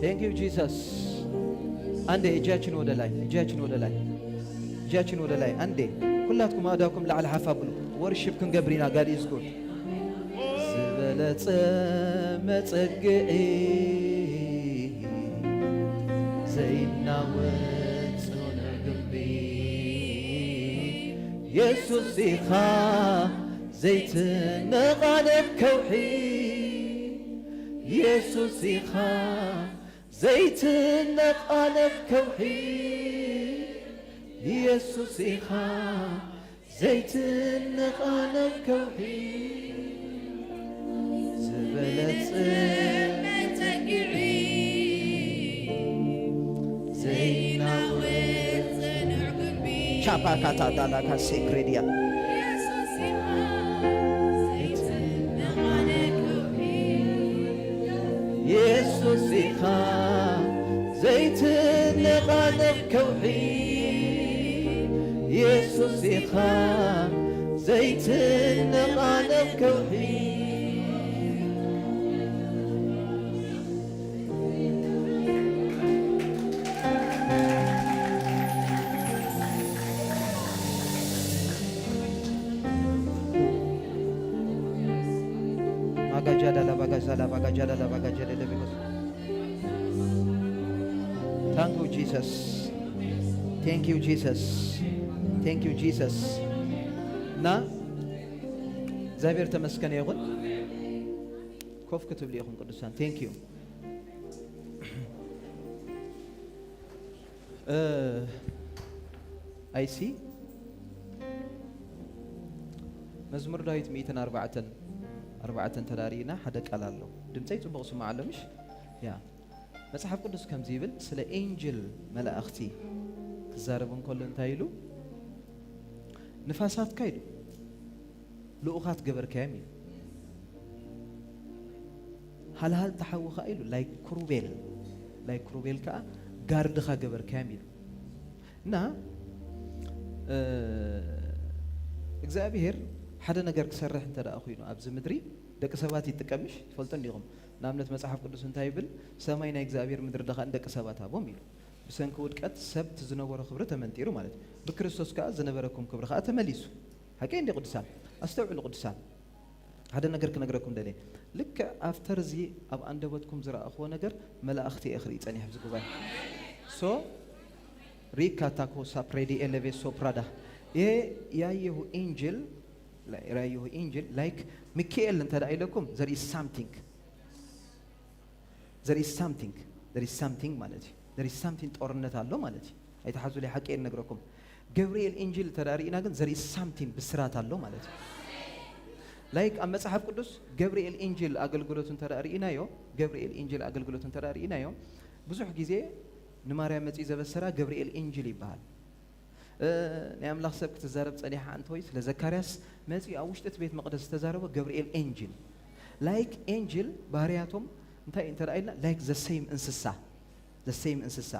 Thank you Jesus። አንዴ እጃችን ወደ ላይ፣ እጃችን ወደ ላይ፣ እጃችን ወደ ላይ። አንዴ ኩላትኩም ኣእዳውኩም ላዕሊ ሓፍ ኣብሉ። ወርሺፕ ክንገብር ኢና። God is good። ዝበለጸ መጸግዒ ዘይናወጽ ጽኑዕ ግንቢ የሱስ ኢኻ ዘይትነቓነቕ ከውሒ የሱስ ኢኻ ዘይትነቓነቕ ከውሒ የሱስ ኢኻ ዘይትነቓነቕ ከውሒ ዝበለጸ መጸግዒ ዘይናወጽ ጽኑዕ ግንቢ ቻፓካታ ዳላካ ሴክሬዲያ የሱስ ኢኻ ዘይትነቓነቕ ከውሒ የሱስ ኢኻ ዘይትነቓነቕ ከውሒ የሱስ ኢኻ ዘይትነቓነቕ ከውሒ። ማጋጃዳላ ባጋዛላ ባጋጃዳላ ባጋጃዳላ ቢጎስ። Thank you, Jesus. Thank you, Jesus. Thank you, Jesus. እና እግዚኣብሔር ተመስገነ ይኹን። ኮፍ ክትብሉ ኢኹም ቅዱሳን። Thank you. እ፣ ኣይሲ መዝሙር ዳዊት ሚእትን ኣርባዕተን ኣርባዕተን ተዳሪእና ሓደ ቃል ኣሎ። ድምፀይ ፅቡቕ ስማዕ ኣሎ ምሽ? ያ። መጽሓፍ ቅዱስ ከምዚ ይብል፣ ስለ ኤንጅል መላእኽቲ ክዛረብ እንከሎ እንታይ ኢሉ? ንፋሳትካ ኢሉ ልኡኻት ገበርካዮም ኢሉ። ሃልሃል ተሓዊ ኸዓ ኢሉ፣ ላይክ ክሩቤል፣ ላይክ ክሩቤል ከኣ ጋርድኻ ገበርካዮም ኢሉ። እና፣ እ፣ እግዚኣብሔር ሓደ ነገር ክሰርሕ እንተ ደኣ ኾይኑ ኣብዚ ምድሪ ደቂ ሰባት ይጥቀምሽ፣ ትፈልጡ እንዲኹም። ንኣብነት መጽሓፍ ቅዱስ እንታይ ይብል? ሰማይ ናይ እግዚኣብሔር፣ ምድሪ ደኻ ንደቂ ሰባት ሃቦም ኢሉ። ብሰንኪ ውድቀት ሰብ እቲ ዝነበሮ ክብሪ ተመንጢሩ ማለት እዩ። ብክርስቶስ ከኣ ዝነበረኩም ክብሪ ከኣ ተመሊሱ። ሓቀይ እንዲ ቅዱሳን? ኣስተውዕሉ ቅዱሳን። ሓደ ነገር ክነግረኩም ደልየ። ልክዕ ኣፍተር እዚ ኣብ ኣንደበትኩም ዝረኣኽዎ ነገር መላእኽቲ እየ ክርኢ ጸኒሕ ኣብዚ ጉባኤ። ሶ፣ ሪካ ታኮ ሳፕሬዲ ኤሌቬ ሶፕራዳ። ይሄ ያየሁ ኤንጅል፣ ያየሁ ኤንጅል፣ ላይክ ሚካኤል እንተ ደኣ ኢለኩም፣ there is something። There is something፣ there is something ማለት እዩ። There is something፣ ጦርነት ኣሎ ማለት እዩ። ኣይትሓዙለይ፣ ሓቂ እየ ንነግረኩም። ገብርኤል ኤንጅል እንተ ደኣ ርኢና ግን፣ there is something፣ ብስራት ኣሎ ማለት እዩ። ላይክ ኣብ መጽሓፍ ቅዱስ ገብርኤል ኤንጅል ኣገልግሎቱ እንተ ደኣ ርኢናዮ፣ ገብርኤል ኤንጅል ኣገልግሎቱ እንተ ደኣ ርኢናዮ፣ ብዙሕ ግዜ ንማርያም መጺኡ ዘበሰራ ገብርኤል ኤንጅል ይበሃል። እ፣ ናይ ኣምላኽ ሰብ ክትዛረብ ጸኒሓ እንተወይ ስለ ዘካርያስ መጺኡ ኣብ ውሽጢ እቲ ቤት መቕደስ ዝተዛረቦ ገብርኤል ኤንጅል። ላይክ ኤንጅል ባህርያቶም እንታይ እንተ ደኣ ኢልና፣ ላይክ ዘ ሴም እንስሳ፣ ዘ ሴም እንስሳ።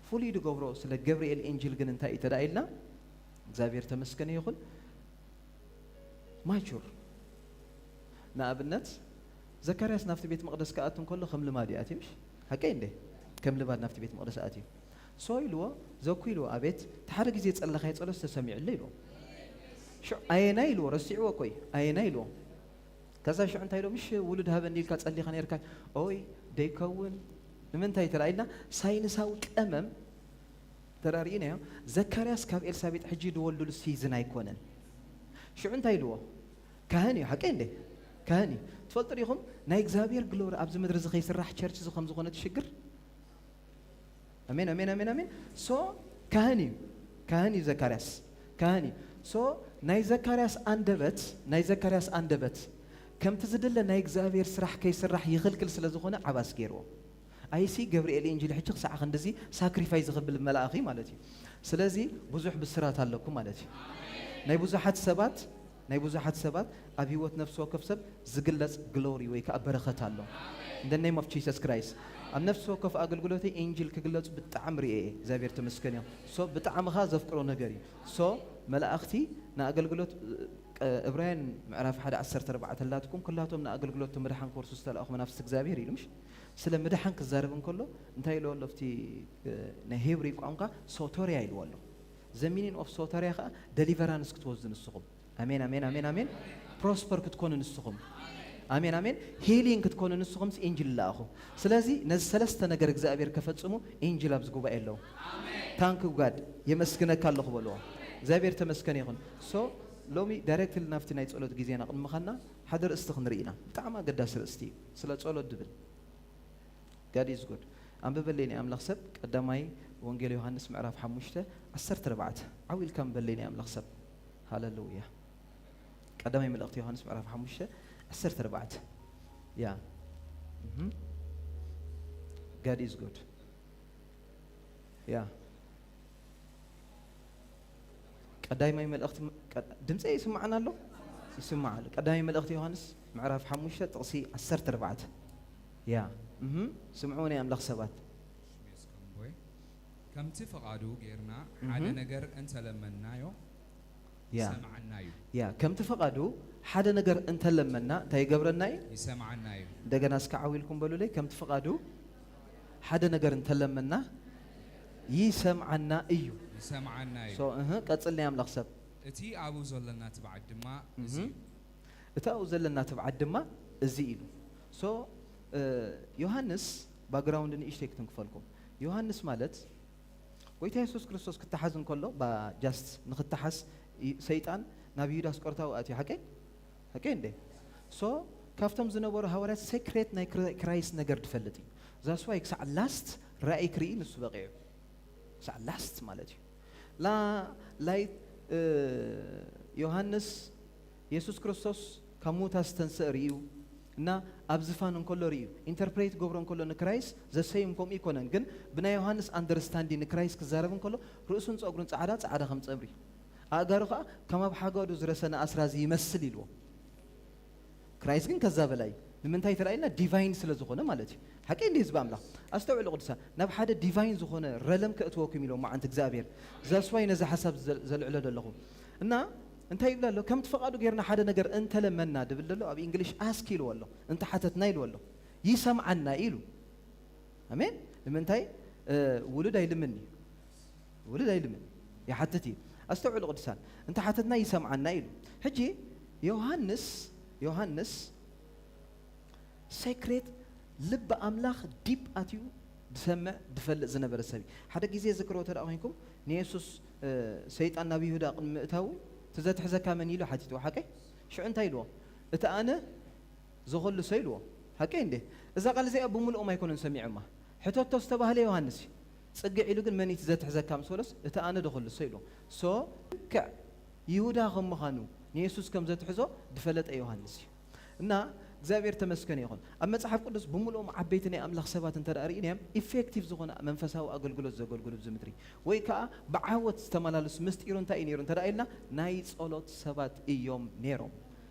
ፍሉይ ዝገብሮ ስለ ገብርኤል ኤንጅል ግን እንታይ እዩ እንተ ደኣ ኢልና፣ እግዚኣብሔር ተመስገነ ይኹን፣ ማቹር። ንኣብነት ዘካርያስ ናብቲ ቤት መቕደስ ክኣቱ እንከሎ ከም ልማድ እዩ ኣትዩ፣ ምሽ? ሓቀይ እንዴ? ከም ልማድ ናብቲ ቤት መቕደስ ኣትዩ። ሶ ኢልዎ፣ ዘኩ ኢልዎ፣ ኣቤት፣ እቲ ሓደ ግዜ ጸለኻዮ ጸሎት ተሰሚዑለይ ኢልዎ። ሽዑ ኣየናይ ኢልዎ፣ ረሲዕዎ እኮ እዩ፣ ኣየናይ ኢልዎ። ከዛ ሽዑ እንታይ ኢልዎ፣ ምሽ ውሉድ ሃበኒ ኢልካ ጸሊኻ ነይርካ፣ ኦይ፣ ደይከውን፣ ንምንታይ ተላኢልና ሳይንሳዊ ቀመም ተራሪእናዮ። ዘካርያስ ካብ ኤልሳቤጥ ሕጂ ዝወልዱሉ ሲዝን ኣይኮነን። ሽዑ እንታይ ኢልዎ? ካህን እዩ፣ ሓቀይ እንዴ? ካህን እዩ። ትፈልጡ ዲኹም ናይ እግዚኣብሔር ግሎሪ ኣብዚ ምድሪ እዚ ከይስራሕ ቸርች እዚ ከም ዝኾነ ትሽግር? ኣሜን፣ ኣሜን፣ ኣሜን፣ ኣሜን። ሶ ካህን እዩ፣ ካህን እዩ ዘካርያስ፣ ካህን እዩ። ሶ ናይ ዘካርያስ ኣንደበት፣ ናይ ዘካርያስ ኣንደበት ከምቲ ዝድለ ናይ እግዚኣብሔር ስራሕ ከይስራሕ ይኽልክል ስለ ዝኾነ ዓባስ ገይርዎ። ኣይሲ ገብርኤል ኤንጅል ሕጂ ክሳዕ ክንድዚ ሳክሪፋይ ዝኽብል መልኣኽ እዩ ማለት እዩ። ስለዚ ብዙሕ ብስራት ኣለኩም ማለት እዩ። ናይ ብዙሓት ሰባት፣ ናይ ብዙሓት ሰባት ኣብ ህይወት ነፍሲ ወከፍ ሰብ ዝግለጽ ግሎሪ ወይ ከኣ በረኸት ኣሎ። In the name of Jesus Christ። ኣብ ነፍሲ ወከፍ ኣገልግሎተይ ኤንጅል ክግለጹ ብጣዕሚ ርእየ እየ። እግዚኣብሔር ተመስገን እዩ። ሶ ብጣዕሚ ኸኣ ዘፍቅሮ ነገር እዩ። ሶ መላእኽቲ ንኣገልግሎት፣ እ፣ ዕብራውያን ምዕራፍ ሓደ ዓሰርተ ኣርባዕተ ኣላትኩም፣ ኩላቶም ንኣገልግሎት ምድሓን ክወርሱ ዝተላእኹ መናፍስቲ እግዚኣብሔር ኢሉ ምሽ? ስለ ምድሓን ክዛረብ እንከሎ እንታይ ኢልዎ ኣሎ ኣብቲ፣ እ፣ ናይ ሄብሪ ቋንቋ? ሶተርያ ኢልዎ ኣሎ። The meaning of ሶተርያ ኸኣ ደሊቨራንስ ክትወስዱ ንስኹም። ኣሜን፣ ኣሜን፣ ኣሜን፣ ኣሜን። ፕሮስፐር ክትኮኑ ንስኹም። ኣሜን፣ ኣሜን። ሂሊንግ ክትኮኑ ንስኹም ሲ ኤንጅል ለኣኹ። ስለዚ ነዚ ሰለስተ ነገር እግዚኣብሔር ከፈጽሙ ኤንጅል ኣብዚ ጉባኤ ኣለዉ። ታንክ ጋድ፣ የመስግነካ ኣለኹ በልዎ። እግዚኣብሔር ተመስገን ይኹን። ሶ ሎሚ ዳይሬክትሊ ናብቲ ናይ ጸሎት ግዜና ቅድሚ ምኻድና ሓደ ርእስቲ ክንርኢ ኢና። ብጣዕሚ ኣገዳሲ ርእስቲ እዩ። ስለ ጸሎት ድብል። God is good። ኣንብበለይ ናይ ኣምላኽ ሰብ፣ ቀዳማይ ወንጌል ዮሃንስ ምዕራፍ ሓሙሽተ ዓሰርተ ኣርባዕተ። ዓው ኢልካ ኣንብበለይ ናይ ኣምላኽ ሰብ። ሃሌሉያ። ቀዳማይ መልእኽቲ ዮሃንስ ምዕራፍ ሓሙሽተ ዓሰርተ ኣርባዕተ። ያ። እህ። God is good። ያ። ቀዳማይ መልእኽቲ፣ ቀ-፣ ድምፀይ ይስማዓና ኣሎ? ይስማዕ ኣሎ። ቀዳማይ መልእኽቲ ዮሃንስ ምዕራፍ ሓሙሽተ ጥቕሲ ዓሰርተ ኣርባዕተ። ያ። እህ። ስምዑ ናይ ኣምላኽ ሰባት። ሽሜ እስከምቦይ፣ ከምቲ ፍቓዱ ጌርና ሓደ ነገር እንተለመንናዮ ያ ይሰምዓና እዩ። ያ ከምቲ ፈቓዱ ሓደ ነገር እንተለመና እንታይ ይገብረና እዩ? ይሰምዓና እዩ። እንደገና እስከ ዓው ኢልኩም በሉለይ። ከምቲ ፈቓዱ ሓደ ነገር እንተለመና ይሰምዓና እዩ። ይሰምዓና እዩ። ሶ እህ ቀጽል ናይ ኣምላኽ ሰብ እቲ ኣብኡ ዘለና ትብዓት ድማ እዚ እህ እቲ ኣብኡ ዘለና ትብዓት ድማ እዚ ኢሉ። ሶ እ፣ ዮሃንስ ባክግራውንድ ንእሽተይ ክትንክፈልኩም። ዮሃንስ ማለት ጎይታ የሱስ ክርስቶስ ክተሓዝ እንከሎ ባ ጃስት ንክተሓዝ ይ- ሰይጣን ናብ ይሁዳ ኣስቆርታዊ ኣትዩ ሓቀይ ሓቀይ እንደ ሶ ካብቶም ዝነበሩ ሃዋርያት ሴክሬት ናይ ክራ- ክራይስት ነገር ድፈልጥ እዩ። ዛስዋይ ክሳዕ ላስት ራእይ ክርኢ ንሱ በቂዑ ክሳዕ ላስት ማለት እዩ። ላ ላይት እ፣ ዮሃንስ የሱስ ክርስቶስ ካብ ሙታ ዝተንስእ ርእዩ እና ኣብ ዝፋን እንከሎ ርእዩ ኢንተርፕሬት ገብሮ እንከሎ ንክራይስት ዘሰይም ከምኡ ይኮነን። ግን ብናይ ዮሃንስ ኣንደርስታንዲ ንክራይስት ክዛረብ እንከሎ ርእሱን ፀጉሩን ፃዕዳ ፃዕዳ ከም ፀምሪ ኣእጋሩ ከዓ ከም ኣብ ሓጋዱ ዝረሰነ ኣስራዚ ይመስል ኢልዎ። ክራይስት ግን ከዛ በላይ ንምንታይ ተራኢልና ዲቫይን ስለ ዝኾነ ማለት እዩ። ሓቂ እንደ ህዝቢ ኣምላኽ ኣስተውዕሉ ቅዱሳን፣ ናብ ሓደ ዲቫይን ዝኾነ ረለም ከእትወኩም ኢሎም መዓንቲ እግዚኣብሔር። ዛስዋይ ነዚ ሓሳብ ዘ- ዘልዕሎ ዘለኹ እና እንታይ ይብል ኣሎ? ከምቲ ፈቓዱ ጌርና ሓደ ነገር እንተለመና ድብል ዘሎ ኣብ እንግሊሽ ኣስክ ኢልዎ ኣሎ፣ እንተሓተትና ኢልዎ ኣሎ፣ ይሰምዓና ኢሉ። ኣሜን። ንምንታይ እ፣ ውሉድ ኣይልምን እዩ። ውሉድ ኣይልምን ይሓትት እዩ። ኣስተውዕሉ ቅዱሳን፣ እንተሓተትና ይሰምዓና ኢሉ። ሕጂ ዮሃንስ ዮሃንስ ሴክሬት ልቢ ኣምላኽ ዲፕ ኣትዩ ዝሰምዕ ዝፈልጥ ዝነበረ ሰብ እዩ። ሓደ ግዜ ዝክሮ ተደኣ ኮንኩም ንየሱስ እ፣ ሰይጣን ናብ ይሁዳ ቅድሚ ምእታዉ እቲ ዘትሕዘካ መን ኢሉ ሓቲትዎ ሓቀይ? ሽዑ እንታይ ኢልዎ? እቲ ኣነ ዝኸልሶ ኢልዎ። ሓቀይ እንዴ? እዛ ቃል እዚኣ ብምልኦም ኣይኮነን ሰሚዖማ። ሕተቶ ዝተባህለ ዮሃንስ እዩ። ጽግዕ ኢሉ ግን መን እዩ እቲ ዘትሕዘካ ምስ በሎስ እቲ ኣነ ዶ ኸልሶ ኢልዎ። ሶ ልክዕ ይሁዳ ከም ምዃኑ ንየሱስ ከም ዘትሕዞ ዝፈለጠ ዮሃንስ እዩ። እና እግዚኣብሔር ተመስገን ይኹን። ኣብ መጽሓፍ ቅዱስ ብምልኦም ዓበይቲ ናይ ኣምላኽ ሰባት እንተ ደኣ ርኢናዮም ኢፌክቲቭ ዝኾነ መንፈሳዊ ኣገልግሎት ዘገልግሉ ኣብዚ ምድሪ ወይ ከዓ ብዓወት ዝተመላለሱ ምስጢሩ እንታይ እዩ ነይሩ እንተ ደኣ ኢልና ናይ ጸሎት ሰባት እዮም ነይሮም።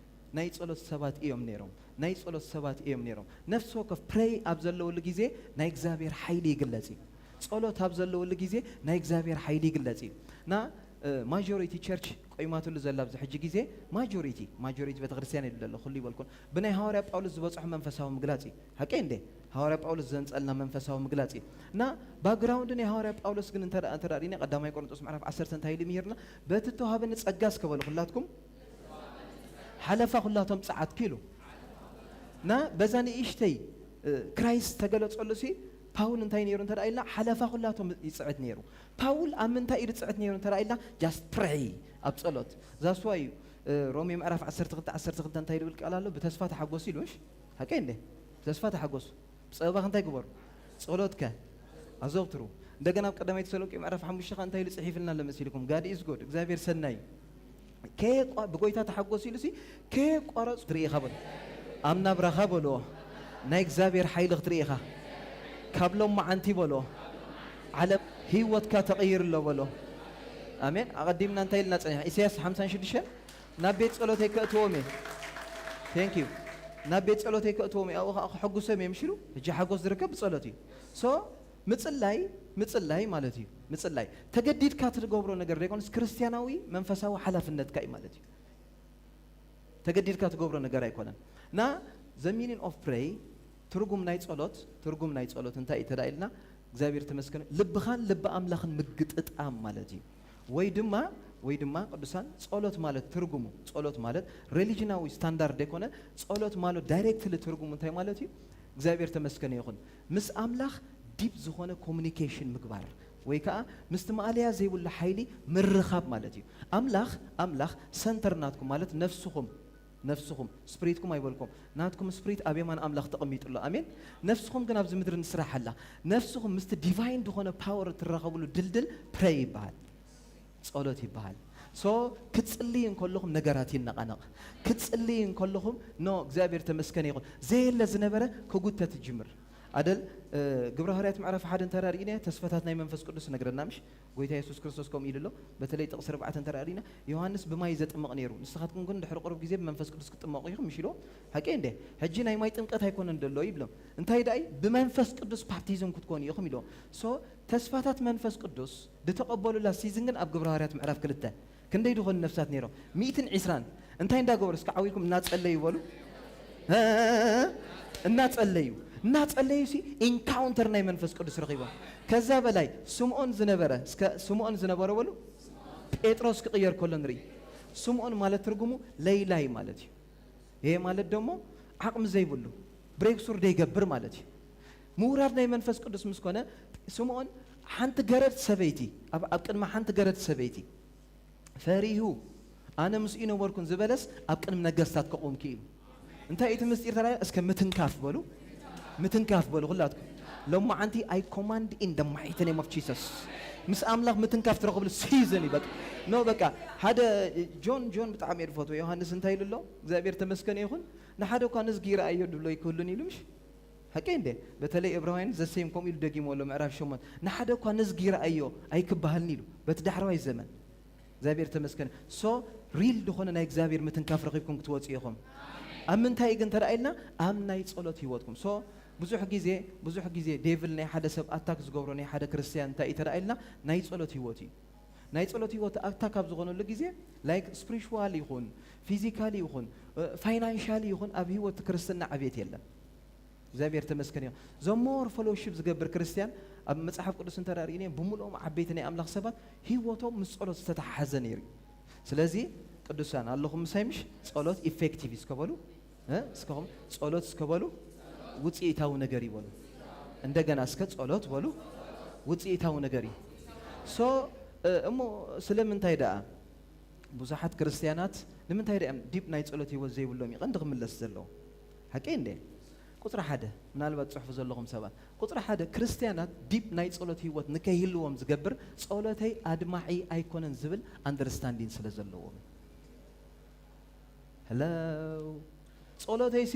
ናይ ጸሎት ሰባት እዮም ነይሮም። ናይ ጸሎት ሰባት እዮም ነይሮም። ነፍሲ ወከፍ ፕሬይ ኣብ ዘለወሉ ግዜ ናይ እግዚኣብሔር ሓይሊ ይግለጽ እዩ። ጸሎት ኣብ ዘለወሉ ግዜ ናይ እግዚኣብሔር ሓይሊ ይግለጽ እዩ። ና ማጆሪቲ ቸርች ቆይማትሉ ዘላ ኣብዚ ሕጂ ግዜ ማጆሪቲ ማጆሪቲ ቤተክርስትያን ይብል ዘሎ ኩሉ ይበልኩን ብናይ ሃዋርያ ጳውሎስ ዝበፅሑ መንፈሳዊ ምግላፅ እዩ። ሓቂ እንዴ? ሃዋርያ ጳውሎስ ዘንፀልና መንፈሳዊ ምግላፅ እዩ። እና ባክግራውንድ ናይ ሃዋርያ ጳውሎስ ግን እንተ እንተ ሪና ቀዳማይ ቆሮንጦስ ምዕራፍ ዓሰርተ እንታይ ኢሉ ምሂርና? በቲ ተዋሃበኒ ጸጋ እስከ በሉ ኩላትኩም ሓለፋ ኩላቶም ጸዓትኪ ኢሉ እና በዛ ንእሽተይ እ፣ ክራይስት ተገለጸሉ ሲ ፓውል እንታይ ነይሩ እንተ ኢልና ሓለፋ ኩላቶም ይጽዕት ነይሩ። ፓውል ኣብ ምንታይ ኢሉ ጽዕት ነይሩ እንተ ኢልና just pray ኣብ ጸሎት ዛስዋ እዩ። እ፣ ሮሜ ምዕራፍ ዓሰርተ ክልተ ዓሰርተ ክልተ እንታይ ዝብል ቃል ኣሎ? ብተስፋ ተሓጎሱ ኢሉ ምሽ ሓቀ እንደ ብተስፋ ተሓጎሱ ብጸበባኽ እንታይ ግበሩ? ጸሎትከ ኣዘውትሩ። እንደገና ኣብ ቀዳማይ ተሰሎንቄ ምዕራፍ ሓሙሽተ ከ እንታይ ኢሉ ጽሒፍልና ኣሎ መሲልኩም? God is good እግዚኣብሔር ሰናይ ከየቋ ብጎይታ ተሓጎስ ኢሉ ሲ ከየቋረጽ ክትርኢ ኢኻ በሎ። ኣብ ናብራኻ በሎ ናይ እግዚኣብሔር ሓይሊ ክትርኢ ኢኻ። ካብ ሎም መዓንቲ በሎ ዓለም ህይወትካ ተቐይር ኣሎ በሎ። ኣሜን። ኣቐዲምና እንታይ ኢልና ጸኒሕና? ኢሳያስ ሓምሳን ሽዱሽተን ናብ ቤት ጸሎተይ ከእትዎም እየ። Thank you። ናብ ቤት ጸሎተይ ከእትዎም እየ ኣብኡ ከዓ ክሐጉሶም እየ ምሽ ኢሉ። ሕጂ ሓጎስ ዝርከብ ብጸሎት እዩ። So ምጽላይ ምጽላይ ማለት እዩ። ምጽላይ ተገዲድካ ትገብሮ ነገር ዘይኮነስ ክርስትያናዊ መንፈሳዊ ሓላፍነትካ እዩ ማለት እዩ። ተገዲድካ ትገብሮ ነገር ኣይኮነን። ና the meaning of pray ትርጉም ናይ ጸሎት ትርጉም ናይ ጸሎት እንታይ እዩ ተዳ ኢልና እግዚኣብሔር ተመስገን ልብኻን ልቢ ኣምላኽን ምግጥጣም ማለት እዩ። ወይ ድማ ወይ ድማ ቅዱሳን ጸሎት ማለት ትርጉሙ ጸሎት ማለት ሬሊጅናዊ ስታንዳርድ ዘይኮነ ጸሎት ማለት ዳይሬክትሊ ትርጉሙ እንታይ ማለት እዩ? እግዚኣብሔር ተመስገነ ይኹን ምስ ኣምላኽ ዲፕ ዝኾነ ኮሚኒኬሽን ምግባር ወይ ከዓ ምስቲ ማእለያ ዘይብሉ ሓይሊ ምርኻብ ማለት እዩ። ኣምላኽ ኣምላኽ ሰንተር ናትኩም ማለት ነፍስኹም ነፍስኹም ስፕሪትኩም ኣይበልኩም ናትኩም ስፕሪት ኣብ የማን ኣምላኽ ተቐሚጡ ኣሎ። ኣሜን። ነፍስኹም ግን ኣብዚ ምድሪ ንስራሓላ። ነፍስኹም ምስቲ ዲቫይን ዝኾነ ፓወር እትራኸብሉ ድልድል ፕሬይ ይበሃል። ጸሎት ይበሃል። ሶ ክትጽልይ እንከለኹም ነገራት ይነቓነቕ። ክትጽልይ እንከለኹም ኖ እግዚኣብሔር ተመስገነ ይኹን ዘየለ ዝነበረ ክጉተት ይጅምር። ኣደል ግብረ ሃዋርያት ምዕራፍ ሓደ እንተራርኢና ተስፋታት ናይ መንፈስ ቅዱስ ነግረና ምሽ? ጎይታ የሱስ ክርስቶስ ከምኡ ኢሉ ኣሎ። በተለይ ጥቕሲ ኣርባዕተ እንተራርኢና ዮሃንስ ብማይ ዘጥምቕ ነይሩ፣ ንስኻትኩም ግን ድሕሪ ቅሩብ ግዜ ብመንፈስ ቅዱስ ክትጥመቑ ኢኹም ምሽ ኢልዎም። ሓቂ እንደ ሕጂ ናይ ማይ ጥምቀት ኣይኮነን ደሎ ይብሎም። እንታይ ደኣይ ብመንፈስ ቅዱስ ባፕቲዝም ክትኮኑ ኢኹም ኢልዎም። ሶ ተስፋታት መንፈስ ቅዱስ ዝተቐበሉላ ሲዝን ግን ኣብ ግብረ ሃዋርያት ምዕራፍ ክልተ ክንደይ ዝኾኑ ነፍሳት ነይሮም? ሚእትን ዕስራን። እንታይ እንዳገበሩ እስከ ዓዊልኩም እናጸለዩ በሉ። እናጸለዩ እናጸለዩ ሲ ኢንካውንተር ናይ መንፈስ ቅዱስ ረኺቦም። ከዛ በላይ ስምዖን ዝነበረ እስከ ስምዖን ዝነበረ በሉ። ጴጥሮስ ክቕየር ከሎ ንርኢ። ስምዖን ማለት ትርጉሙ ለይላይ ማለት እዩ። ይሄ ማለት ደግሞ ዓቕሚ ዘይብሉ ብሬክ ስሩ ዘይገብር ማለት እዩ። ምውራድ ናይ መንፈስ ቅዱስ ምስ ኮነ ስምዖን ሓንቲ ገረድ ሰበይቲ ኣብ ኣብ ቅድሚ ሓንቲ ገረድ ሰበይቲ ፈሪሁ ኣነ ምስኡ ነበርኩን ዝበለስ ኣብ ቅድሚ ነገስታት ከቑም ክኢሉ። እንታይ እቲ ምስጢር ተራ እስከ ምትንካፍ በሉ። ምትንካፍ በሉ ኩላትኩም። ሎማዓንቲ I command in the mighty name of Jesus ምስ ኣምላኽ ምትንካፍ ትረኽብሉ ሲዝን እዩ። በቃ ኖ በቃ ሓደ ጆን ጆን ብጣዕሚ እየ ዝፈትዎ። ዮሃንስ እንታይ ኢሉ ኣሎ? እግዚኣብሔር ተመስገን ይኹን። ንሓደ እኳ ንዝጊ ረኣዮ ድብሎ ይክህሉን ኢሉ ምሽ ሓቂ እንደ በተለይ ዕብራውያን ዘሰይም ከምኡ ኢሉ ደጊሞ ኣሎ ምዕራፍ ሸሞንተ ንሓደ እኳ ንዝጊ ረኣዮ ኣይክበሃልን ኢሉ በቲ ዳሕረዋይ ዘመን እግዚኣብሔር ተመስገን። ሶ ሪል ዝኾነ ናይ እግዚኣብሔር ምትንካፍ ረኺብኩም ክትወፁ ኢኹም። ኣብ ምንታይ ግን ተረኣይልና ኣብ ናይ ጸሎት ህይወትኩም። ሶ ብዙሕ ግዜ ብዙሕ ግዜ ዴቭል ናይ ሓደ ሰብ ኣታክ ዝገብሮ ናይ ሓደ ክርስትያን እንታይ እዩ ተረኣይልና ናይ ጸሎት ህይወት እዩ። ናይ ጸሎት ህይወት ኣታክ ኣብ ዝኾነሉ ግዜ ላይክ ስፕሪቹዋል ይኹን ፊዚካሊ ይኹን ፋይናንሻሊ ይኹን ኣብ ህይወት ክርስትና ዕቤት የለን። እግዚኣብሔር ተመስገን እዩ። ዘሞር ፈሎሺፕ ዝገብር ክርስትያን ኣብ መጽሓፍ ቅዱስ እንተራርኢነ ብምልኦም ዓበይቲ ናይ ኣምላኽ ሰባት ህይወቶም ምስ ጸሎት ዝተተሓሓዘ ነይሩ። ስለዚ ቅዱሳን ኣለኹም ምሳይ ምሽ ጸሎት ኢፌክቲቭ እስከበሉ እስከኹም ጸሎት እስከበሉ ውፅኢታዊ ነገር ይበሉ። እንደገና እስከ ጸሎት በሉ ውፅኢታዊ ነገር እዩ። ሶ እሞ ስለምንታይ ደኣ ብዙሓት ክርስትያናት ንምንታይ ደኣ ዲፕ ናይ ጸሎት ህይወት ዘይብሎም እዩ ቀንዲ ክምለስ ዘለዎ ሓቂ እንደ ቁፅሪ ሓደ ምናልባት ፅሕፉ ዘለኹም ሰባት ቁፅሪ ሓደ ክርስትያናት ዲፕ ናይ ጸሎት ህይወት ንከይህልዎም ዝገብር ጸሎተይ ኣድማዒ ኣይኮነን ዝብል ኣንደርስታንዲን ስለ ዘለዎም። ሄሎ ጸሎተይሲ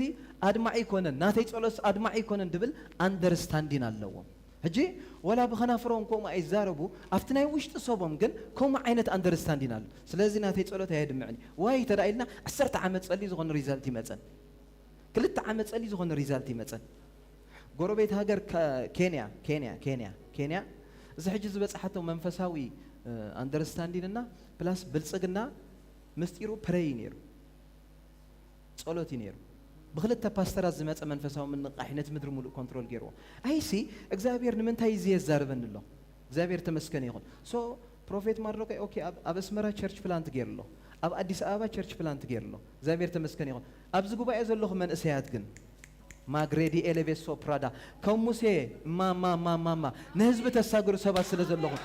ኣድማዒ ኣይኮነን ናተይ ጸሎትስ ኣድማዒ ኣይኮነን ድብል ኣንደርስታንዲን ኣለዎም። ሕጂ ወላ ብኸናፍሮም ከምኡ ኣይዛረቡ ኣብቲ ናይ ውሽጢ ሰቦም ግን ከምኡ ዓይነት ኣንደርስታንዲን ኣሎ። ስለዚ ናተይ ጸሎት ኣየድምዕን እዩ ዋይ ተዳ ኢልና ዓሰርተ ዓመት ጸልዩ ዝኾነ ሪዛልት ይመጸን። ክልተ ዓመት ጸልዩ ዝኾነ ሪዛልት ይመጸን። ጎረቤት ሃገር ኬንያ ኬንያ ኬንያ ኬንያ እዚ ሕጂ ዝበጽሓቶ መንፈሳዊ ኣንደርስታንዲን እና ፕላስ ብልጽግና ምስጢሩ ፕረይ ነይሩ ጸሎት እዩ ነይሩ። ብክልተ ፓስተራት ዝመጸ መንፈሳዊ ምንቃሕ ነቲ ምድሪ ሙሉእ ኮንትሮል ገይርዎ። ኣይሲ እግዚኣብሔር ንምንታይ እዚ የዛርበኒ ኣሎ? እግዚኣብሔር ተመስገን ይኹን። ሶ ፕሮፌት ማርዶካይ ኦኬ ኣብ ኣስመራ ቸርች ፕላንት ገይሩ ኣሎ፣ ኣብ ኣዲስ ኣበባ ቸርች ፕላንት ገይሩ ኣሎ። እግዚኣብሔር ተመስገን ይኹን። ኣብዚ ጉባኤ ዘለኹ መንእሰያት ግን ማግሬዲ ኤሌቬሶ ፕራዳ ከም ሙሴ ማማማማማ ንህዝቢ ተሳግሩ ሰባት ስለ ዘለኹም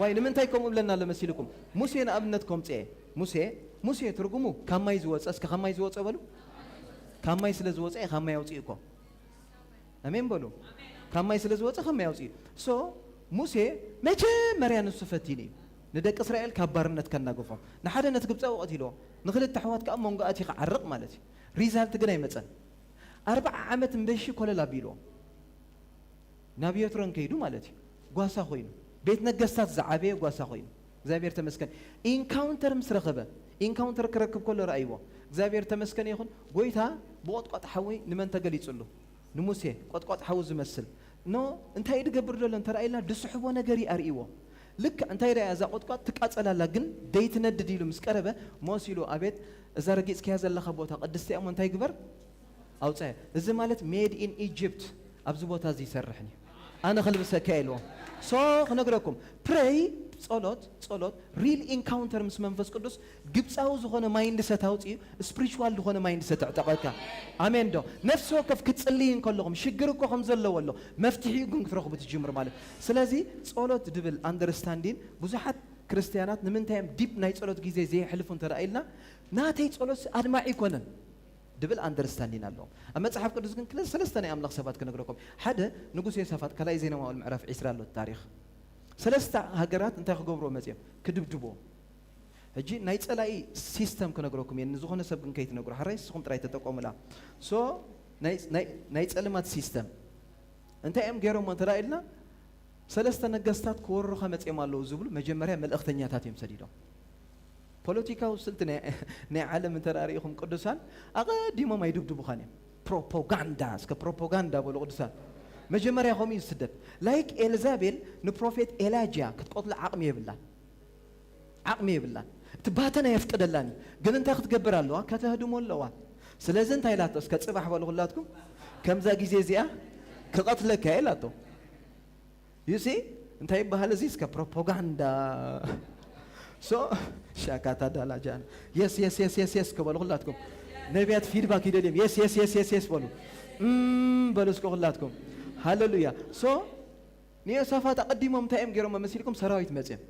ዋይ ንምንታይ ከምኡ ብለና ኣሎ መሲልኩም? ሙሴ ንኣብነት ከምፅኤ ሙሴ ሙሴ ትርጉሙ ካብ ማይ ዝወፀ እስከ ካብ ማይ ዝወፀ በሉ ካብ ማይ ስለ ዝወፀ ካብ ማይ ኣውፅኡ እኮ ኣሜን በሉ ካብ ማይ ስለ ዝወፀ ካብ ማይ ኣውፅኡ ሶ ሙሴ መጀመርያ ንሱ ፈቲኑ እዩ ንደቂ እስራኤል ካብ ባርነት ከናገፎም ንሓደ ነቲ ግብፃዊ ቀቲልዎ ንክልተ ኣሕዋት ከዓ መንጎ ኣትዩ ክዓርቕ ማለት እዩ ሪዛልት ግን ኣይመፀን ኣርባዓ ዓመት እምበሺ ኮለል ኣቢልዎም ናብ የትሮን ከይዱ ማለት እዩ ጓሳ ኮይኑ ቤት ነገስታት ዝዓበየ ጓሳ ኮይኑ እግዚኣብሔር ተመስገን ኢንካውንተር ምስ ረኸበ ኢንካውንተር ክረክብ ከሎ ረኣይዎ እግዚኣብሔር ተመስገን ይኹን ጎይታ ብቆጥቋጥ ሓዊ ንመን ተገሊጹሉ ንሙሴ ቆጥቋጥ ሓዊ ዝመስል ኖ እንታይ ድገብር ዘሎ እንተ ኢልና ድስሕቦ ነገር እዩ ኣርእይዎ ልክዕ እንታይ ደኣ እዛ ቆጥቋጥ ትቃጸላላ ግን ደይትነድድ ኢሉ ምስ ቀረበ ሞስ ኢሉ ኣቤት እዛ ረጊጽካያ ዘለኻ ቦታ ቅድስቲ እሞ እንታይ ግበር ኣውፀ እዚ ማለት ሜድ ኢን ኢጅፕት ኣብዚ ቦታ እዚ ይሰርሕን እዩ ኣነ ከልብሰካ ኢልዎም ሶ ክነግረኩም ፕረይ ጸሎት ጸሎት ሪል ኢንካውንተር ምስ መንፈስ ቅዱስ ግብፃዊ ዝኾነ ማይንድሰት ኣውፅኡ ስፕሪቹዋል ዝኾነ ማይንድሰት ኣዕጠቐካ ኣሜን ዶ ነፍሲ ወከፍ ክትፅልይ እንከለኹም ሽግር እኮ ከም ዘለዎ ኣሎ መፍትሒኡ ግን ክትረኽቡ ትጅምር ማለት ስለዚ ጸሎት ድብል ኣንደርስታንዲን ብዙሓት ክርስትያናት ንምንታይ እዮም ዲፕ ናይ ጸሎት ግዜ ዘየሕልፉ እንተ ኢልና ናተይ ጸሎት ኣድማዒ ኣይኮነን ድብል ኣንደርስታንዲን ኣለዎም ኣብ መፅሓፍ ቅዱስ ግን ክለ ሰለስተ ናይ ኣምላኽ ሰባት ክነግረኩም ሓደ ንጉስ የሳፋጥ ካልኣይ ዜና ማውል ምዕራፍ ዒስራ ኣሎ ታሪክ ሰለስተ ሃገራት እንታይ ክገብርዎ መፅኦም ክድብድብዎ ሕጂ ናይ ፀላኢ ሲስተም ክነግረኩም እየ ንዝኾነ ሰብ ግን ከይትነግሩ ሓራይ ንስኹም ጥራይ ተጠቀሙላ ሶ ናይ ጸልማት ሲስተም እንታይ እዮም ገይሮሞ እንተ ኢልና፣ ሰለስተ ነገስታት ክወሩኻ መጺኦም ኣለዉ ዝብሉ መጀመርያ መልእኽተኛታት እዮም ሰዲዶም። ፖለቲካዊ ስልቲ ናይ ዓለም እንተ ርኢኹም ቅዱሳን ኣቐዲሞም ኣይድብድቡኻን እዮም። ፕሮፓጋንዳ እስከ ፕሮፓጋንዳ በሉ ቅዱሳን። መጀመርያ ከምኡ እዩ ዝስደድ። ላይክ ኤልዛቤል ንፕሮፌት ኤላጃ ክትቀትሎ ዓቕሚ የብላን። ዓቕሚ የብላን። እቲ ባተን ኣየፍቅደላን እዩ። ግን እንታይ ክትገብር ኣለዋ? ከተህድሞ ኣለዋ። ስለዚ እንታይ ኢላቶ? እስከ ጽባሕ በሉ ኩላትኩም ከምዛ ግዜ እዚኣ ክቐትለካ እየ ኢላቶ። ዩ ሲ እንታይ ይበሃል እዚ? እስከ ፕሮፓጋንዳ። ሶ ሻካታ ዳላጃን የስ የስ የስ የስ የስ ከበሉ ኩላትኩም ነቢያት ፊድባክ ይደልዮም። የስ የስ የስ የስ የስ በሉ እም በሉ እስከ ኩላትኩም። ሃሌሉያ። ሶ ንዮሳፋት ኣቐዲሞም እንታይ እዮም ገይሮም መሲልኩም? ሰራዊት መፅዮም።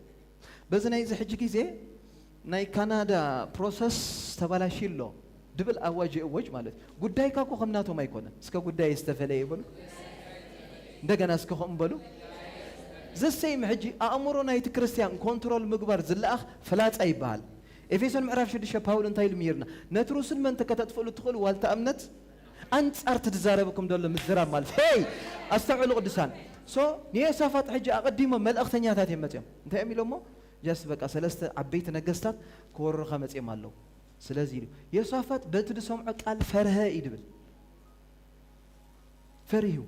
በዚ ናይዚ ሕጂ ግዜ ናይ ካናዳ ፕሮሰስ ተባላሽዩ ኣሎ ድብል ኣዋጅ ይእወጅ ማለት እዩ። ጉዳይካ እኮ ከም ናቶም ኣይኮነን። እስከ ጉዳይ ዝተፈለየ ይበሉ እንደገና እስከ ከም በሉ ዘሰይም ሕጂ ኣእምሮ ናይቲ ክርስቲያን ኮንትሮል ምግባር ዝለኣኽ ፍላጻ ይበሃል። ኤፌሶን ምዕራፍ ሽዱሽተ ፓውል እንታይ ኢሉ ምሂርና? ነቲ ሩስን መንተ ከተጥፍእሉ ትኽእሉ ዋልታ እምነት ኣንጻር ትዛረብኩም ዘሎ ምዝራብ ማለት ሄይ ኣስተውዕሉ ቅዱሳን። ሶ ንዮሳፋጥ ሕጂ ኣቐዲሞም መልእኽተኛታት እዮም መፅኦም። እንታይ እዮም ኢሎሞ? ጀስት በቃ ሰለስተ ዓበይቲ ነገስታት ክወሩኻ መፅኦም ኣለዉ። ስለዚ ኢሉ ዮሳፋጥ በቲ ዝሰምዖ ቃል ፈርሀ እዩ ድብል። ፈሪሁ።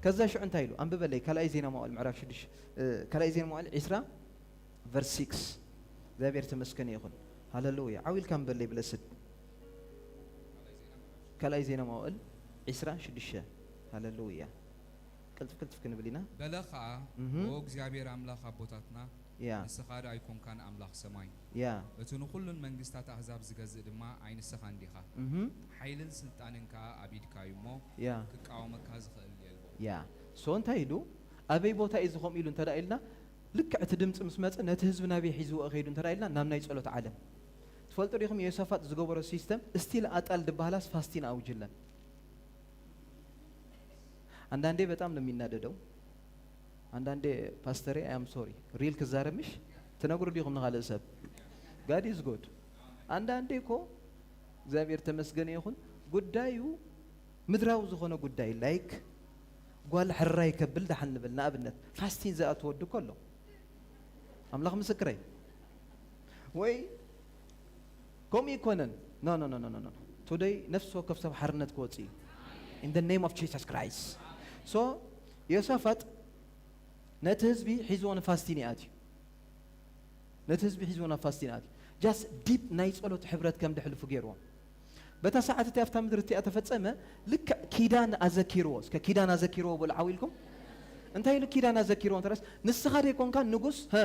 ከዛ ሽዑ እንታይ ኢሉ? ኣንብበለይ ካልኣይ ዜና መዋዕል ምዕራፍ ሽዱሽተ ካልኣይ ዜና መዋዕል ዒስራ ቨርስ ሲክስ። እግዚኣብሔር ተመስገን ይኹን። ሃሌሉያ። ዓው ኢልካ ኣንብበለይ ብለስድ። ካልኣይ ዜና መዋዕል ዒስራ ሽዱሽተ። ሃሌሉያ። ቅልጥፍ ቅልጥፍ ክንብል ኢና። በለ ኸኣ፣ እህ። ኦ እግዚኣብሔር ኣምላኽ ኣቦታትና፣ ያ። ንስኻ ደኣ ኣይኮንካን ኣምላኽ ሰማይ? ያ። እቲ ንኹሉን መንግስታት ኣህዛብ ዝገዝእ ድማ ኣይንስኻን ዲኻ? እህ። ሓይልን ስልጣንን ከኣ ኣብ ኢድካ እዩ እሞ፣ ያ። ክቃወመካ ዝኽእል የልቦን። ያ። ሶ እንታይ ኢሉ? ኣበይ ቦታ እዩ እዚ ከምኡ ኢሉ እንተ ደኣ ኢልና፣ ልክዕ እቲ ድምፂ ምስ መፀ ነቲ ህዝቢ ናበይ ሒዝዎ ከይዱ እንተ ደኣ ኢልና፣ ናብ ናይ ጸሎት ዓለም። ትፈልጡ ዲኹም ዮሳፋጥ ዝገበሮ ሲስተም ስቲል ኣጣል ድበሃላስ ፋስቲን ኣውጅለን። አንዳንዴ በጣም ነው የሚናደደው። አንዳንዴ ፓስተሬ I am sorry ሪል ክዛረብ ምሽ ትነግሩ ዲኹም ንኻልእ ሰብ God is good። አንዳንዴ እኮ እግዚኣብሔር ተመስገን ይኹን ጉዳዩ ምድራዊ ዝኾነ ጉዳይ ላይክ ጓል ሕራይ ከብል ደሓን ንብል ንኣብነት ፋስቲን ዝኣትወ ወዲ ከሎ ኣምላኽ ምስክረይ ወይ ከምኡ ይኮነን no no no no no no today ነፍሲ ወከፍ ሰብ ሓርነት ክወፅእ እዩ in the name of Jesus Christ so ዮሳፋጥ ነቲ ህዝቢ ሒዝዎ ንፋስቲን ይኣትዩ ነቲ ህዝቢ ሒዝዎ ናብ ፋስቲን ኣትዩ just deep ናይ ጸሎት ሕብረት ከም ድሕልፉ ገይርዎም በታ ሰዓት እቲ ኣብታ ምድሪ እቲኣ ተፈጸመ ልክዕ ኪዳን ኣዘኪርዎ እስከ ኪዳን ኣዘኪርዎ በሉ ዓው ኢልኩም እንታይ ኢሉ ኪዳን ኣዘኪርዎ እንተረስ ንስኻ ደይኮንካ ንጉስ ሀ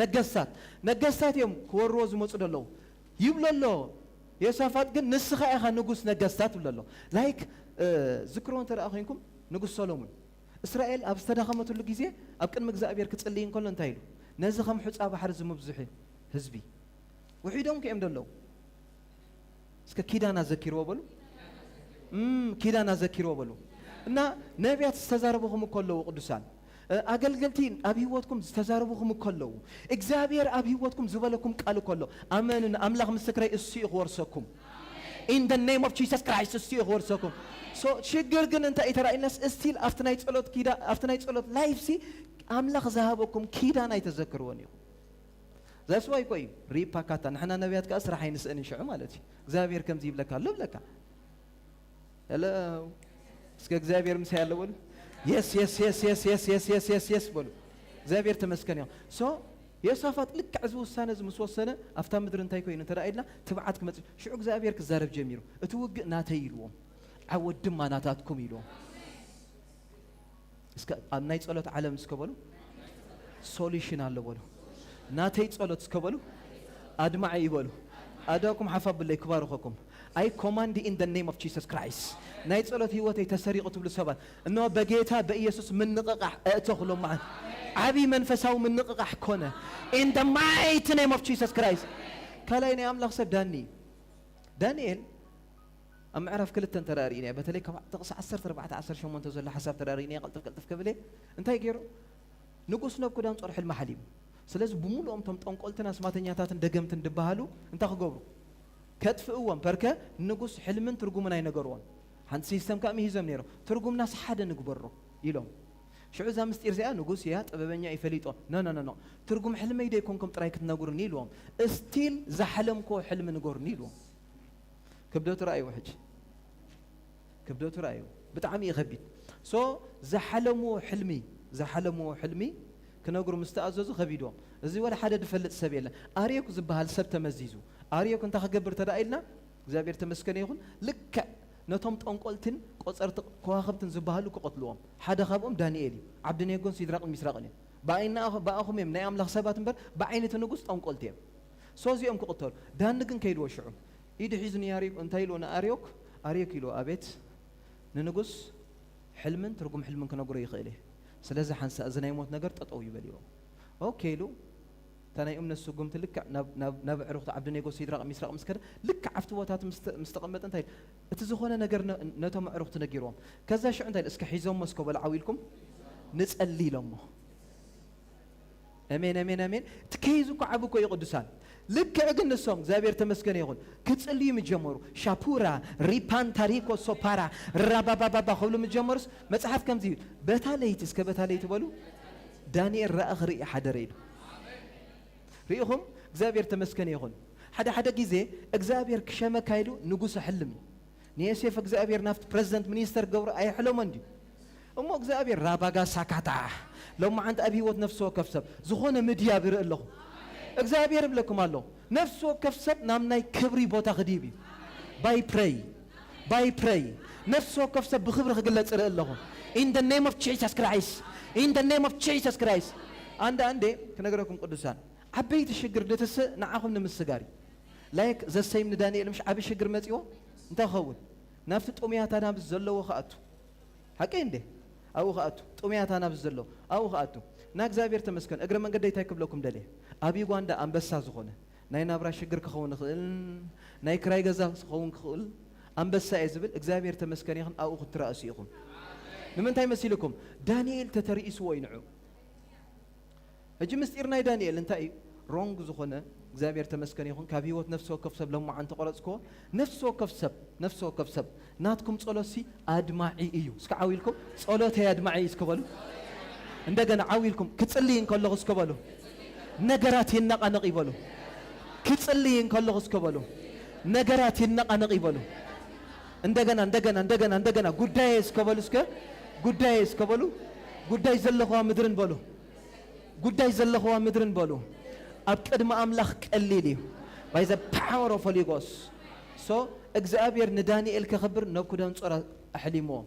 ነገስታት ነገስታት እዮም ክወርዎ ዝመፁ ደለዉ ይብሎ ኣሎ ዮሳፋጥ ግን ንስኻ ኢኻ ንጉስ ነገስታት ይብሎ ኣሎ ላይክ ዝክሮ እንተ ደኣ ኮይንኩም ንጉስ ሰሎሙን እስራኤል ኣብ ዝተዳኸመትሉ ግዜ ኣብ ቅድሚ እግዚኣብሔር ክጽልይ እንከሎ እንታይ ኢሉ ነዚ ከም ሑፃ ባሕሪ ዝምብዝሑ ህዝቢ ውሒዶም ከዮም ደለዉ እስከ ኪዳን ኣዘኪርዎ በሉ ኪዳን ኣዘኪርዎ በሉ እና ነቢያት ዝተዛረቡኹም እኮ ኣለዉ ቅዱሳን ኣገልገልቲ ኣብ ህይወትኩም ዝተዛረቡኹም እኮ ኣለዉ እግዚኣብሔር ኣብ ህይወትኩም ዝበለኩም ቃል እኮ ኣሎ ኣመንን ኣምላኽ ምስክረይ እሱ እዩ ክወርሰኩም in the name of Jesus Christ እሱ እዩ ክወርሰኩም so ሽግር ግን እንታይ እዩ ተራእዩናስ still ኣብቲ ናይ ጸሎት ኪዳ ኣብቲ ናይ ጸሎት life ሲ ኣምላኽ ዝሃበኩም ኪዳን ኣይተዘክርዎን ኢኹም that's why እኮ እዩ ሪፓካታ ንሕና ነቢያት ከዓ ስራሕ ኣይንስእን ሽዑ ማለት እዩ እግዚኣብሔር ከምዚ ይብለካ ኣሎ ብለካ ሄሎ እስከ እግዚኣብሔር ምሳይ ኣሎ በሉ yes yes yes yes yes yes yes yes yes በሉ እግዚኣብሔር ተመስገን እዮም so ዮሳፋጥ ልክዕ እዚ ውሳነ እዚ ምስ ወሰነ ኣብታ ምድሪ እንታይ ኮይኑ እንተ ኢልና ትብዓት ክመፅእ ሽዑ እግዚኣብሔር ክዛረብ ጀሚሩ እቲ ውግእ ናተይ ኢልዎም ዓወት ድማ ናታትኩም ኢልዎም እስከ ኣብ ናይ ጸሎት ዓለም እስከ በሉ solution ኣሎ በሉ ናተይ ጸሎት እስከ በሉ ኣድማዒ ይበሉ ኣዳኩም ሓፍ ኣብለይ ክባርኸኩም I command in the name of Jesus Christ ናይ ጸሎት ህይወተይ ተሰሪቑ ትብሉ ሰባት እነሆ በጌታ በኢየሱስ ምንቕቓሕ እእተኹ ሎማዓን ዓብዪ መንፈሳዊ ምንቕቓሕ ኮነ in the mighty name of Jesus Christ ካልኣይ ናይ ኣምላኽ ሰብ ዳኒ እዩ ዳንኤል ኣብ ምዕራፍ ክልተ እንተ ርኢና በተለይ ካብ ጥቕሲ ዓሰርተ ኣርባዕተ ዓሰርተ ሸሞንተ ዘሎ ሓሳብ ተራሪእና ቀልጥፍ ቀልጥፍ ከብል እንታይ ገይሩ ንጉስ ነብኩዳንጾር ሕልሚ ሓሊሙ ስለዚ ብምሉኦም ቶም ጠንቆልትን ኣስማተኛታትን ደገምትን ድበሃሉ እንታይ ክገብሩ ከጥፍእዎም ፐርከ ንጉስ ሕልምን ትርጉምን ኣይነገርዎን። ሓንቲ ሲስተም ከዓ ምሂዞም ነይሮም። ትርጉምናስ ሓደ ንግበሮ ኢሎም። ሽዑ እዛ ምስጢር እዚኣ ንጉስ እያ፣ ጥበበኛ እዩ፣ ፈሊጦ። ኖ፣ ኖ፣ ኖ፣ ኖ። ትርጉም ሕልመይ ዶ ይኮንኩም ጥራይ ክትነግሩኒ ኢልዎም። እስቲል ዝሓለምክዎ ሕልሚ ንገሩኒ ኢልዎም። ክብደቱ ረኣይዎ ሕጂ። ክብደቱ ረኣይዎ። ብጣዕሚ እዩ ከቢድ። ሶ ዝሓለምዎ ሕልሚ፣ ዝሓለምዎ ሕልሚ ክነግሩ ምስ ተኣዘዙ ከቢድዎም። እዚ ወላ ሓደ ዝፈልጥ ሰብ የለን። ኣርዮክ ዝበሃል ሰብ ተመዚዙ። ኣርዮክ እንታይ ክገብር ተደኣ ኢልና፣ እግዚኣብሔር ተመስገነ ይኹን፣ ልክዕ ነቶም ጠንቆልትን ቆጸርቲ ከዋኽብትን ዝበሃሉ ክቐትልዎም። ሓደ ካብኦም ዳንኤል እዩ። ዓብደኔጎን ሲድራቅን ሚስራቅን እዮም። ብኣይና-፣ ብኣኹም እዮም ናይ ኣምላኽ ሰባት እምበር፣ ብዓይኒ እቲ ንጉስ ጠንቆልቲ እዮም። ሶ እዚኦም ክቕተሉ። ዳኒ ግን ከይድዎ ሽዑ። ኢዱ ሒዙ ንኣርዮክ እንታይ ኢልዎ ንኣርዮክ? ኣርዮክ ኢልዎ፣ ኣቤት፣ ንንጉስ ሕልምን ትርጉም ሕልምን ክነግሮ ይኽእል እየ። ስለዚ ሓንሳእ እዚ ናይ ሞት ነገር ጠጠው ይበል ኢልዎ። ኦኬ ኢሉ፣ እታ ናይ እምነት ስጉምቲ ልክዕ ናብ፣ ናብ፣ ናብ ኣዕሩኽቲ ዓብደኔጎ ሲድራቅ ሚስራቅ ምስ ከደ፣ ልክዕ ኣብቲ ቦታ እቲ ምስ ተ-፣ ምስ ተቐመጠ እንታይ ኢሉ? እቲ ዝኾነ ነገር ነ-፣ ነቶም ኣዕሩኽቲ ነጊርዎም። ከዛ ሽዑ እንታይ ኢሉ? እስከ ሒዞሞ እስከ በሉ ዓው ኢልኩም ንጸሊ ኢሎሞ። ኣሜን፣ ኣሜን፣ ኣሜን። እቲ ኬዝ እኮ ዓቢ እኮ እዩ ቅዱሳን። ልክዕ ግን ንሶም እግዚኣብሔር ተመስገነ ይኹን ክጽልዩ ምጀመሩ። ሻፑራ፣ ሪፓን ታሪኮ ሶፓራ፣ ራባባባባ ክብሉ ምጀመሩስ መጽሓፍ ከምዚ ይብል። በታ ለይቲ፣ እስከ በታ ለይቲ በሉ፣ ዳንኤል ራእይ ክርኢ ሓደረ ኢሉ። ርኢኹም? እግዚኣብሔር ተመስገነ ይኹን። ሓደ ሓደ ግዜ እግዚኣብሔር ክሸመካ ኢሉ ንጉስ ኣሕልም እዩ። ንዮሴፍ እግዚኣብሔር ናብቲ ፕረዚደንት ሚኒስተር ክገብሮ ኣየሕለሞን ድዩ? እሞ እግዚኣብሔር ራባጋ ሳካታ ሎማዓንቲ ኣብ ህይወት ነፍሲ ወከፍ ሰብ ዝኾነ ምድያብ ይርኢ ኣለኹ። እግዚኣብሔር ይብለኩም ኣሎ፣ ነፍሲ ወከፍ ሰብ ናብ ናይ ክብሪ ቦታ ክድይብ እዩ። ባይ ፕረይ፣ ባይ ፕረይ፣ ነፍሲ ወከፍ ሰብ ብክብሪ ክግለጽ ይርኢ ኣለኹ። In the name of Jesus Christ, in the name of Jesus Christ። ኣንደ ኣንዴ ክነግረኩም ቅዱሳን፣ ዓበይቲ ሽግር ድትስእ ንዓኹም ንምስጋር እዩ። ላይክ ዘሰይም ንዳንኤል ምሽ ዓቢ ሽግር መጺዎ እንታይ ክኸውን? ናብቲ ጥሙያት ኣናብስ ዘለዎ ክኣቱ። ሓቀይ እንዴ? ኣብኡ ክኣቱ። ጥሙያት ኣናብስ ዘለዎ ኣብኡ ክኣቱ። ና እግዚኣብሔር ተመስገን። እግረ መንገደይ እንታይ ክብለኩም ደልየ? ኣብ ዩጋንዳ ኣንበሳ ዝኾነ፣ ናይ ናብራ ሽግር ክኸውን ይኽእል፣ ናይ ክራይ ገዛ ክኸውን ክኽእል፣ ኣንበሳ እየ ዝብል፣ እግዚኣብሔር ተመስገን ይኹን፣ ኣብኡ ክትረኣሱ ኢኹም። ንምንታይ መሲልኩም? ዳንኤል ተተርኢስዎ እዩ ንዑ። ሕጂ ምስጢር ናይ ዳንኤል እንታይ እዩ? ሮንግ ዝኾነ፣ እግዚኣብሔር ተመስገን ይኹን፣ ካብ ህይወት ነፍሲ ወከፍ ሰብ ለማዓንቲ ቆረጽክዎ። ነፍሲ ወከፍ ሰብ፣ ነፍሲ ወከፍ ሰብ ናትኩም ጸሎትሲ ኣድማዒ እዩ። እስከ ዓው ኢልኩም፣ "ጸሎተይ ኣድማዒ እዩ" እስከ በሉ። እንደገና ዓው ኢልኩም፣ "ክጽልይ እንከለኹ" እስከ በሉ፣ "ነገራት ይነቓነቕ" ይበሉ። "ክጽልይ እንከለኹ" እስከ በሉ፣ "ነገራት ይነቓነቕ" ይበሉ። እንደገና፣ እንደገና፣ እንደገና፣ እንደገና፣ "ጉዳየ" እስከ በሉ፣ እስከ "ጉዳየ" እስከ በሉ፣ "ጉዳይ ዘለኽዋ ምድርን" በሉ። ጉዳይ ዘለኽዋ ምድርን በሉ። ኣብ ቅድሚ ኣምላኽ ቀሊል እዩ። By the power of Holy Ghost። So እግዚኣብሔር ንዳንኤል ከኽብር ነብኩደንጾር ኣሕሊምዎ።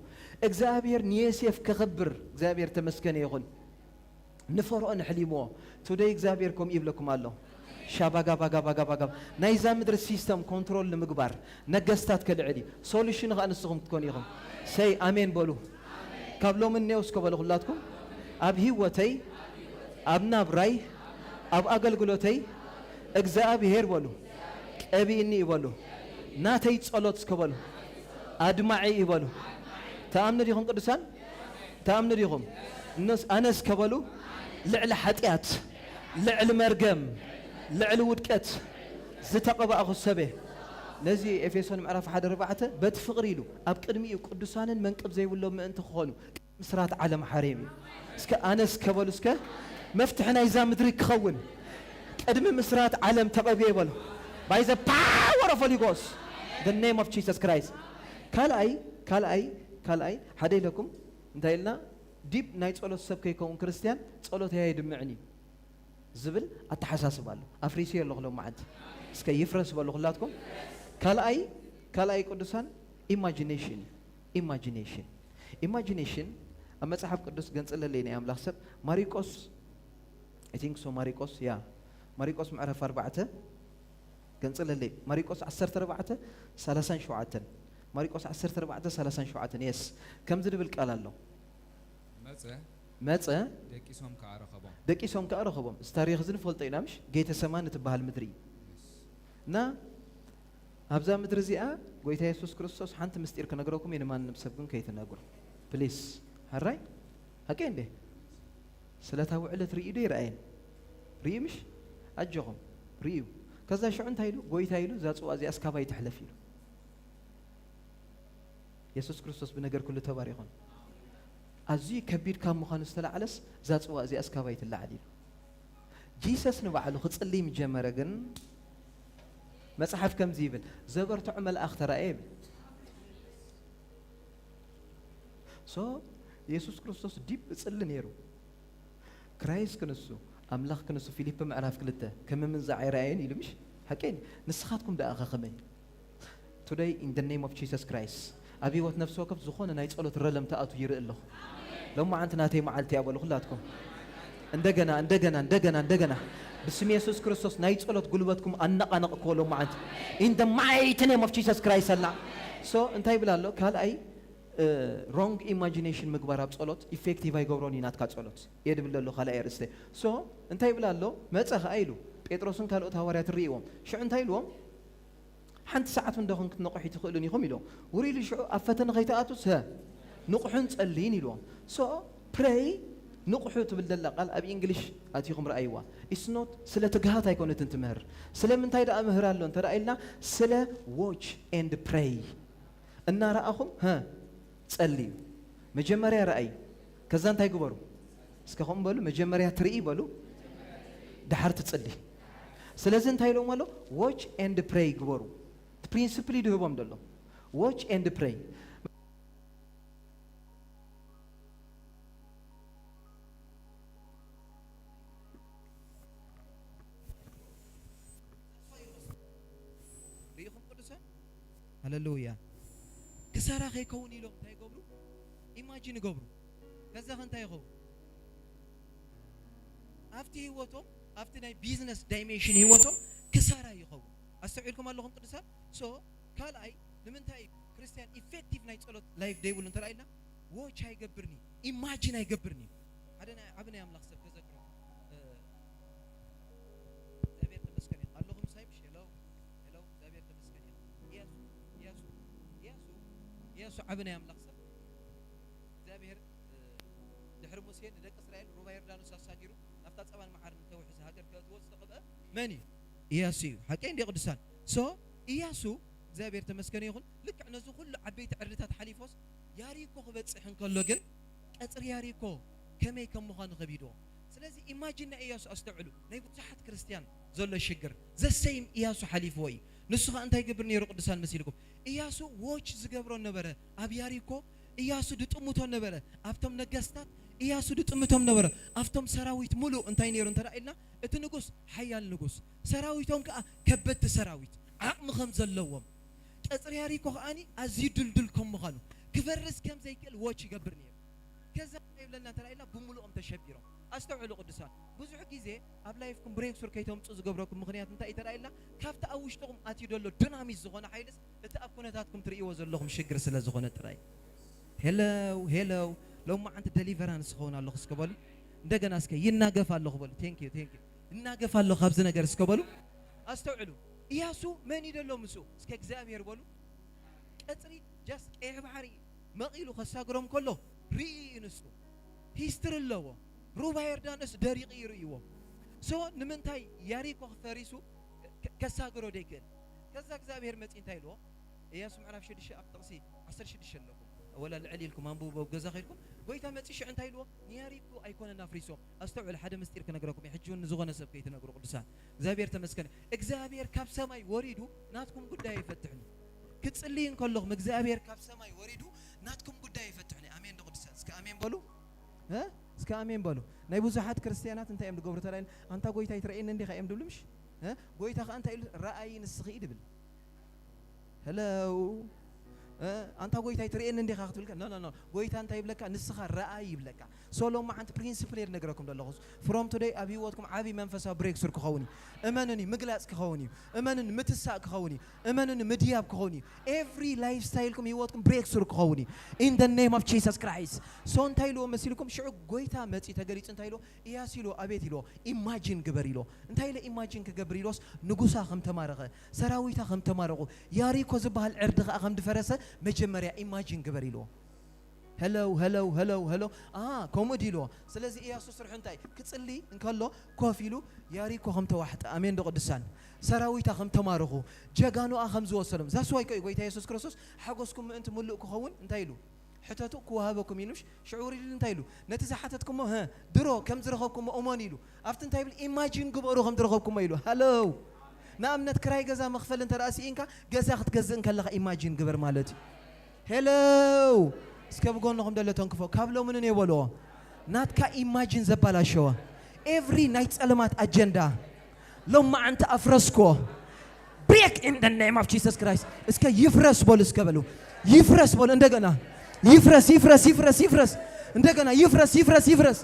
እግዚኣብሔር ንዮሴፍ ከኽብር እግዚኣብሔር ተመስገነ ይኹን። ንፈርኦን ኣሕሊምዎ። ቱደይ እግዚኣብሔር ከምኡ ይብለኩም ኣሎ። ሻባጋባጋባጋባጋ ናይዛ ምድሪ ሲስተም ኮንትሮል ንምግባር ነገስታት ከልዕል እዩ። ሶሉሽን ኸኣ ንስኹም ክትኮኑ ኢኹም። ሰይ ኣሜን በሉ። ካብ ሎሚ እኔው እስከ በሉ ኩላትኩም፣ ኣብ ህይወተይ፣ ኣብ ናብራይ፣ ኣብ ኣገልግሎተይ እግዚኣብሔር በሉ ቀቢእኒ እዩ በሉ። ናተይ ጸሎት እስከ በሉ ኣድማዒ እዩ በሉ። ተኣምኑ ዲኹም ቅዱሳን? ተኣምኑ ዲኹም? እነስ-፣ ኣነ እስከ በሉ ልዕሊ ሓጢኣት፣ ልዕሊ መርገም፣ ልዕሊ ውድቀት ዝተቐባእኹ ሰበ። ነዚ ኤፌሶን ምዕራፍ ሓደ ኣርባዕተ በቲ ፍቕሪ ኢሉ ኣብ ቅድሚኡ ቅዱሳንን መንቅብ ዘይብሎም ምእንቲ ክኾኑ ምስራት ዓለም ሓሬም እዩ። እስከ ኣነ እስከ በሉ እስከ መፍትሒ ናይዛ ምድሪ ክኸውን ቅድሚ ምስራት ዓለም ተቐብየ በሉ። By the power of Holy Ghost, the name of Jesus Christ። ካልኣይ፣ ካልኣይ፣ ካልኣይ ሓደ ኢለኩም እንታይ ኢልና? ዲብ ናይ ጸሎት ሰብ ከይከውን ክርስትያን ጸሎተይ ኣይድምዕን እዩ ዝብል ኣተሓሳስባ ኣሎ። ኣፍሪስዮ ኣለኹ ሎም መዓልቲ። እስከ ይፍረስ በሉ ኩላትኩም። ካልኣይ፣ ካልኣይ ቅዱሳን ኢማጂኔሽን፣ ኢማጂኔሽን፣ ኢማጂኔሽን ኣብ መጽሓፍ ቅዱስ ገንጽለለይ ናይ ኣምላኽ ሰብ ማሪቆስ፣ I think so ማሪቆስ፣ ያ፣ ማሪቆስ ምዕራፍ ኣርባዕተ ገንጽለለይ። ማሪቆስ ዓሰርተ ኣርባዕተ ሰላሳን ሸውዓተን። ማሪቆስ ዓሰርተ ኣርባዕተ ሰላሳን ሸውዓተን። የስ። ከምዚ ድብል ቃል ኣሎ። መጸ፣ መጸ፣ ደቂሶም ከኣ ረኸቦም። ደቂሶም ከኣ ረኸቦም። እዚ ታሪኽ እዚ ንፈልጦ ኢና ምሽ? ጌተሰማኒ ትበሃል ምድሪ እዩ። የስ። እና ኣብዛ ምድሪ እዚኣ ጎይታ የሱስ ክርስቶስ ሓንቲ ምስጢር ክነግረኩም እየ፣ ንማንም ሰብ ግን ከይትነግሩ። ፕሊስ። ሕራይ? ሓቀይ እንዴ? ስለታ ውዕለት ርእዩ ዶ ይረኣየን? ርእዩ ምሽ? ኣጆኹም። ርእዩ። ከዛ ሽዑ እንታይ ኢሉ? ጎይታ ኢሉ፣ እዛ ጽዋ እዚኣ እስካባይ ትሕለፍ ኢሉ። የሱስ ክርስቶስ ብነገር ኩሉ ተባሪኹን። ኣዝዩ ከቢድ ካብ ምዃኑ ዝተላዕለስ፣ እዛ ጽዋ እዚኣ እስካባይ ትላዓል ኢሉ። ጂሰስ ንባዕሉ ክጽልይ ምስ ጀመረ ግን፣ መጽሓፍ ከምዚ ይብል፣ ዘበርትዖ መልኣኽ ተራእየ ይብል። ሶ፣ የሱስ ክርስቶስ ዲብ እጽሊ ነይሩ። ክራይስት ክንሱ፣ ኣምላኽ ክንሱ፣ ፊሊፕ ምዕራፍ ክልተ፣ ከም ምንዛዕ ኣይረኣየን ኢሉ፣ ምሽ? ሓቀይ፣ ንስኻትኩም ደኣ ከ ከመይ? Today, in the name of Jesus Christ፣ ኣብ ህይወት ነፍሲ ወከፍ ዝኾነ ናይ ጸሎት ረለም ተኣቱ ይርኢ ኣለኹ። ሎማዓንቲ ናተይ መዓልቲ እያ በሉ ኩላትኩም። እንደገና፣ እንደገና፣ እንደገና፣ እንደገና። ብስም የሱስ ክርስቶስ ናይ ጸሎት ጉልበትኩም ኣነቓነቕክዎ ሎማዓንቲ። In the mighty name of Jesus Christ ኣልና። ሶ፣ እንታይ ይብል ኣሎ? ካልኣይ፣ እ፣ ሮንግ ኢማጂኔሽን ምግባር ኣብ ጸሎት ኢፌክቲቭ ኣይገብሮን እዩ ናትካ ጸሎት። እየ ድብል ዘሎ ካልኣይ ኣርእስተ። ሶ፣ እንታይ ይብል ኣሎ? መጸ ኸኣ ኢሉ፣ ጴጥሮስን ካልኦት ሃዋርያትን ርእይዎም። ሽዑ እንታይ ኢልዎም? ሓንቲ ሰዓት እውን ዶ ክንክትነቕሑ ኣይትኽእሉን ኢኹም ኢልዎም። ውሪዱ ሽዑ ኣብ ፈተነ ከይትኣትውስ፣ ሀ፣ ንቕሑን ጸልይን ኢልዎም። ሶ፣ ፕሬይ፣ ንቕሑ ትብል ዘላ ቃል ኣብ ኢንግሊሽ ኣቲኹም ረኣይዋ። It's not፣ ስለ ትግሃት ኣይኮነትን ትምህር። ስለምንታይ ደኣ ምህር ኣሎ እንተ ደኣ ኢልና፣ ስለ ዎች ኤንድ ፕሬይ። እናረኣኹም፣ ሀ፣ ጸልዩ። መጀመርያ ረኣዩ። ከዛ እንታይ ግበሩ? እስከ ከምኡ በሉ፣ መጀመርያ ትርኢ በሉ፣ ደሓር ትጽሊ። ስለዚ እንታይ ኢሎም ኣሎ? ዎች ኤንድ ፕሬይ ግበሩ። ፕሪንስፕል እዩ ድህቦም ዘሎ። ዎች ኤንድ ፕሬይ። ርኢኹም ቅዱሳን? ሃሌሉያ። ክሳራ ከይከውን ኢሎም እንታይ ይገብሩ? ኢማጂን ይገብሩ። ከዛ ከ እንታይ ይኸውን? ኣብቲ ህይወቶም፣ ኣብቲ ናይ ቢዝነስ ዳይሜንሽን ህይወቶም ክሳራ ይኸውን። ኣስተውዒልኩም ኣለኹም ቅዱሳን? ሶ፣ ካልኣይ፣ ንምንታይ ክርስትያን ኢፌክቲቭ ናይ ጸሎት ላይፍ ደይብሉ እንተ ኢልና፣ ዎች ኣይገብርኒ፣ ኢማጂን ኣይገብርኒ። ሓደ ናይ ዓቢ ናይ ኣምላኽ ሰብ ከዘክሮ፣ እ፣ እግዚኣብሔር ተመስገን እዩ። ኣለኹም ሳይምሽ? ሄሎ፣ ሄሎ፣ እግዚኣብሔር ተመስገን እዩ። ኢያሱ፣ ኢያሱ፣ ኢያሱ፣ ኢያሱ ዓቢ ናይ ኣምላኽ ሰብ። እግዚኣብሔር፣ እ፣ ድሕሪ ሙሴ ንደቂ እስራኤል ሩባ ዮርዳኖስ ኣሳጊሩ ናብታ ጸባን መዓርን እተውሕዝ ሃገር ከእትዎ ዝተቐብአ መን እዩ? ኢያሱ እዩ። ሓቀይ እንዲ ቅዱሳን? ሶ፣ ኢያሱ እግዚኣብሔር ተመስገን ይኹን፣ ልክዕ ነዚ ኩሉ ዓበይቲ ዕርድታት ሓሊፎስ ያሪኮ ክበጽሕ እንከሎ ግን፣ ቀጽሪ ያሪኮ ከመይ ከም ምዃኑ ከቢድዎ። ስለዚ ኢማጂን ናይ ኢያሱ ኣስተውዕሉ። ናይ ብዙሓት ክርስትያን ዘሎ ሽግር፣ ዘሰይም ኢያሱ ሓሊፍዎ እዩ። ንሱ ኸኣ እንታይ ይገብር ነይሩ ቅዱሳን መሲልኩም? ኢያሱ ዎች ዝገብሮ ነበረ ኣብ ያሪኮ፣ ኢያሱ ድጥምቶ ነበረ ኣብቶም ነገስታት፣ ኢያሱ ድጥምቶም ነበረ ኣብቶም ሰራዊት ሙሉእ። እንታይ ነይሩ እንተ ኢልና፣ እቲ ንጉስ ሓያል ንጉስ፣ ሰራዊቶም ከኣ ከበድቲ ሰራዊት፣ ዓቕሚ ከም ዘለዎም፣ ቀጽሪ ያሪኮ ከኣኒ ኣዝዩ ድልዱል ከም ምዃኑ፣ ክፈርስ ከም ዘይክእል ዎች ይገብር ነይሩ። ከዛ እንታይ ይብለና እንተ ኢልና፣ ብምሉኦም ተሸቢሮም። ኣስተውዕሉ ቅዱሳን፣ ብዙሕ ግዜ ኣብ ላይፍኩም ብሬክ ስሩ ከይተምጹ ዝገብረኩም ምኽንያት እንታይ እዩ እንተ ኢልና፣ ካብቲ ኣብ ውሽጥኹም ኣትዩ ዘሎ ዱናሚት ዝኾነ ሓይልስ፣ እቲ ኣብ ኩነታትኩም ትርእይዎ ዘለኹም ሽግር ስለ ዝኾነ ጥራይ። ሄለው፣ ሄለው፣ ሎማዓንቲ ደሊቨራንስ ክኸውን ኣለኹ እስከ በሉ። እንደገና እስከ ይናገፍ ኣለኹ በሉ። ቴንክ ዩ፣ ቴንክ ዩ። ይናገፍ ኣለኹ ካብዚ ነገር እስከ በሉ። ኣስተውዕሉ። ኢያሱ መን እዩ ዘሎ ምስኡ? እስከ እግዚኣብሔር በሉ። ቀጽሪ ጃስት ቀይሕ ባሕሪ መቒሉ ከሳግሮም ከሎ ርኢ እዩ ንሱ። ሂስትሪ ኣለዎ። ሩባ ዮርዳኖስ ደሪቑ እዩ ርእይዎ። ሶ ንምንታይ ያሪኮ ፈሪሱ ከ-፣ ከሳግሮ ደይክእል? ከዛ እግዚኣብሔር መጺ እንታይ ኢልዎ? ኢያሱ ምዕራፍ ሽዱሽተ ኣብ ጥቕሲ ዓሰርተ ሽዱሽተ ኣለኩም። ወላ ልዕል ኢልኩም ኣንብቡ ኣብ ገዛ ከይድኩም። ጎይታ መጺ ሽዑ እንታይ ኢልዎ? ንያሪኮ ኣይኮነን ኣፍሪሶ። ኣስተውዕል፣ ሓደ ምስጢር ክነግረኩም እየ። ሕጂ እውን ንዝኾነ ሰብ ከይትነግሩ ቅዱሳን። እግዚኣብሔር ተመስገን። እግዚኣብሔር ካብ ሰማይ ወሪዱ ናትኩም ጉዳይ ኣይፈትሕን እዩ። ክትጽልዩ እንከለኹም እግዚኣብሔር ካብ ሰማይ ወሪዱ ናትኩም ጉዳይ ኣይፈትሕን እዩ። ኣሜን ዶ ቅዱሳን? እስከ ኣሜን በሉ። እ? እስከ ኣሜን በሉ። ናይ ብዙሓት ክርስትያናት እንታይ እዮም ዝገብሩ ተራይን? ኣንታ ጎይታ ኣይትርእየኒ እንዲኻ እዮም ድብሉ ምሽ? እ? ጎይታ ከኣ እንታይ ኢሉ? ረኣዪ ንስኺ እዩ ድብል። ሄሎ። እ፣ ኣንታ ጎይታይ ትርእየኒ እንዲኻ ክትብል ከ-፣ ኖ፣ ኖ፣ ኖ። ጎይታ እንታይ ይብለካ? ንስኻ ረኣይ ይብለካ። ሶ ሎማዓንቲ ፕሪንስፕል እየ ዝነግረኩም ዘለኹ። ፍሮም ቱደይ ኣብ ህይወትኩም ዓቢ መንፈሳዊ ብሬክ ስሩ ክኸውን እዩ። እመኑኒ፣ ምግላጽ ክኸውን እዩ። እመኑኒ፣ ምትሳእ ክኸውን እዩ። እመኑኒ፣ ምድያብ ክኸውን እዩ። ኤቭሪ ላይፍ ስታይልኩም ህይወትኩም ብሬክ ስሩ ክኸውን እዩ። In the name of Jesus Christ። ሶ እንታይ ኢልዎ መሲልኩም? ሽዑ ጎይታ መጺ ተገሊጹ እንታይ ኢልዎ? ኢያሱ ኢልዎ፣ ኣቤት ኢልዎ፣ ኢማጂን ግበር ኢልዎ። እንታይ ኢለ ኢማጂን ክገብር ኢልዎስ፣ ንጉሳ ከም ተማረኸ፣ ሰራዊታ ከም ተማረኹ፣ ያሪኮ ዝበሃል ዕርዲ ኸኣ ከም ድፈረሰ መጀመርያ ኢማጂን ግበር ኢልዎ። Hello, hello, hello, hello. ኣ ከምኡ ድዩ ኢልዎ። ስለዚ ኢያሱ ስርሑ እንታይ? ክጽሊ እንከሎ ኮፍ ኢሉ ያሪኮ ከም ተዋሕጠ፣ ኣሜን ዶ ቅዱሳን? ሰራዊታ ከም ተማርኹ፣ ጀጋኑኣ ከም ዝወሰዶም። ዛስዋይ ኮዩ ጎይታ የሱስ ክርስቶስ ሓጎስኩም ምእንቲ ምሉእ ክኸውን እንታይ ኢሉ? ሕተቱ ክወሃበኩም ኢሉ። ሽዑ ውሪድ ኢሉ እንታይ ኢሉ? ነቲ ዝሓተትኩሞ፣ ሀ፣ ድሮ ከም ዝረኸብኩሞ እመኑ ኢሉ። ኣብቲ እንታይ ይብል? ኢማጂን ግበሩ ከም ዝረኸብኩሞ ኢሉ። ሃለው። ንኣብነት ክራይ ገዛ መኽፈል እንተ ደኣ ስኢንካ፣ ገዛ ክትገዝእ እንከለኻ ኢማጂን ግበር ማለት እዩ። ሄለው። እስከ ብጎንኹም ደሎ ተንክፎ። ካብ ሎሚ ንኔ በልዎ። ናትካ ኢማጂን ዘባላሸወ ኤቭሪ ናይ ጸለማት ኣጀንዳ ሎም መዓንቲ ኣፍረስኮ። Break in the name of Jesus Christ። እስከ ይፍረስ በሉ፣ እስከ በሉ። ይፍረስ በሉ። እንደገና ይፍረስ፣ ይፍረስ፣ ይፍረስ፣ ይፍረስ። እንደገና ይፍረስ፣ ይፍረስ፣ ይፍረስ።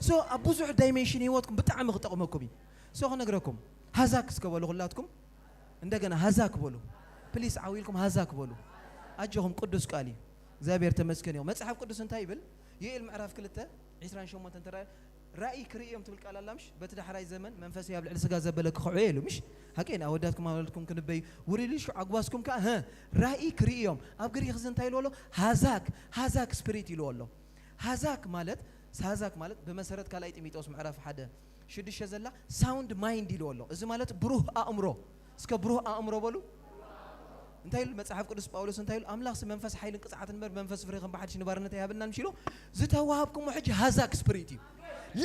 So ኣብ ብዙሕ ዳይሜንሽን ህይወትኩም ብጣዕሚ ክጠቕመኩም እዩ። So ክነግረኩም፣ ሃዛክ እስከ በሉ ኩላትኩም። እንደገና ሃዛክ በሉ። ፕሊስ ዓው ኢልኩም ሃዛክ በሉ። ኣጆኹም፣ ቅዱስ ቃል እዩ። እግዚኣብሔር ተመስገን እዩ። መጽሓፍ ቅዱስ እንታይ ይብል? ዮኤል ምዕራፍ ክልተ ዒስራን ሸሞንተን ተራ ራእይ ክርኢ እዮም ትብል ቃል ኣላ ምሽ? በቲ ዳሕራይ ዘመን መንፈሰይ ኣብ ልዕሊ ስጋ ዘበለ ክኽዑ እየ ኢሉ ምሽ? ሓቂ ኢና። ኣወዳትኩም ኣወልድኩም ክንበዩ ውሪድ ኢሉ ሽዑ ኣግባስኩም ከኣ፣ ሀ፣ ራእይ ክርኢ እዮም። ኣብ ግሪክ እዚ እንታይ ኢልዎ ኣሎ? ሃዛክ፣ ሃዛክ ስፒሪት ኢልዎ ኣሎ። ሃዛክ ማለት፣ ሃዛክ ማለት ብመሰረት ካልኣይ ጢሞቴዎስ ምዕራፍ ሓደ ሽዱሽተ ዘላ ሳውንድ ማይንድ ኢልዎ ኣሎ። እዚ ማለት ብሩህ ኣእምሮ። እስከ ብሩህ ኣእምሮ በሉ። እንታይ ኢሉ መጽሓፍ ቅዱስ ጳውሎስ እንታይ ኢሉ? ኣምላኽሲ መንፈስ ሓይልን ቅጽዓትን እምበር መንፈስ ፍሬ ከም ብሓድሽ ንባርነት ኣይሃበናን ምሽ ኢሉ። ዝተዋሃብኩሞ ሕጂ ሃዛክ ስፒሪት እዩ።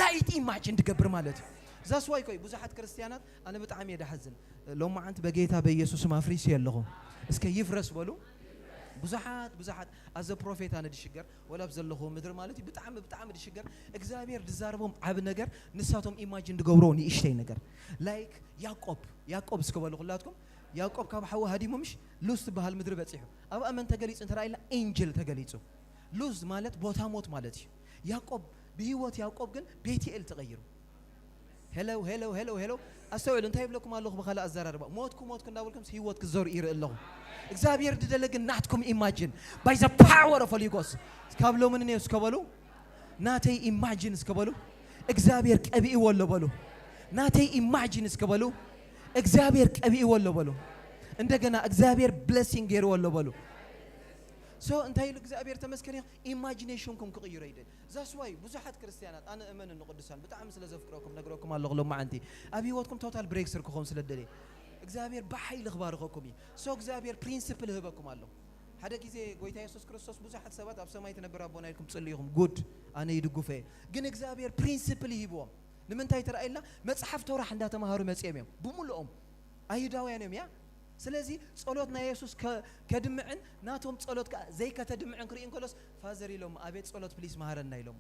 ላይት ኢማጂን ትገብር ማለት እዩ። ዛስዋይ ኮይ ብዙሓት ክርስትያናት ኣነ ብጣዕሚ እየ ድሓዝን። ሎማዓንቲ በጌታ በኢየሱስ ስም ኣፍሪሰዮ ኣለኹ። እስከ ይፍረስ በሉ። ብዙሓት፣ ብዙሓት ኣዘ ፕሮፌት ኣነ ድሽገር፣ ወላ ኣብ ዘለኹ ምድሪ ማለት እዩ፣ ብጣዕሚ፣ ብጣዕሚ ድሽገር። እግዚኣብሔር ድዛረቦም ዓቢ ነገር ንሳቶም ኢማጂን ድገብርዎ ንእሽተይ ነገር። ላይክ ያዕቆብ፣ ያዕቆብ እስከ በሉ ኩላትኩም። ያዕቆብ ካብ ሓዉ ሃዲሙ ምሽ ሉዝ ትበሃል ምድሪ በጺሑ። ኣብኣ መን ተገሊጹ እንተ ኢልና፣ ኤንጅል ተገሊጹ። ሉዝ ማለት ቦታ ሞት ማለት እዩ። ያዕቆብ፣ ብህይወት ያዕቆብ ግን ቤትኤል ተቐይሩ። ሄለው፣ ሄለው፣ ሄለው፣ ሄለው። ኣስተውዕሉ፣ እንታይ ይብለኩም ኣለኹ ብኻልእ ኣዘራርባ። ሞትኩ፣ ሞትኩ እንዳበልኩም ህይወት ክዘሩ ይርኢ ኣለኹ። እግዚኣብሔር ድደለ ግን ናትኩም ኢማጂን። By the power of Holy Ghost። ካብ ሎሚ ንኔው እስከ በሉ፣ ናተይ ኢማጂን እስከ በሉ። እግዚኣብሔር ቀቢእዎ ኣሎ በሉ። ናተይ ኢማጂን እስከ በሉ። እግዚኣብሔር ቀቢእዎ ኣሎ በሉ። እንደገና እግዚኣብሔር ብለሲንግ ገይርዎ ኣሎ በሉ። So እንታይ ኢሉ እግዚኣብሔር ተመስገን እዩ። ኢማጂኔሽንኩም ክቕይሮ ይደል። ዛስዋይ ብዙሓት ክርስትያናት ኣነ እመን ንቅዱሳን ብጣዕሚ ስለ ዘፍቅረኩም ነግረኩም ኣለኹ። ሎማዓንቲ ኣብ ህይወትኩም ቶታል ብሬክስር ክኸውን ስለ ደልየ እግዚኣብሔር ብሓይሊ ክባርኸኩም እዩ። So እግዚኣብሔር ፕሪንሲፕል ይህበኩም ኣሎ። ሓደ ግዜ ጎይታ የሱስ ክርስቶስ ብዙሓት ሰባት ኣብ ሰማይ ትነብር ኣቦና ኢልኩም ጽልዩ ኢኹም። ጉድ፣ ኣነ ይድጉፈ እየ። ግን እግዚኣብሔር ፕሪንሲፕል ይሂብዎም። ንምንታይ ተራእየልና? መጽሓፍ ቶራሕ እንዳተማሃሩ መጺኦም እዮም ብምሉኦም። ኣይሁዳውያን እዮም እያ። ስለዚ ጸሎት ናይ የሱስ ከ-፣ ከድምዕን ናቶም ጸሎት ከኣ ዘይከተድምዕን ክርኢ እንከሎስ ፋዘር ኢሎም ኣቤት ጸሎት ፕሊስ መሃረና ኢሎም።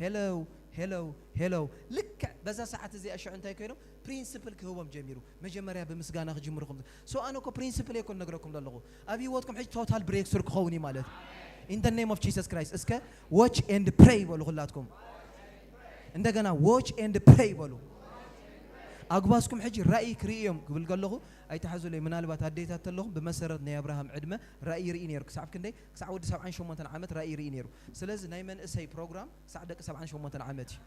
ሄለው፣ ሄለው፣ ሄለው። ልክዕ በዛ ሰዓት እዚኣ ሽዑ እንታይ ኮይኖም? ፕሪንስፕል ክህቦም ጀሚሩ። መጀመርያ ብምስጋና ክጅምሩ ከም so ኣነ እኮ ፕሪንስፕል እየ እኮ ነግረኩም ዘለኹ። ኣብ ህይወትኩም ሕጂ ቶታል ብሬክስሩ ክኸውን እዩ ማለት። In the name of Jesus Christ። እስከ watch and pray በሉ ኩላትኩም። እንደገና watch and pray በሉ። ኣጉባዝኩም ሕጂ ራእይ ክርኢ እዮም ክብል ከለኹ ኣይትሓዙለይ። ምናልባት ኣዴታት ተለኹም ብመሰረት ናይ ኣብርሃም ዕድመ ራእይ ይርኢ ነይሩ። ክሳብ ክንደይ? ክሳዕ ወዲ ሰብዓን ሸሞንተን ዓመት ራእይ ይርኢ ነይሩ። ስለዚ ናይ መንእሰይ ፕሮግራም ክሳዕ ደቂ ሰብዓን ሸሞንተን ዓመት እዩ።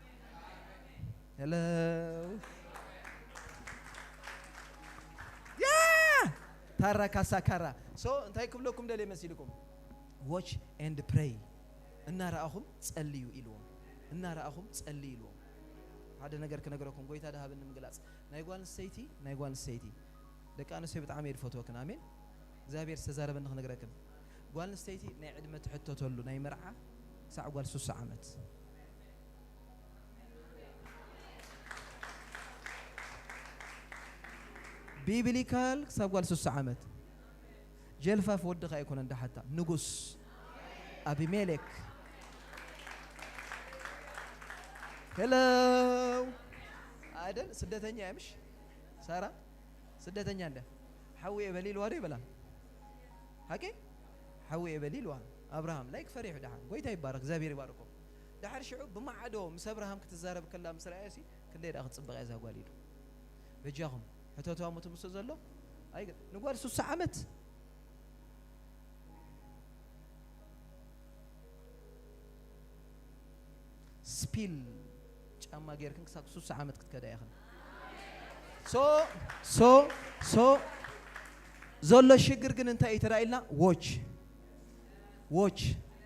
ሄሎ። ያ! ታራ ካሳ ካራ። So እንታይ ክብለኩም ደልየ መሲልኩም? Watch and pray። እናረኣኹም ጸልዩ ኢልዎም። እናረኣኹም ጸልዩ ኢልዎም። ሓደ ነገር ክነግረኩም፣ ጎይታ ድሃበኒ ምግላጽ። ናይ ጓል ኣንስተይቲ፣ ናይ ጓል ኣንስተይቲ። ደቂ ኣንስትዮ ብጣዕሚ እየ ዝፈትወክን፣ ኣሜን። እግዚኣብሔር ዝተዛረበኒ ክነግረክን። ጓል ኣንስተይቲ ናይ ዕድመ ትሕተተሉ ናይ መርዓ ክሳዕ ጓል ሱሳ ዓመት። ቢብሊካል ክሳብ ጓል ሱሳ ዓመት። ጀልፋፍ ወድኻ ኣይኮነን ደሓታ፣ ንጉስ ኣቢሜሌክ። ሄሎ። ኣይደል? ስደተኛ እያ ምሽ? ሳራ? ስደተኛ እንደ? ሓዊ እየ በሊ ኢልዋ ዶ ይበላ? ሓቂ? ሓዊ እየ በሊ ኢልዋ። ኣብርሃም ላይክ ፈሪሑ ደሓን። ጎይታ ይባረክ፣ እግዚኣብሔር ይባርኮ። ደሓር ሽዑ ብማዕዶ ምስ ኣብርሃም ክትዛረብ ከላ ምስ ረኣየሲ፣ ክንደይ ደኣ ክትጽብቕ እያ እዛ ጓል ኢሉ። በጃኹም፣ ሕተትዋ እሞ ትምሱ ዘሎ? ኣይገ-፣ ንጓል ሱሳ ዓመት። ስፒል ጫማ ጌርክን ክሳብ ሱሳ ዓመት ክትከዳ ኢኽን። ሶ፣ ሶ፣ ሶ፣ ዘሎ ሽግር ግን እንታይ እዩ ተራኢልና? ዎች። ዎች።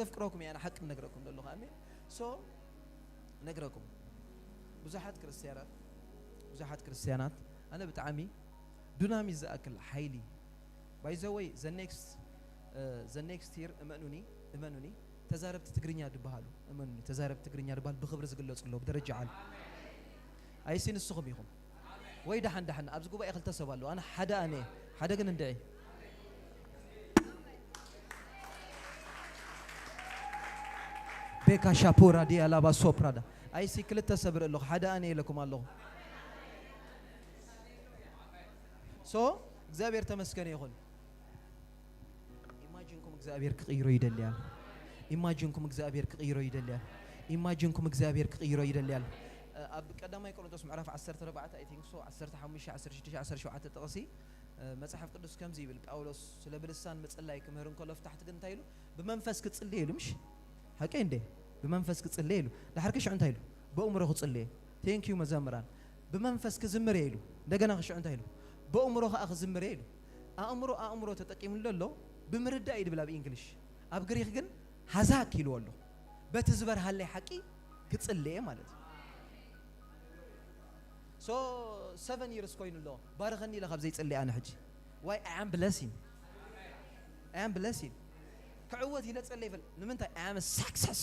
ዘፍቅረኩም እየ ኣነ ሓቂ ነግረኩም ዘለኹ ኣሜን so ነግረኩም ብዙሓት ክርስትያናት ብዙሓት ክርስትያናት ኣነ ብጣዕሚ ዱናሚት ዝኣክል ሓይሊ by the way the next the next year እመኑኒ እመኑኒ ተዛረብቲ ትግርኛ ዝበሃሉ እመኑኒ ተዛረብቲ ትግርኛ ዝበሃል ብክብሪ ዝግለፁ ኣለዉ ብደረጃ ዓለም ኣይሲ ንስኹም ኢኹም ወይ ደሓን ደሓን ኣብዚ ጉባኤ ክልተ ሰብ ኣለዉ ኣነ ሓደ ኣነ ሓደ ግን እንድዒ ቤካ ሻፖራ ዲያ ላባ ሶፕራዳ ኣይሲ ክልተ ሰብ ርኢ ኣለኹ ሓደ ኣነ ኢለኩም ኣለኹ so እግዚኣብሔር ተመስገነ ይኹን ኢማጂንኩም እግዚኣብሔር ክቕይሮ ይደልያል ኢማጂንኩም እግዚኣብሔር ክቕይሮ ይደልያል ኢማጂንኩም እግዚኣብሔር ክቕይሮ ይደልያል ኣብ ቀዳማይ ቆሮንቶስ ምዕራፍ ዓሰርተ ኣርባዕተ I think so ዓሰርተ ሓሙሽተ ዓሰርተ ሽዱሽተ ዓሰርተ ሸውዓተ ጥቕሲ መጽሓፍ ቅዱስ ከምዚ ይብል ጳውሎስ ስለ ብልሳን ምጽላይ ክምህር እንከሎ ፍታሕቲ ግን እንታይ ኢሉ ብመንፈስ ክጽልየ ኢሉ ምሽ ሓቂ እንዴ ብመንፈስ ክጽልየ ኢሉ ድሓር ክሽዑ እንታይ ኢሉ በእምሮ ክጽልየ thank you መዘምራን ብመንፈስ ክዝምር እየ ኢሉ እንደገና ክሽዑ እንታይ ኢሉ ብእምሮ ከዓ ክዝምር እየ ኢሉ። ኣእምሮ ኣእምሮ ተጠቂምሉ ኣሎ፣ ብምርዳእ እዩ ድብል ኣብ ኢንግሊሽ። ኣብ ግሪክ ግን ሃዛክ ኢልዎ ኣሎ። በቲ ዝበርሃለይ ሓቂ ክጽሊ እየ ማለት እዩ። So seven years ኮይኑ ኣሎ። ባርኸኒ ኢለ ካብ ዘይጽሊ ኣነ ሕጂ። Why? I am blessing. I am blessing. ክዕወት ኢለ ጸለ ይብል። ንምንታይ? I am a success.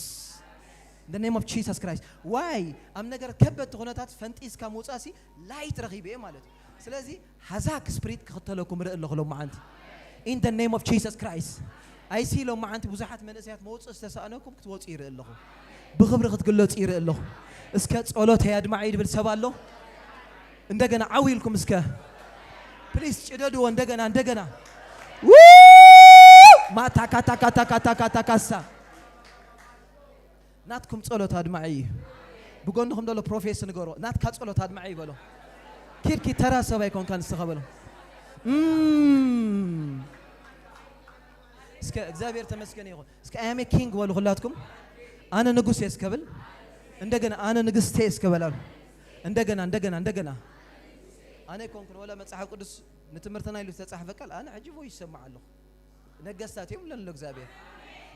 In the name of Jesus Christ. Why? ኣብ ነገር ከበድቲ ኩነታት ፈንጢስካ ምውጻእሲ ላይት ረኺበ እየ ማለት እዩ። ስለዚ ሃዛክ ስፕሪት ክኽተለኩም ርኢ ኣለኹ ሎመዓንቲ። In the name of Jesus Christ. ኣይሲ ሎመዓንቲ ብዙሓት መንእሰያት መውጽእ ዝተሳእነኩም ክትወጹ ይርኢ ኣለኹ። ብኽብሪ ክትግለጹ ይርኢ ኣለኹ። እስከ ጸሎተይ ኣድማዒ ድብል ሰብ ኣሎ? እንደገና ዓው ኢልኩም እስከ ፕሊስ ጭደድዎ። እንደገና እንደገና። ው! ማታካታካታካታካታካሳ ናትኩም ጸሎት ኣድማዒ እዩ። ብጎንኹም ዘሎ ፕሮፌስ ንገሮ፣ ናትካ ጸሎት ኣድማዒ እዩ በሎ። ኪድ ኪድ፣ ተራ ሰብ ኣይኮንካ ንስኻ በሎ። እም። እስከ እግዚኣብሔር ተመስገን ይኹን። እስከ I am a king በሉ ኩላትኩም። ኣነ ንጉስ እየ እስከ ብል። እንደገና ኣነ ንግስተ እየ እስከ በላሉ። እንደገና እንደገና እንደገና። ኣነ ኣይኮንኩን ወላ መጽሓፍ ቅዱስ ንትምህርትና ኢሉ ዝተጻሕፈ ቃል ኣነ ሕጂ ቮይስ ይሰማዕ ኣለኹ። ነገስታት እዮም ለሎ እግዚኣብሔር።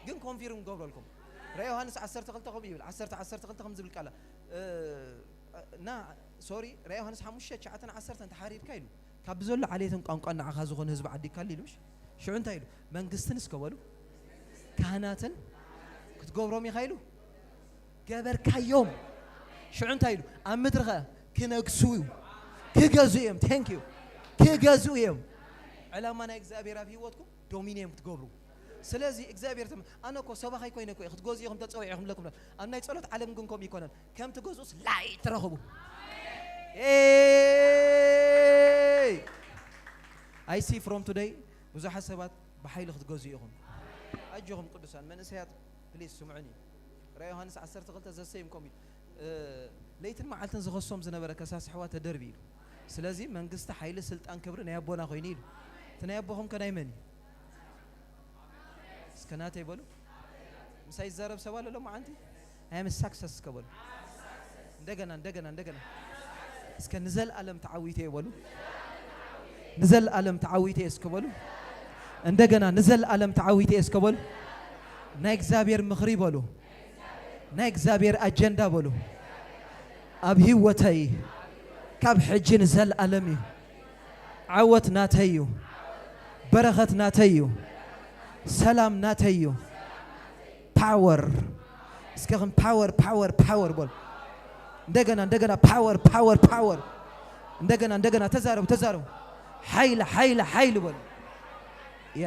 ግን ኮንፊርም ገብረልኩም። ራእይ ዮሃንስ ዓሰርተ ክልተ ከምኡ ይብል። ዓሰርተ ዓሰርተ ክልተ ከም ዝብል ቃል፣ እ፣ እና ሶሪ፣ ራእይ ዮሃንስ ሓሙሽተ ትሽዓተን ዓሰርተን ተሓሪድካ ኢሉ። ካብ ዘሎ ዓሌትን ቋንቋን ንዓኻ ዝኾነ ህዝቢ ዓዲካ ኢሉ ምሽ? ሽዑ እንታይ ኢሉ? መንግስትን እስከ በሉ፣ ካህናትን ክትገብሮም ኢኻ ኢሉ። ገበርካዮም። ሽዑ እንታይ ኢሉ? ኣብ ምድሪ ኸ ክነግሱ እዩ። ክገዙ እዮም። Thank you። ክገዙ እዮም። ዕላማ ናይ እግዚኣብሔር ኣብ ህይወትኩም ዶሚኒየም ክትገብሩ። ስለዚ እግዚኣብሔር ተመ-፣ ኣነ እኮ ሰባኻይ ኮይነ እኮ እየ፣ ክትገዙ ኢኹም ተጸዊዕኹም ኣለኩም። ኣብ ናይ ጸሎት ዓለም ግን ከምኡ ይኮነን። ከም ትገዝኡስ ላይት ትረኽቡ። ኤይ! I see from today ብዙሓት ሰባት ብሓይሊ ክትገዙ ኢኹም። ኣጆኹም ቅዱሳን መንእሰያት ፕሊዝ ስምዑኒ። ራእይ ዮሃንስ ዓሰርተ ክልተ ዘሰይም ከምኡ እዩ። እ፣ ለይትን መዓልትን ዝኸሶም ዝነበረ ከሳሲ ኣሕዋ ተደርቢ ኢሉ። ስለዚ መንግስቲ፣ ሓይሊ፣ ስልጣን፣ ክብሪ ናይ ኣቦና ኮይኑ ኢሉ። እቲ ናይ ኣቦኹም ከ ናይ መን እዩ? እስከ ናተይ በሉ። ምሳይ ዝዛረብ ሰብ ኣሎ ሎመዓንቲ? I am success እስከ በሉ። እንደገና እንደገና እንደገና። እስከ ንዘልኣለም ተዓዊተ እየ በሉ። ንዘልኣለም ተዓዊተ እየ እስከ በሉ። እንደገና ንዘልኣለም ተዓዊተ እየ እስከ በሉ። ናይ እግዚኣብሔር ምኽሪ በሉ። ናይ እግዚኣብሔር ኣጀንዳ በሉ። ኣብ ህይወተይ ካብ ሕጂ ንዘልኣለም እዩ። ዓወት ናተይ እዩ። በረኸት ናተይ እዩ። ሰላም ናተይ እዩ። ፓወር። እስከ ከም ፓወር ፓወር ፓወር በሉ። እንደገና እንደገና ፓወር ፓወር ፓወር። እንደገና እንደገና ተዛረቡ ተዛረቡ። ሓይል ሓይል ሓይል በሉ። ያ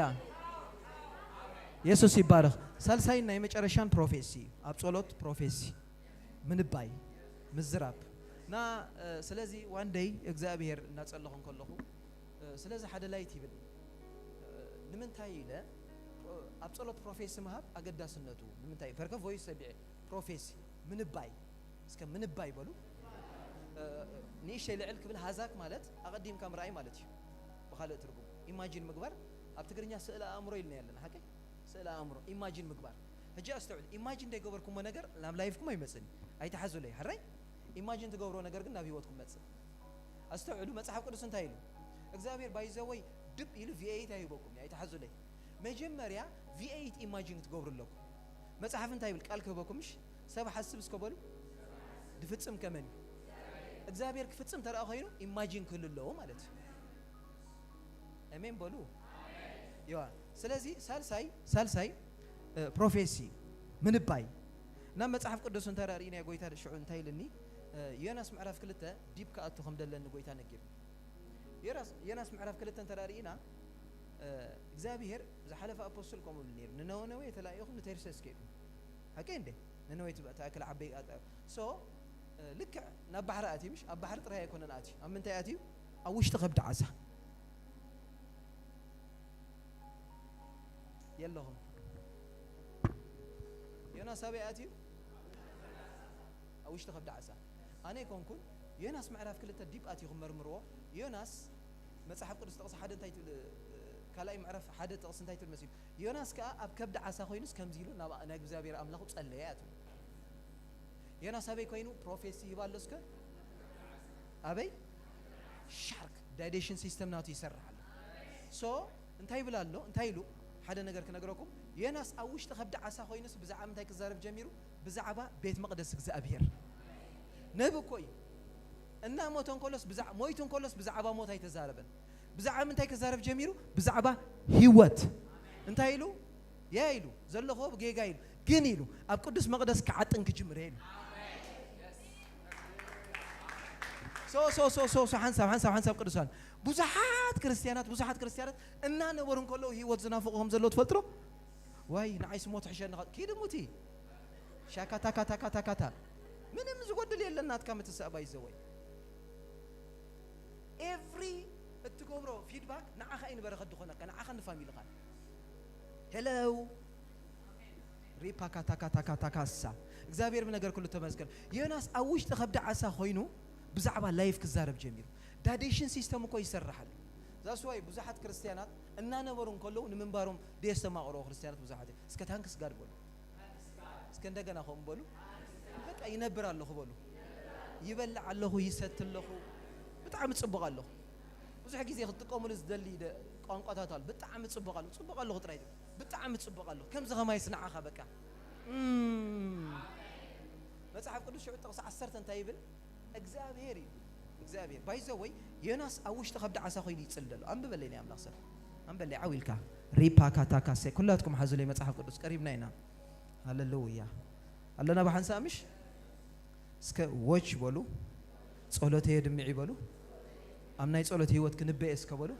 የሱስ ይባረኽ። ሳልሳይን ናይ መጨረሻን ፕሮፌሲ፣ ኣብ ጸሎት ፕሮፌሲ ምንባይ ምዝራብ እና፣ እ፣ ስለዚ ዋን ደይ እግዚኣብሔር እናጸለኹ እንከለኹ፣ እ፣ ስለዚ ሓደ ላይት ይብል። እ፣ ንምንታይ ኢለ፣ እ፣ ኣብ ጸሎት ፕሮፌሲ ምሃብ ኣገዳስነቱ ንምንታይ ፈርከ ቮይስ ሰቢዐ ፕሮፌሲ ምንባይ፣ እስከ ምንባይ በሉ። እ፣ ንእሽተይ ልዕል ክብል ሃዛክ ማለት ኣቐዲምካ ምርኣይ ማለት እዩ። ብኻልእ ትርጉም ኢማጂን ምግባር፣ ኣብ ትግርኛ ስእለ ኣእምሮ ኢልና ያለና ሓቂ፣ ስእለ ኣእምሮ ኢማጂን ምግባር። ሕጂ ኣስተውዕል፣ ኢማጂን ዘይገበርኩሞ ነገር ናብ ላይፍኩም ኣይመጽእን። ኣይትሓዙለይ ሕራይ። ኢማጂን ትገብሮ ነገር ግን ናብ ህይወትኩም መጽእ። ኣስተውዕሉ፣ መጽሓፍ ቅዱስ እንታይ ኢሉ? እግዚኣብሔር ባይዘወይ ድብ ኢሉ ቪኤይት ኣይህበኩም እዩ። ኣይትሓዙለይ። መጀመርያ ቪኤይት ኢማጂን ክትገብሩ ኣለኩም። መጽሓፍ እንታይ ይብል? ቃል ክህበኩም ምሽ? ሰብ ሓስብ እስከ በሉ። ድፍጽም ከመን እዩ? እግዚኣብሔር ክፍጽም ተረኣ ኮይኑ ኢማጂን ክህሉ ኣለዎ ማለት እዩ። ኣሜን በሉ። ዮዋ። ስለዚ ሳልሳይ ሳልሳይ እ፣ ፕሮፌሲ ምንባይ ናብ መጽሓፍ ቅዱስ እንተ ርኢና ጎይታ ሽዑ እንታይ ኢልኒ? እ፣ ዮናስ ምዕራፍ ክልተ ዲብ ክኣቱ ከም ደለኒ ጎይታ ነጊርኒ። ዮናስ ዮናስ ምዕራፍ ክልተ እንተ ርኢና፣ እ፣ እግዚኣብሔር ዝሓለፈ ኣፖስትል ከምኡ ኢሉ ነይሩ፣ ንነነዌ ተላኢኹም ንተርሴስ ከይዱ። ሓቂ እንዴ? ነነዌ ትበ-፣ ትኣክል ዓበይ ኣጣ-፣ ሶ፣ እ፣ ልክዕ ናብ ባሕሪ ኣትዩ ምሽ? ኣብ ባሕሪ ጥራይ ኣይኮነን ኣትዩ። ኣብ ምንታይ ኣትዩ? ኣብ ውሽጢ ከብዲ ዓሳ። የለኹም። ዮናስ ኣበይ ኣትዩ? ኣብ ውሽጢ ከብዲ ዓሳ። ኣነ ኣይኮንኩን። ዮናስ ምዕራፍ ክልተ ዲብ ኣትዩ ክመርምርዎ። ዮናስ መጽሓፍ ቅዱስ ጥቕሲ ሓደ እንታይ ትብል፣ ካልኣይ ምዕራፍ ሓደ ጥቕሲ እንታይ ትብል መሲሉ? ዮናስ ከኣ ኣብ ከብዲ ዓሳ ኮይኑስ ከምዚ ኢሉ ናብ፣ ናብ እግዚኣብሔር ኣምላኹ ጸለየ ኣትብል። ዮናስ ኣበይ ኮይኑ ፕሮፌሲ ሂባ ኣሎ እስከ? ኣበይ? ሻርክ፣ ዳይጀሽን ሲስተም ናቱ ይሰርሕ ኣሎ። ሶ እንታይ ይብል ኣሎ? እንታይ ኢሉ? ሓደ ነገር ክነግረኩም። ዮናስ ኣብ ውሽጢ ከብዲ ዓሳ ኮይኑስ ብዛዕባ እንታይ ክዛረብ ጀሚሩ? ብዛዕባ ቤት መቕደስ እግዚኣብሔር። ነቢ እኮ እዩ። እና ሞተ እንከሎስ ብዛዕ-፣ ሞይቱ እንከሎስ ብዛዕባ ሞት ኣይተዛረበን። ብዛዕባ ምንታይ ክዛረብ ጀሚሩ? ብዛዕባ ህይወት። እንታይ ኢሉ? ያ ኢሉ፣ ዘለኹዎ ጌጋ ኢሉ። ግን ኢሉ፣ ኣብ ቅዱስ መቕደስ ክዓጥን ክጅምር እየ ኢሉ። ሶ፣ ሶ፣ ሶ፣ ሶ፣ ሶ፣ ሓንሳብ፣ ሓንሳብ፣ ሓንሳብ ቅዱሳን። ብዙሓት ክርስትያናት፣ ብዙሓት ክርስትያናት እናነበሩ እንከለዉ ህይወት ዝናፍቑ ከም ዘለዉ ትፈልጡ ዶ? ዋይ፣ ንዓይስ ሞት ሕሸኒ፣ ኪድ ሙቲ። ሻካታካታካታካታ። ምንም ዝጎድል የለን ናትካ ምትሳእ ባይዘወይ። ኤቭሪ እትገብሮ ፊድባክ ንዓኻ እዩ ንበረኸት ዝኾነካ፣ ንዓኻ ንፋሚልኻን። ሄሎ። ሪፓካታካታካታካሳ። እግዚኣብሔር ብነገር ኩሉ ተመስገን። ዮናስ ኣብ ውሽጢ ከብዲ ዓሳ ኮይኑ ብዛዕባ ላይፍ ክዛረብ ጀሚሩ። ዳይጀሽን ሲስተም እኮ ይሰርሕ ኣሎ። ዛስ ዋይ ብዙሓት ክርስትያናት እናነበሩ እንከለዉ ንምንባሮም ደየስተማቕርዎ ክርስትያናት ብዙሓት እዮም። እስከ ታንክስ ጋድ በሉ። እስከ እንደገና ከምኡ በሉ። በቃ ይነብር ኣለኹ በሉ። ይበልዕ ኣለኹ፣ ይሰቲ ኣለኹ። ብጣዕሚ ጽቡቕ ኣለኹ። ብዙሕ ግዜ ክትጥቀሙሉ ዝደሊ ደ-፣ ቋንቋታት ኣሎ። ብጣዕሚ ጽቡቕ ኣለኹ፣ ጽቡቕ ኣለኹ ጥራይ ትብል። ብጣዕሚ ጽቡቕ ኣለኹ። ከምዚ ከማይስ ንዓኻ በቃ። እም። መጽሓፍ ቅዱስ ሽዑ ጥቕሲ ዓሰርተ እንታይ ይብል? እግዚኣብሔር እዩ። እግዚኣብሔር። ባይዘወይ ዮናስ ኣብ ውሽጢ ከብዲ ዓሳ ኮይኑ ይጽሊ ዘሎ። ኣንብበለይ ናይ ኣምላኽ ሰብ። ኣንበለይ ዓው ኢልካ። ሪፓካታካሴ። ኩላትኩም ሓዙለይ መጽሓፍ ቅዱስ። ቀሪብና ኢና። ሃሌሉያ። ኣለና ብሓንሳብ ምሽ? እስከ ዎች በሉ። ጸሎተይ የድምዕ ይበሉ። ኣብ ናይ ጸሎት ህይወት ክንበየ እስከ በሉ።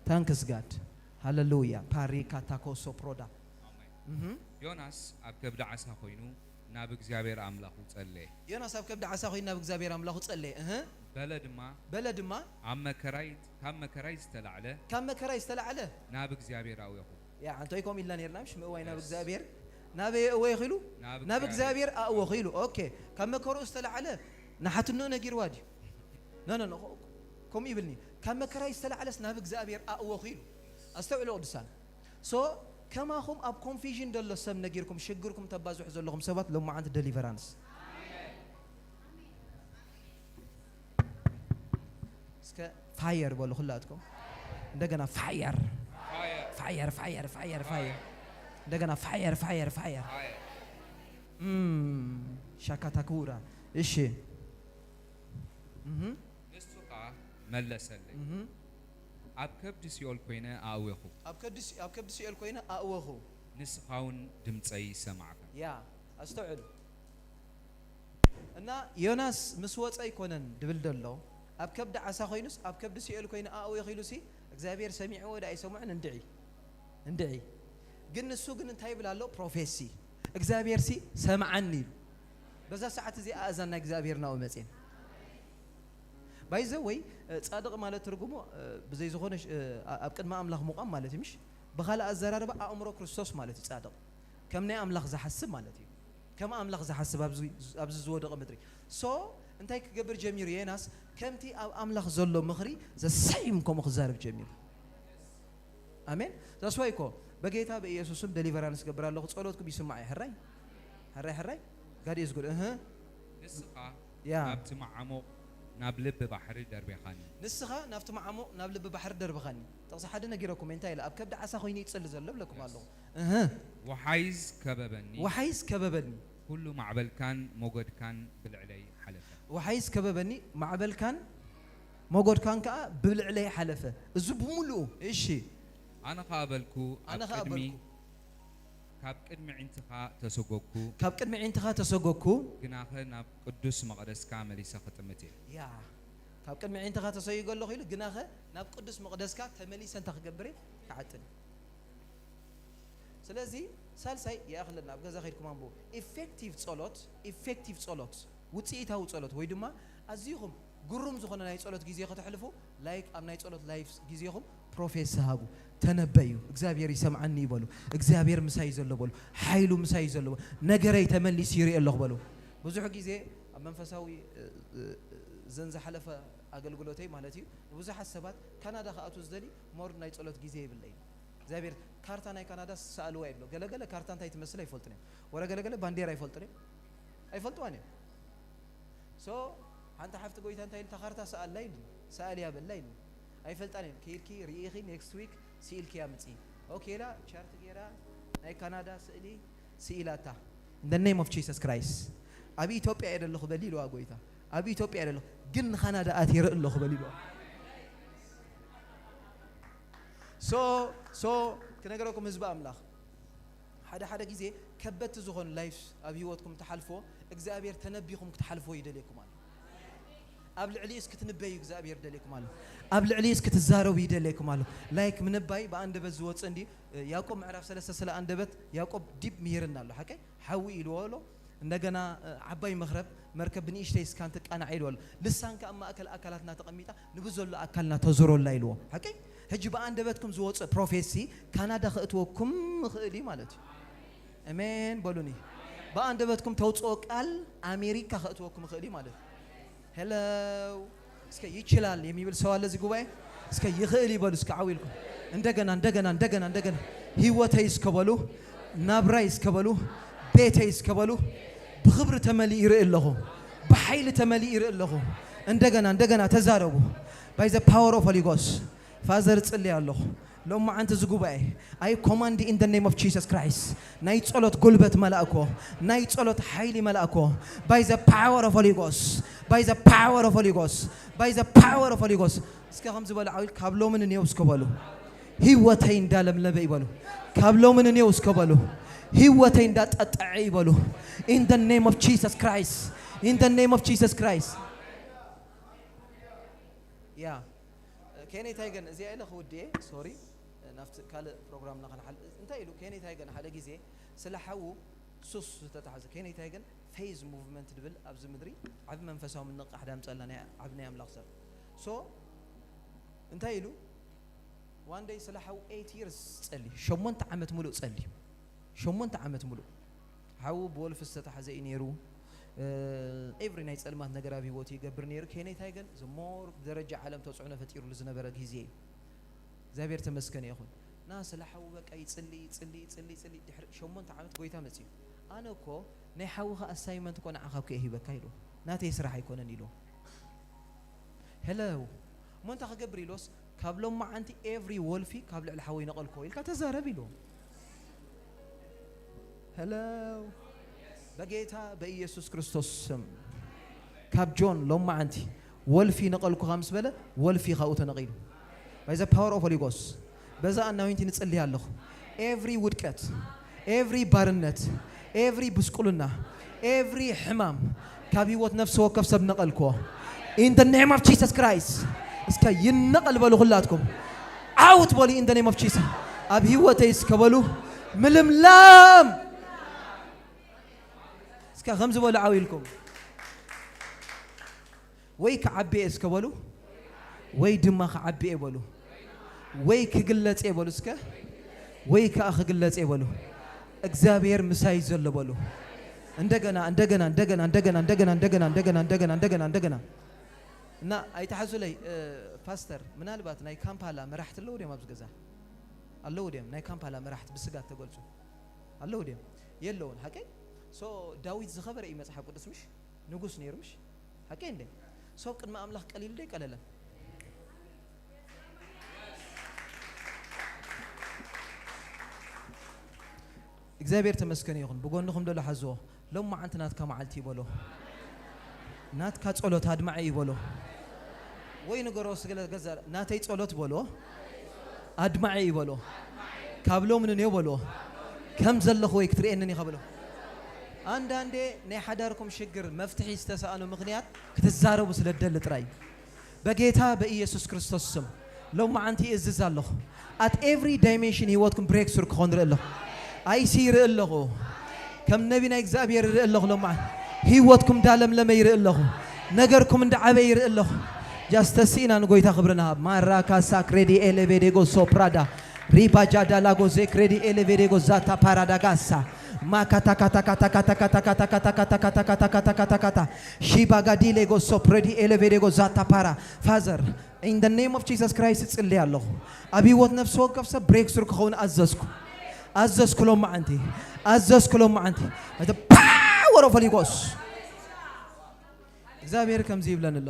ታንክስ ጋድ። ሃሌሉያ። ፓሪካ ታኮ ሶፕሮዳ። እህ። ዮናስ ኣብ ከብዲ ዓሳ ኮይኑ ናብ እግዚኣብሔር ኣምላኹ ጸለየ። ዮናስ ኣብ ከብዲ ዓሳ ኮይኑ ናብ እግዚኣብሔር ኣምላኹ ጸለየ። እህ። በለ ድማ፣ በለ ድማ፣ ኣብ መከራይ፣ ካብ መከራይ ዝተላዕለ፣ ካብ መከራይ ዝተላዕለ፣ ናብ እግዚኣብሔር ኣውየኹ። ያ፣ ኣንቶይ ከምኡ ኢልና ነርና፣ ምሽ ምእዋይ ናብ የስ። እግዚኣብሔር፣ ናበይ እወ ኢሉ? ናብ ናብ እግዚኣብሔር። እግዚኣብሔር ኣእወኹ ኢሉ። ኦኬ፣ ካብ መከራኡ ዝተላዕለ ንሓትንኡ ነጊርዋ ድዩ? ኖ፣ ኖ፣ ኖ፣ ከምኡ ይብልኒ። ካብ መከራይ ዝተላዕለስ ናብ እግዚኣብሔር ኣእወኹ ኢሉ። ኣስተውዕሉ ቅዱሳን። ሶ፣ ከማኹም ኣብ ኮንፊዥን ደሎ ሰብ ነጊርኩም ሽግርኩም ተባዝሑ ዘለኹም ሰባት ሎማዓንቲ ደሊቨራንስ። እስከ ፋየር በሉ ኩላትኩም። እንደገና ፋየር። ፋየር። ፋየር፣ ፋየር፣ ፋየር፣ ፋየር። እንደገና ፋየር፣ ፋየር፣ ፋየር። ፋየር። እም፣ ሻካታኩራ። እሺ። እህ። ንሱ ኸኣ መለሰለይ። እህ። ኣብ ከብዲ ሲኦል ኮይነ ኣእወኹ። ኣብ ከብዲ ሲ-፣ ኣብ ከብዲ ሲኦል ኮይነ ኣእወኹ። ንስኻ እውን ድምፀይ ሰማዕካ። ያ፣ ኣስተውዕሉ። እና ዮናስ ምስ ወፀ ኣይኮነን ድብል ደሎ፣ ኣብ ከብዲ ዓሳ ኮይኑስ፣ ኣብ ከብዲ ሲኦል ኮይኑ ኣእወኹ ኢሉሲ፣ እግዚኣብሔር ሰሚዕዎ ዶ ኣይሰምዖን እንድዒ፣ እንድዒ። ግን ንሱ ግን እንታይ ይብል ኣሎ? ፕሮፌሲ። እግዚኣብሔር ሲ ሰምዓኒ ኢሉ። በዛ ሰዓት እዚኣ ኣእዛን ናይ እግዚኣብሔር ናብኡ መፅየን። ባይዘወይ፣ እ፣ ጻድቕ ማለት ትርጉሙ፣ እ፣ ብዘይ ዝኾነ ሽ-፣ እ፣ ኣ-፣ ኣብ ቅድሚ ኣምላኽ ምቋም ማለት እዩ፣ ምሽ? ብኻልእ ኣዘራርባ ኣእምሮ ክርስቶስ ማለት እዩ ጻድቕ። ከም ናይ ኣምላኽ ዝሓስብ ማለት እዩ። ከም ኣምላኽ ዝሓስብ ኣብዚ፣ ኣብዚ ዝወደቐ ምድሪ። ሶ፣ እንታይ ክገብር ጀሚሩ ዮናስ? ከምቲ ኣብ ኣምላኽ ዘሎ ምኽሪ ዘሰይም ከምኡ ክዛረብ ጀሚሩ። ኣሜን። ዛስዋይ እኮ በጌታ በኢየሱስም ደሊቨራንስ ገብር ኣለኹ። ጸሎትኩም ይስማዕ እዩ። ሕራይ፣ ሕራይ፣ ሕራይ። ጋድ ኢዝ ጉድ። እህ። ንስኻ ያ። ናብቲ መዓሙቕ፣ ናብ ልቢ ባሕሪ ደርቢኻኒ። ንስኻ ናብቲ መዓሙቕ፣ ናብ ልቢ ባሕሪ ደርብኻኒ። ጥቕሲ ሓደ ነጊረኩም፣ እንታይ ኢለ? ኣብ ከብዲ ዓሳ ኮይኑ ይጽሊ ዘሎ ብለኩም የስ። ኣለኹ። እህ። ወሓይዝ ከበበኒ። ወሓይዝ ከበበኒ። ኩሉ ማዕበልካን ሞገድካን ብልዕለይ ሓለፈ። ወሓይዝ ከበበኒ፣ ማዕበልካን ሞገድካን ከኣ ብልዕለይ ሓለፈ። እዚ ብምሉኡ፣ እሺ። ኣነ ኸኣ በልኩ፣ ኣነ ኣብ ኸኣ ቅድሚ በልኩ። ካብ ቅድሚ ዒንትኻ ተሰጎግኩ። ካብ ቅድሚ ዒንትኻ ተሰጎግኩ። ግናኸ ናብ ቅዱስ መቕደስካ መሊሰ ክጥምት እየ። ያ፣ ካብ ቅድሚ ዒንትኻ ተሰይጎ ኣለኹ ኢሉ፣ ግናኸ ናብ ቅዱስ መቕደስካ ተመሊሰ እንታይ ክገብር እየ? ክዓጥን። ስለዚ ሳልሳይ ይኣኽለና፣ ኣብ ገዛ ከይድኩም ኣንብቡ። ኢፌክቲቭ ጸሎት፣ ኢፌክቲቭ ጸሎት፣ ውጽኢታዊ ጸሎት ወይ ድማ ኣዝይኹም ግሩም ዝኾነ ናይ ጸሎት ግዜ ከተሕልፉ፣ ላይክ ኣብ ናይ ጸሎት ላይፍ ግዜኹም ፕሮፌሲ ሃቡ፣ ተነበዩ፣ እግዚኣብሔር ይሰምዓኒ እዩ በሉ፣ እግዚኣብሔር ምሳይ እዩ ዘሎ በሉ፣ ሓይሉ ምሳይ እዩ ዘሎ በሉ፣ ነገረይ ተመሊሱ ይርኢ ኣለኹ በሉ። ብዙሕ ግዜ ኣብ መንፈሳዊ፣ እ፣ እ፣ ዘን ዝሓለፈ ኣገልግሎተይ ማለት እዩ፣ ንብዙሓት ሰባት ካናዳ ክኣትዉ ዝደሊ ሞር ናይ ጸሎት ግዜ የብለይን። እግዚኣብሔር ካርታ ናይ ካናዳ ዝሰኣልዋ የብሎ። ገለገለ ካርታ እንታይ ትመስል ኣይፈልጡን እዮም። ወረ ገለገለ ባንዴራ ኣይፈልጡን እዮም። ኣይፈልጥዋን እዮም። ሶ፣ ሓንቲ ሓፍቲ ጎይታ እንታይ ኢሉ፣ "እታ ካርታ ሰኣላ" ኢሉ። ሰኣልያ በላ ኢሉ ኣይፈልጣን እየ። ከይድኪ ርኢኺ next week ስኢልክያ ምጺ። ኦኬ ኢላ ቻርት ገይራ ናይ ካናዳ ስእሊ ስኢላታ። In the name of Jesus Christ ኣብ ኢትዮጵያ እየ ዘለኹ በሊ ኢልዋ ጎይታ። ኣብ ኢትዮጵያ እየ ዘለኹ ግን ንካናዳ ኣትየ ይርኢ ኣለኹ በሊ ኢልዋ። So so ክነገረኩም ህዝቢ ኣምላኽ ሓደ ሓደ ግዜ ከበድቲ ዝኾኑ ላይፍ ኣብ ህይወትኩም ትሓልፎ እግዚኣብሔር ተነቢኹም ክትሓልፎ ይደልየኩም ኣሎ። ኣብ ልዕሊኡስ ክትንበዩ እግዚኣብሔር ይደልየኩም ኣሎ። ኣብ ልዕሊኡስ ክትዛረቡ ይደልየኩም ኣሎ። ላይክ ምንባይ ብኣንደበት ዝወፅእ እንዲ ያዕቆብ ምዕራፍ ሰለስተ ስለ ኣንደበት ያዕቆብ ዲብ ምሂርና ኣሎ። ሓቀይ ሓዊ ኢልዎ ኣሎ። እንደገና ዓባይ መኽረብ መርከብ ብንእሽተይ እስካን ትቃናዕ ኢልዎ ኣሎ። ልሳንካ ኣብ ማእከል ኣካላትና ተቐሚጣ ንብዘሎ ኣካልና ተዞረላ ኢልዎ። ሓቀይ ሕጂ ብኣንደበትኩም ዝወፅእ ፕሮፌሲ ካናዳ ከእትወኩም ይኽእል እዩ ማለት እዩ። ኣሜን በሉኒ። ብኣንደበትኩም ተውፅኦ ቃል ኣሜሪካ ከእትወኩም ይኽእል እዩ ማለት እዩ። ሄሎ እስከ ይችላል የሚብል ሰው አለ እዚህ ጉባኤ? እስከ ይኽእል ይበሉ እስከ ዓው ኢልኩም። እንደገና እንደገና እንደገና እንደገና ህይወተይ እስከ በሉ፣ ናብራይ እስከ በሉ፣ ቤተይ እስከ በሉ ብኽብሪ ተመሊኡ ይርኢ ኣለኹ። ብሓይሊ ተመሊኡ ይርኢ ኣለኹ። እንደገና እንደገና ተዛረቡ። By the power of Holy Ghost. ፋዘር እጽሊ ኣለኹ። ሎማዓንቲ እዚ ጉባኤ I command in the name of Jesus Christ ናይ ጸሎት ጉልበት መላእኮ፣ ናይ ጸሎት ሓይሊ መላእኮ። By the power of Holy Ghost. By the power of Holy Ghost. By the power of Holy Ghost. እስከ ከምዚ በሉ ዓው ኢል ካብ ሎሚ ንኔው እስከ በሉ ህይወተይ እንዳለምለመ ይበሉ። ካብ ሎሚ ንኔው እስከ በሉ ህይወተይ እንዳጠጠዐ ይበሉ። In the name of Jesus Christ. In the name of Jesus Christ. ያ ኬኔታይ ግን እዚኣ ኢለ ክውድየ ሶሪ ናብቲ ካልእ ፕሮግራምና ክንሓል እንታይ ኢሉ ኬኔታይ ግን ሓደ ግዜ ስለ ሓዉ ሱስ ዝተታሕዘ ኬኔታይ ግን ፌዝ ሙቭመንት ድብል ኣብዚ ምድሪ ዓብ መንፈሳዊ ምንቕቃሕ ዳምፀልና ናይ ዓብ ናይ ኣምላኽ ሰብ ሶ እንታይ ኢሉ ዋን ደይ ስለ ሓዉ ኤይት ይርስ ጸሊ ሸሞንተ ዓመት ሙሉእ ጸሊ ሸሞንተ ዓመት ሙሉእ ሓዉ ብወልፊ ዝተታሕዘ እዩ ነይሩ። ኤቭሪ ናይ ጸልማት ነገር ኣብ ህይወቱ ይገብር ነይሩ። ኬኔታይ ግን ዝሞር ደረጃ ዓለም ተጽዕኖ ፈጢሩሉ ዝነበረ ግዜ እዩ። እግዚኣብሔር ተመስገን ይኹን። ና ስለ ሓዉ በቃ ይጽሊ ይጽሊ ይጽሊ ይጽሊ ድሕሪ ሸሞንተ ዓመት ጎይታ መጽዩ። ኣነ እኮ ናይ ሓውኻ ኣሳይመንት እኮ ንዓኻ እኮ እየ ሂበካ ኢሉ ናተይ ስራሕ ኣይኮነን ኢሉ። ሄሎ እሞ እንታይ ክገብር ኢሎስ ካብ ሎማዓንቲ ኤቭሪ ወልፊ ካብ ልዕሊ ሓወይ ነቐልኮ ኢልካ ተዛረብ ኢሉ። ሄሎ በጌታ በኢየሱስ ክርስቶስ ስም ካብ ጆን ሎማዓንቲ ወልፊ ነቐልኩኻ ምስ በለ ወልፊ ካብኡ ተነቒሉ። By the power of Holy Ghost በዛ ኣናዊንቲ ንጽልይ ኣለኹ። ኤቭሪ ውድቀት፣ ኤቭሪ ባርነት፣ ኤቭሪ ብስቁልና፣ ኤቭሪ ሕማም ካብ ህይወት ነፍሲ ወከፍ ሰብ ነቐልክዎ። In the name of Jesus Christ እስከ ይነቐል በሉ ኩላትኩም። ዓውት በሉ in the name of Jesus ኣብ ህይወተይ እስከ በሉ ምልምላም እስከ ከምዚ በሉ ዓው ኢልኩም ወይ ክዓቢ እየ እስከ በሉ ወይ ድማ ክዓቢ እየ በሉ ወይ ክግለጽ እየ በሉ እስከ ወይ ከዓ ክግለጽ እየ በሉ እግዚኣብሔር ምሳይ ዘሎ በሉ እንደገና እንደገና እንደገና እንደገና እንደገና እንደገና እንደገና እንደገና እንደገና እንደገና እና ኣይትሓዙለይ ፓስተር ምናልባት ናይ ካምፓላ መራሕቲ ኣለዉ ድዮም ኣብዚ ገዛ ኣለዉ ድዮም ናይ ካምፓላ መራሕቲ ብስጋት ተገልጹ ኣለዉ ድዮም የለውን ሓቀይ ሶ ዳዊት ዝኸበረ እዩ መፅሓፍ ቅዱስ ምሽ ንጉስ ነይሩ ምሽ ሓቀይ እንደ ሶብ ቅድሚ ኣምላኽ ቀሊሉ ዶ ይቀለለን እግዚኣብሔር ተመስገን ይኹን ብጎንኹም ደሎ ሓዝዎ ሎም መዓንቲ ናትካ መዓልቲ ይበሎ ናትካ ጸሎት ኣድማዒ ይበሎ ወይ ንገሮ ስገለ ገዛ ናተይ ጸሎት በሎ ኣድማዒ ይበሎ ካብ ሎም ንንዮ በሎ ከም ዘለኹ ወይ ክትርእየንን ኢኻ በሎ ኣንዳንዴ ናይ ሓዳርኩም ሽግር መፍትሒ ዝተሰኣኑ ምኽንያት ክትዛረቡ ስለ ደሊ ጥራይ በጌታ በኢየሱስ ክርስቶስ ስም ሎም መዓንቲ እዝዝ ኣለኹ at every dimension ህይወትኩም breakthrough ክኾን ርኢ ኣለኹ ኣይሲ ይርኢ ኣለኹ ከም ነቢ ናይ እግዚኣብሔር ይርኢ ኣለኹ ሎም መዓንቲ ህይወትኩም እንዳለምለመ ይርኢ ኣለኹ ነገርኩም እንዳዓበየ ይርኢ ኣለኹ ጃስተሲና ንጎይታ ክብሪ ንሃብ ማራካሳ ክሬዲ ኤሌቬዴጎ ሶፕራዳ ሪባጃዳ ላጎ ዜክሬዲ ኤሌቬዴጎ ዛታ ፓራዳጋሳ ማካታካታካታካታካታካታካታካታካታካታ ሺባጋዲሌጎ ሶፕሬዲ ኤሌቬዴጎ ዛታ ፓራ ፋዘር in the name of Jesus Christ እጽልይ ኣለኹ ኣብ ህይወት ነፍሲ ወከፍ ሰብ breakthrough ክኸውን ኣዘዝኩ ኣዘዝኩ ሎም መዓንቲ ኣዘዝኩ ሎም መዓንቲ by the power of Holy Ghost እግዚኣብሔር ከምዚ ይብለኒ ኣሎ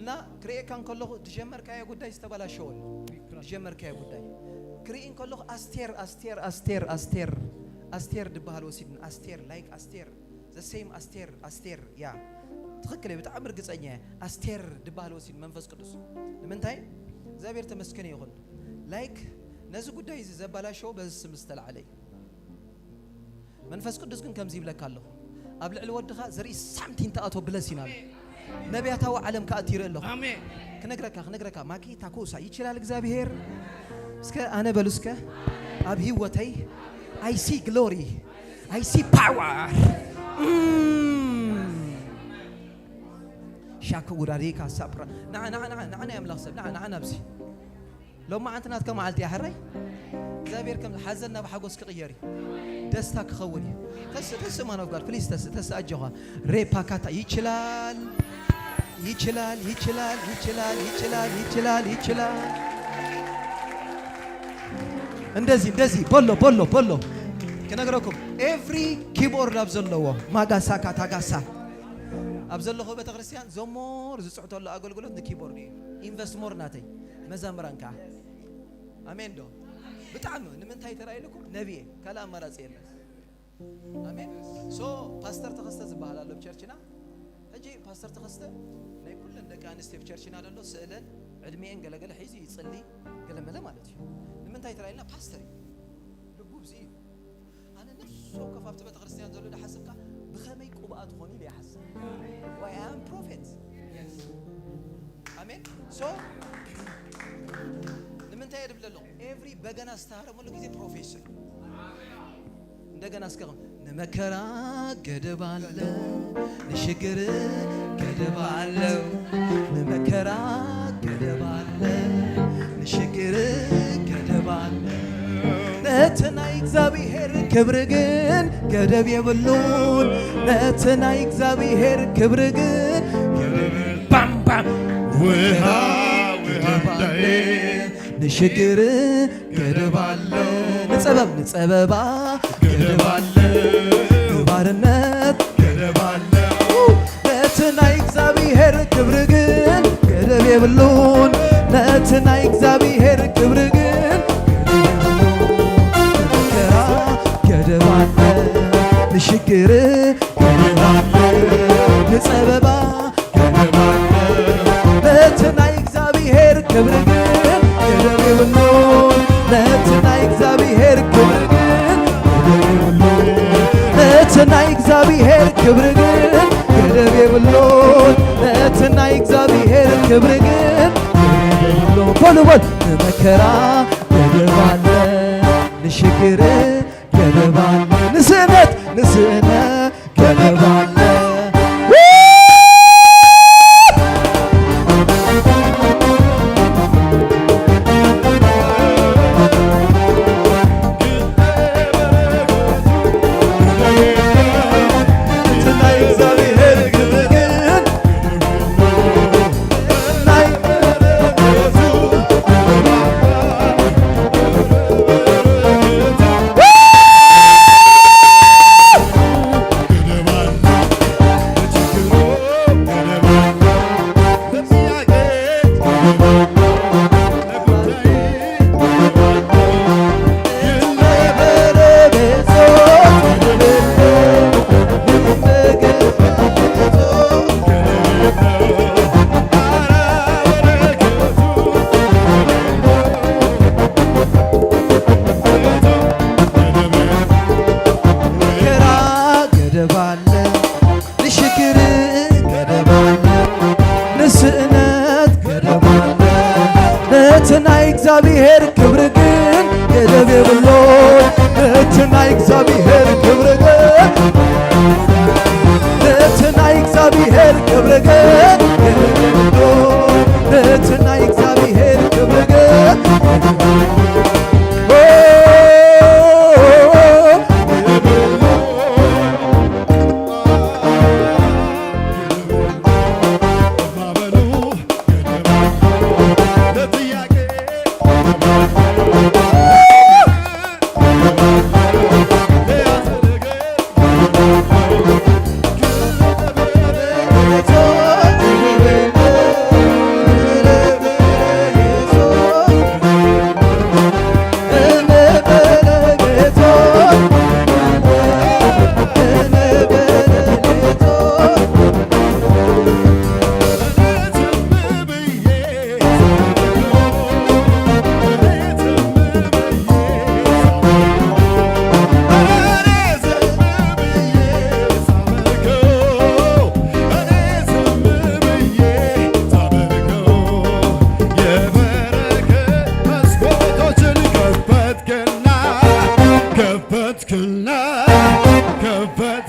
እና ክርእየካ እንከለኹ ዝጀመርካዮ ጉዳይ ዝተበላሸወሉ ዝጀመርካዮ ጉዳይ ክርኢ እንከለኹ ኣስቴር ኣስቴር ኣስቴር ኣስቴር ኣስቴር ድበሃል ወሲድን ኣስቴር ላይክ ኣስቴር ዘሴም ኣስቴር ኣስቴር ያ ትኽክል እየ ብጣዕሚ ርግፀኛ እየ ኣስቴር ድበሃል ወሲድ መንፈስ ቅዱስ ንምንታይ እግዚኣብሔር ተመስገን ይኹን ላይክ ነዚ ጉዳይ እዚ ዘበላሸዎ በዚ ስም ዝተላዕለ እዩ መንፈስ ቅዱስ ግን ከምዚ ይብለካ ኣለኹ ኣብ ልዕሊ ወድኻ ዘርኢ ሳምቲን ተኣቶ ብለስ ኢና ነቢያታዊ ዓለም ከኣቲ ይርኢ ኣለኹ ክነግረካ ክነግረካ ማኪ ታኮሳ ይችላል እግዚኣብሔር እስከ ኣነ በሉ እስከ ኣብ ህይወተይ I see glory I see power ሻክ ውራሪካ ሳፕራ ንዓ ንዓ ንዓ ንዓ ናይ ኣምላኽ ሰብ ንዓ ንዓ ናብዚ ሎማዓንቲ ናትካ መዓልቲ እያ ሕራይ እግዚኣብሔር ከም ሓዘን ናብ ሓጎስ ክቕየር እዩ ደስታ ክኸውን እዩ ተስ ተስ ማን ኦፍ ጋድ ፕሊዝ ተስ ተስ ኣጆኻ ሬፓካታ ይችላል ይችላል ይችላል ይችላል ይችላል ይችላል ይችላል እንደዚህ እንደዚህ ቦሎ ቦሎ ቦሎ ክነግረኩም ኤቭሪ ኪቦርድ ኣብ ዘለዎ ማጋሳካ ታጋሳ ኣብ ዘለዎ ቤተክርስትያን ዘሞር ዝፅሕተሉ ኣገልግሎት ንኪቦርድ እዩ ኢንቨስት ሞር ናተይ መዘምራን ከዓ ኣሜን ዶ ብጣዕሚ ንምንታይ ተራ ኢልኩም ነብየ ካልእ ኣማራፂ የለን ኣሜን ሶ ፓስተር ተኸስተ ዝበሃል ኣሎ ቸርችና ሕጂ ፓስተር ተኸስተ ናይ ኩለን ደቂ ኣንስትዮ ቸርችና ዘሎ ስእለን ዕድሜን ገለገለ ሒዙ ይፅሊ ገለመለ ማለት እዩ ንምንታይ ተራ ኢልና ፓስተር እዩ ልቡ ብዚ እዩ ኣነ ነፍሲ ወከፍ ኣብቲ ቤተክርስትያን ዘሎ ዳሓሰብካ ብኸመይ ቅብኣት ኾን ኢለ ይሓስብ ዋይ ኣም ፕሮፌት ኣሜን ሶ ንምንታይ እየ ድብል ኣለኹ ኤቭሪ በገና ዝተሃረመሉ ግዜ ፕሮፌሽን እንደገና እስከ ንመከራ ገደብ ኣለ ንሽግር ገደብ ኣለው ንመከራ ገደብ ኣለ ንሽግር ገደብ ኣለ ነቲ ናይ እግዚኣብሔር ክብሪ ግን ገደብ የብሉን ነቲ ናይ እግዚኣብሔር ክብሪ ግን ባምባም ውሃ ውሃ ንሽግር ገደብ ኣሎ ንጸበብ ንጸበባ ገደብ ኣሎ ባርነት ገደብ ኣሎ ነቲ ናይ እግዚኣብሔር ክብሪ ግን ገደብ የብሉን ነቲ ናይ እግዚኣብሔር ክብሪ ግን ገደብ የብሉን መከራ ገደብ ኣሎ ንሽግር ገደብ ኣሎ ንጸበባ ነቲ ናይ እግዚኣብሔር ክብሪ ግን ገደብ የብሉን ነቲ ናይ እግዚኣብሔር ክብሪ ግን ገደብ የብሉን ነቲ ናይ እግዚኣብሔር ክብሪ ግን ገደብ የብሉን ነቲ ናይ እግዚኣብሔር ክብሪ ግን ገደብ የብሉን በሉ በል ንመከራ ገደብ ኣለ ንሽግር ገደብ ኣለ ንስእነት ንስእነት ገደብ ኣለ ንስእነት ገደብ ኣለ ነቲ ናይ እግዚኣብሔር ክብሪ ግን ገደብ የብሎ ነቲ ናይ እግዚኣብሔር ክብሪ ግን ነቲ ናይ እግዚኣብሔር ክብሪ ግን ገደብ የብሎ ነቲ ናይ እግዚኣብሔር ክብሪ ግን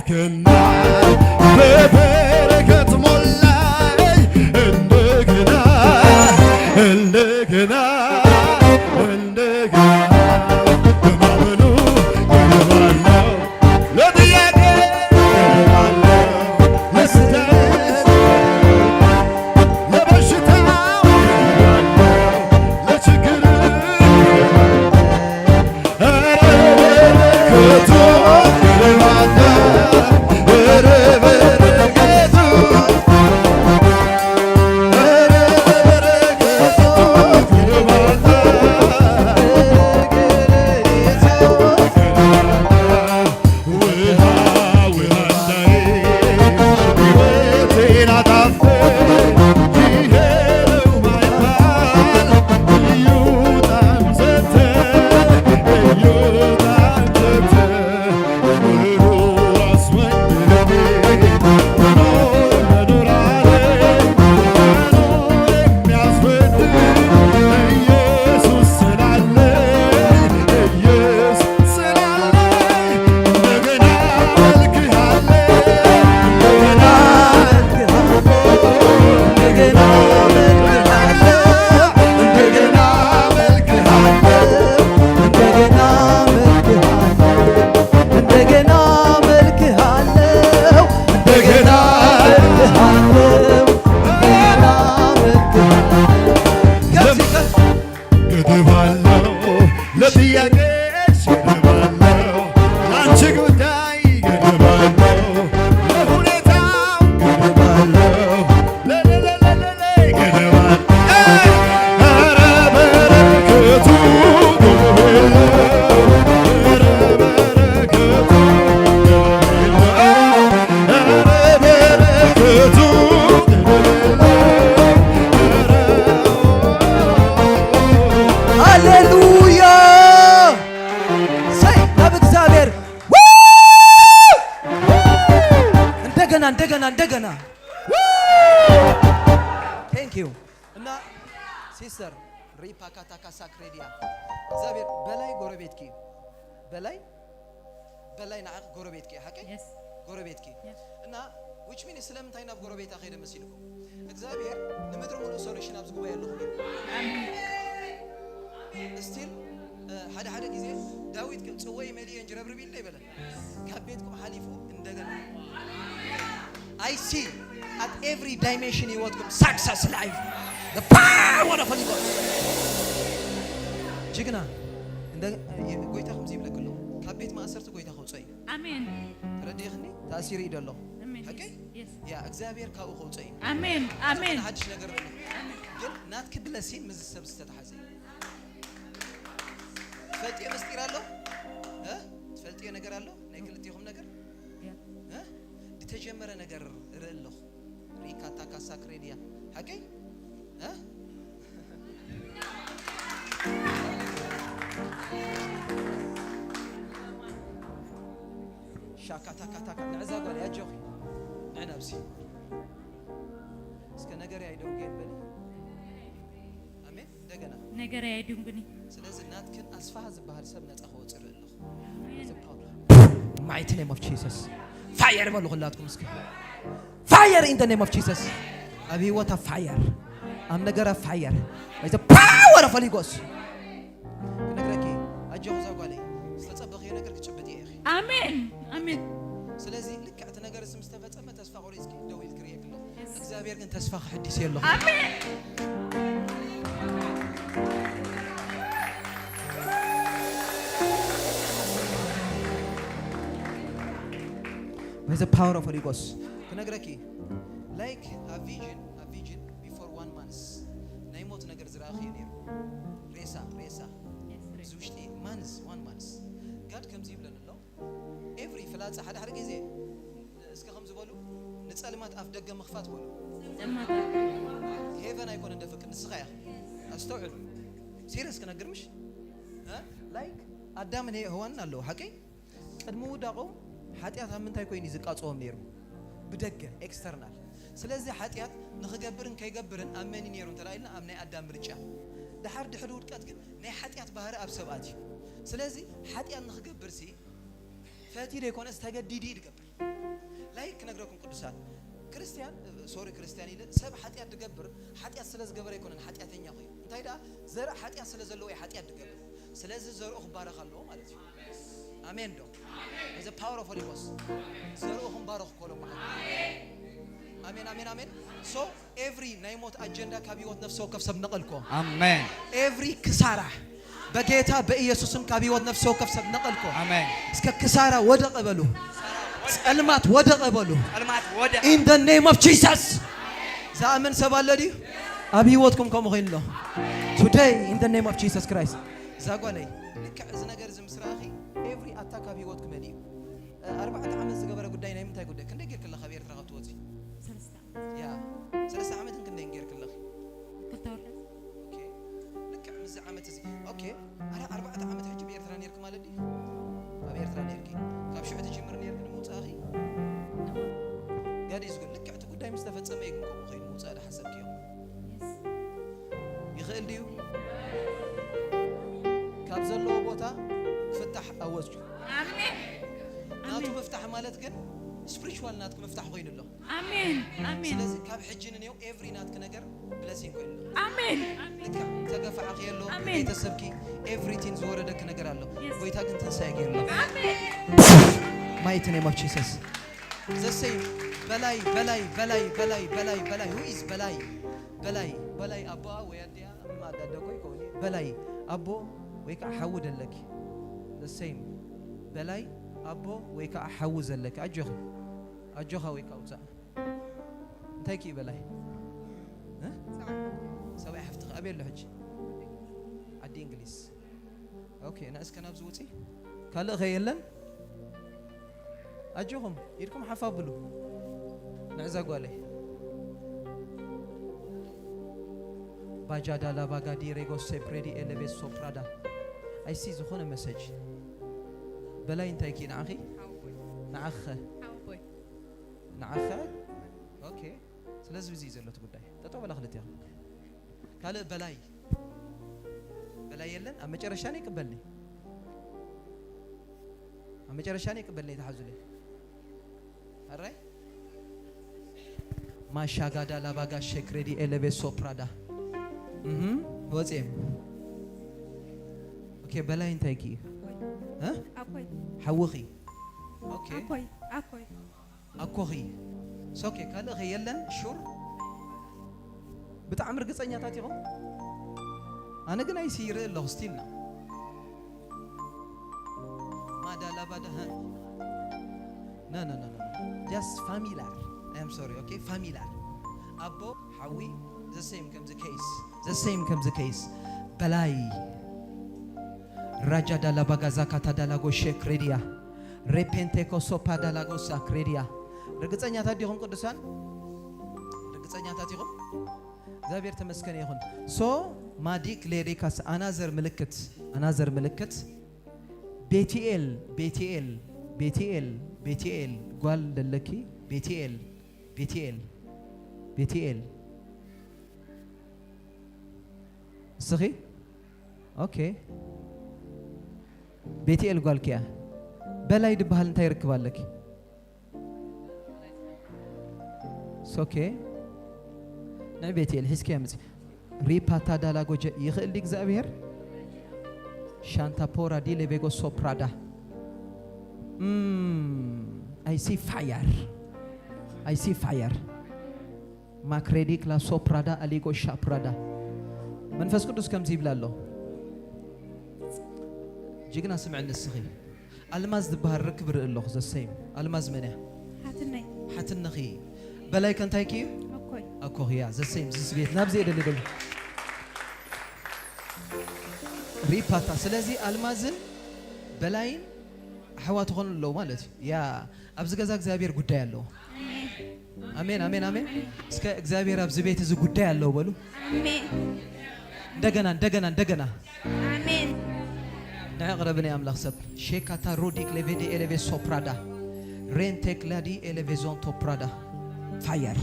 ከና በበረከት ሞላኝ እንደገና፣ እንደገና፣ እንደገና። በማመኑ እገባለሁ፣ ለጥያቄ እገባለሁ፣ ለስደት፣ ለበሽታው እገባለሁ፣ ለችግር Thank you እና ሲስተር ሪፓካታካ ሳክሬዲያ እግዚኣብሔር በላይ ጎረቤትኪ እዩ። በላይ በላይ ንዓኺ ጎረቤትኪ እዩ። ሓቀይ ጎረቤትኪ እና which means ስለምንታይ ናብ ጎረቤታ ከይደ መሲልኩም እግዚኣብሔር ንምድሪ ሙሉእ ሶሉሽን ኣብዚ ጉባኤ ኣለኹም እዩ። ስቲል ሓደ ሓደ ግዜ ዳዊት ግን ጽወይ መሊየን ጅረብርብ ኢለ ይበለ ካብ ቤትኩም ሓሊፉ እንደገና I see at every dimension ህይወትኩም success life the power of Holy Ghost ጅግና እንደ ጎይታ ከምዚ ይብለክ ኣሎ ካብ ቤት ማእሰርቲ ጎይታ ከውፅኦ እዩ። ኣሜን። ተረዲእኽኒ? ተኣሲሩ እዩ ደሎ። ኣሜን። ሓቀይ? ያ እግዚኣብሔር ካብኡ ከውፅኦ እዩ። ኣሜን። ኣሜን። ሓድሽ ነገር ርእ ግን ናትክ ብለሲን ምስ ሰብ ዝተተሓዘ ትፈልጥዮ ምስጢር ኣሎ ትፈልጥዮ ነገር ኣሎ ናይ ክልቲኹም ነገር ዝተጀመረ ነገር ርኢ ኣለኹ። ሪካታ ካሳ ክሬድያ ሓቀይ ሻካታካታካ ንዕዛ ጓል ያጆኺ ንዕናብሲ እስከ ነገር ያይደው ጌል በሊ ኣሜን። እንደገና ነገረይ ኣይድንጉኒ። ስለዚህ ናትክን ኣስፋሃ ዝበሃል ሰብ ነፃ ከወፅእ ኣለኹ። Mighty name of Jesus. Fire በሉ ሁላትኩም እስኪ። Fire in the name of Jesus. ኣብ ህይወታ fire. ኣብ ነገራ fire. By the power of Holy Ghost. ክነግረኪ ኣጆኺ እዛ ጓለይ ዝተፀበኽዮ ነገር ክጭብጥ እየ ኢኺ። ኣሜን ኣሜን። ስለዚህ ልክዕ እቲ ነገር እዚ ምስ ተፈፀመ ተስፋ ቆሪፅኪ ደው ኢልኪ ርእየኪ ኣለኹ። እግዚኣብሔር ግን ተስፋ ክሕድስ እየ ኣለኹ። ኣሜን። By the power of Holy Ghost ክነግረኪ like a vision a vision before one month ናይ ሞት ነገር ዝረኣኺ እዩ ነይሩ። ሬሳ ሬሳ እዚ ውሽጢ months one month God ከምዚ ይብለኒ ኣሎ። Every ፍላጻ ሓደ ሓደ ግዜ እስከ ከም ዝበሉ ንጸልማት ኣፍ ደገ ምኽፋት በሉ። ሄቨን ኣይኮነ ደፍቅ ንስኻ ኢኻ። ኣስተውዕሉ። ሲሪየስ ክነግር ምሽ ላይክ ኣዳምን ሄዋንን ኣለዉ ሓቀይ ቅድሚ ውዳቆም ሓጢኣት ኣብ ምንታይ ኮይኑ ዝቃጽዎም ነይሩ? ብደገ ኤክስተርናል። ስለዚ ሓጢኣት ንኽገብርን ከይገብርን ኣብ መን ነይሩ እንተላኢልና ኣብ ናይ ኣዳም ምርጫ። ድሓር ድሕሪ ውድቀት ግን ናይ ሓጢኣት ባህሪ ኣብ ሰባት እዩ። ስለዚ ሓጢኣት ንኽገብር ሲ ፈትዩ ዘይኮነስ ተገዲዱ እዩ ዝገብር። ነግረኩም ቅዱሳን፣ ክርስቲያን ሶሪ ክርስቲያን ኢለ ሰብ ሓጢኣት ድገብር ሓጢኣት ስለ ዝገበረ ኣይኮነን ሓጢኣተኛ ኮይኑ። እንታይ ደኣ ዘርኢ ሓጢኣት ስለ ዘለዎ እዩ ሓጢኣት ድገብር። ስለዚ ዘርኡ ክባረኽ ኣለዎ ማለት እዩ። ኣሜን ዶ? እዚ power of Holy Ghost ዘርኡ ክንባረኽ እኮ ኣለዎ ማለት እዩ። ኣሜን ኣሜን ኣሜን። So every ናይ ሞት ኣጀንዳ ካብ ህይወት ነፍሲ ወከፍ ሰብ ነቐልኮ። ኣሜን። Every ክሳራ በጌታ በኢየሱስም ካብ ህይወት ነፍሲ ወከፍ ሰብ ነቐልኮ። ኣሜን። እስከ ክሳራ ወደቐ በሉ። ጸልማት ወደቐ በሉ። ጸልማት ወደ In the name of Jesus ዝኣምን ሰብ ኣሎ ድዩ? ኣብ ህይወትኩም ከምኡ ኮይኑ ኣሎ። Today in the name of Jesus Christ እዛ ጓለይ ልክዕ እዚ ነገር እዚ ምስ ረኣኺ every ኣታክ ኣብ ህይወትኪ መሊኡ። ኣርባዕተ ዓመት ዝገበረ ጉዳይ ናይ ምንታይ ጉዳይ? ክንደይ ጌርክለኻ ኣብ ኤርትራ ካብ ትወፂ? ሰለስተ ያ ሰለስተ ዓመትን ክንደይን ጌርክለኺ? ክልተ ወርሒ ኦኬ ልክዕ ምስዚ ዓመት እዚ ኦኬ ኣረ ኣርባዕተ ዓመት ሕጂ ብኤርትራ ኔርኪ ማለት ድዩ? ኣብ ኤርትራ ኔርኪ ካብ ሽዑ ትጅምር ኔርኪ ንምውፃእኺ ጋዲዝ ግን ልክዕ እቲ ጉዳይ ምስ ተፈፀመ እዩ ግን ከምኡ ኸይኑ ምውፃእ ዝሓሰብክዮ ይኽእል ድዩ? ካብ ዘለዎ ቦታ ክፍታሕ ኣወጅኩ። ኣሜን ናቱ ምፍታሕ ማለት ግን ስፕሪቹዋል ናትኪ ምፍታሕ ኮይኑ ኣሎ። ኣሜን ኣሜን ስለዚ ካብ ሕጂ ንኔው ኤቭሪ ናትኪ ነገር ብለሲንግ ኮይኑ ኣሎ። ኣሜን ልክዕ ተገፋዕኺ ኣሎ ኣሜን። ቤተሰብኪ ኤቭሪቲን ዝወረደኪ ነገር ኣሎ። Yes. ጎይታ ግን ትንሳኤ ገይሩ ኣሎ። ኣሜን Mighty name of Jesus the same በላይ በላይ በላይ በላይ በላይ በላይ who is በላይ በላይ በላይ ኣቦኣ ወይ ኣዲኣ ማዳደጎ ይከውን በላይ ኣቦ ወይ ከዓ ሓዊ ደለኪ the same በላይ ኣቦ ወይ ከዓ ሓዊ ዘለኪ ኣጆኺ ኣጆኻ ወይ ከዓ ውፃእ እንታይ ክዩ በላይ እ? ሰብኣይ ሓፍትኺ ኣበይ ኣሎ ሕጂ ዓዲ እንግሊዝ ኦኬ ንእስከ ናብዚ ውፂ ካልእ ኸ የለን ኣጆኹም ኢድኩም ሓፍ ኣብሉ ንዕዛ ጓለይ ባጃዳ ላባጋዲ ሬጎ ሴፕሬዲ ኤሌቤስ ሶፕራዳ ኣይሲ ዝኾነ መሰጅ በላይ እንታይ ኪ ንዓኺ ንዓኸ ንዓኸ ኦኬ ስለዚ ብዚ እዩ ዘሎ እቲ ጉዳይ ጠጠው በላ ክልቲኹም ካልእ በላይ በላይ የለን ኣብ መጨረሻ ነው ይቅበልኒ ኣብ መጨረሻ ነው ይቅበልኒ የተሓዙለይ ኣራይ ማሻጋዳ ላባጋ ሸክሬዲ ኤሌቤ ሶፕራዳ እህ ወፅም ኦኬ በላይ እንታይ ክዩ እ? ኣኮይ ሓውኺ ኦኬ ኣኮይ ኣኮይ ኣኮኺ ሶኬ ካልእ ኸ የለን ሹር ብጣዕሚ ርግፀኛታት ኢኹም ኣነ ግን ኣይሲ ይርኢ ኣለኹ ስቲልና ማዳላባዳ no no no no just familiar I am sorry okay familiar ኣቦ ሓዊ the same ከምዚ case the same ከምዚ case በላይ ራጃ ዳላባጋዛ ካታዳላጎ ሼክ ሬድያ ሬፔንቴኮሶፓ ዳላጎሳ ክሬድያ ርግፀኛታት ዲኹም ቅዱሳን ርግፀኛታት ኢኹም እግዚኣብሔር ተመስገነ ይኹን so ማዲ ክሌሪካስ ኣናዘር ምልክት ኣናዘር ምልክት ቤቲኤል ቤቲኤል ቤቲኤል ቤቲኤል ጓል ደለኪ ቤቲኤል ቤቲኤል ቤቲኤል እስኺ ኦኬ ቤቲኤል ጓልኪያ በላይ ድበሃል እንታይ ርክብ ኣለኪ ሶኬ ናይ ቤቴል ሒዝኪያ ምፂ ሪፓታ ዳላጎጀ ይኽእል ዲ እግዚኣብሔር ሻንታ ፖራ ዲ ሌቤጎ ሶፕራዳ I see fire I see fire ማክሬዲ ክላ ሶፕራዳ ኣሊጎ ሻፕራዳ መንፈስ ቅዱስ ከምዚ ይብላ ኣሎ ጅግና ስምዕ ንስኺ ኣልማዝ ዝበሃል ርክብ ርኢ ኣለኹ ዘሰይም ኣልማዝ መን እያ ሓትነይ ሓትነኺ በላይ ከንታይ ክዩ ኣኮይ ኣኮኽያ ዘሰይም ዝስቤት ናብዚ የደሊ ደሉ ሪፓታ ስለዚ ኣልማዝን በላይን ኣሕዋት ኾኑ ኣለዉ ማለት እዩ ያ ኣብዚ ገዛ እግዚኣብሔር ጉዳይ ኣለዎ ኣሜን ኣሜን ኣሜን እስከ እግዚኣብሔር ኣብዚ ቤት እዚ ጉዳይ ኣለዎ በሉ ኣሜን እንደገና እንደገና እንደገና ኣሜን ንዕ ቅረብኒ ኣምላኽ ሰብ ሼካታ ሮዲክ ሌቬዲ ኤሌቬ ሶፕራዳ ሬንቴክ ላዲ ኤሌቬዞን ቶፕራዳ fire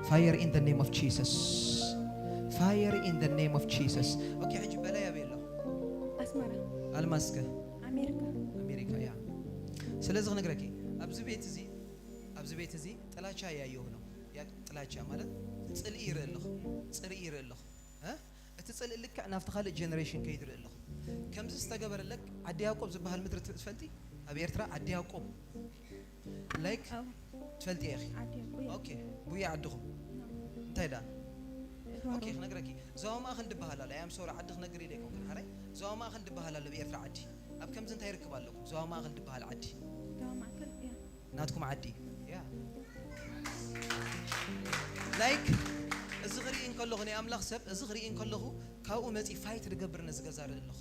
fire in the name of Jesus fire in the name of Jesus okay ሕጂ በላይ ኣበይ ኣሎ ኣስመራ ኣልማስከ ኣሜሪካ ኣሜሪካ እያ ስለዚ ክነግረኪ ኣብዚ ቤት እዚ ኣብዚ ቤት እዚ ጥላቻ እያየሁ ነው። ያ ጥላቻ ማለት ጽልኢ ይርኢ ኣለኹ፣ ጽልኢ ይርኢ ኣለኹ። እ? እቲ ጽልኢ ልክዕ ናብቲ ካልእ ጀነሬሽን ከይድ ይርኢ ኣለኹ። ከምዚ ዝተገበረለክ ዓዲ ያዕቆብ ዝበሃል ምድሪ ትፈልጢ? ኣብ ኤርትራ ዓዲ ያዕቆብ ላይክ አዎ፣ ትፈልጢ ኢኺ? ዓዲ ያዕቆብ። ኦኬ፣ ቡያ ዓድኹም እንታይ ዳ? ኦኬ፣ ክነግረኪ። ዞባ ማእከል ድበሃል ኣሎ። ኣይ ኣም ሶሪ፣ ዓዲ ክነግር ኢለ ኣይኮንኩን ሓራይ። ዞባ ማእከል ድበሃል ኣሎ ብኤርትራ ዓዲ። ኣብ ከምዚ እንታይ ይርክብ ኣለኩም? ዞባ ማእከል ድበሃል ዓዲ ዞባ ማእከል እያ። ናትኩም ዓዲ። ያ ላይክ፣ እዚ ክርኢ እንከለኹ ናይ ኣምላኽ ሰብ፣ እዚ ክርኢ እንከለኹ ካብኡ መጺ ፋይት ዝገብር ነዚ ገዛ ርኢ ኣለኹ።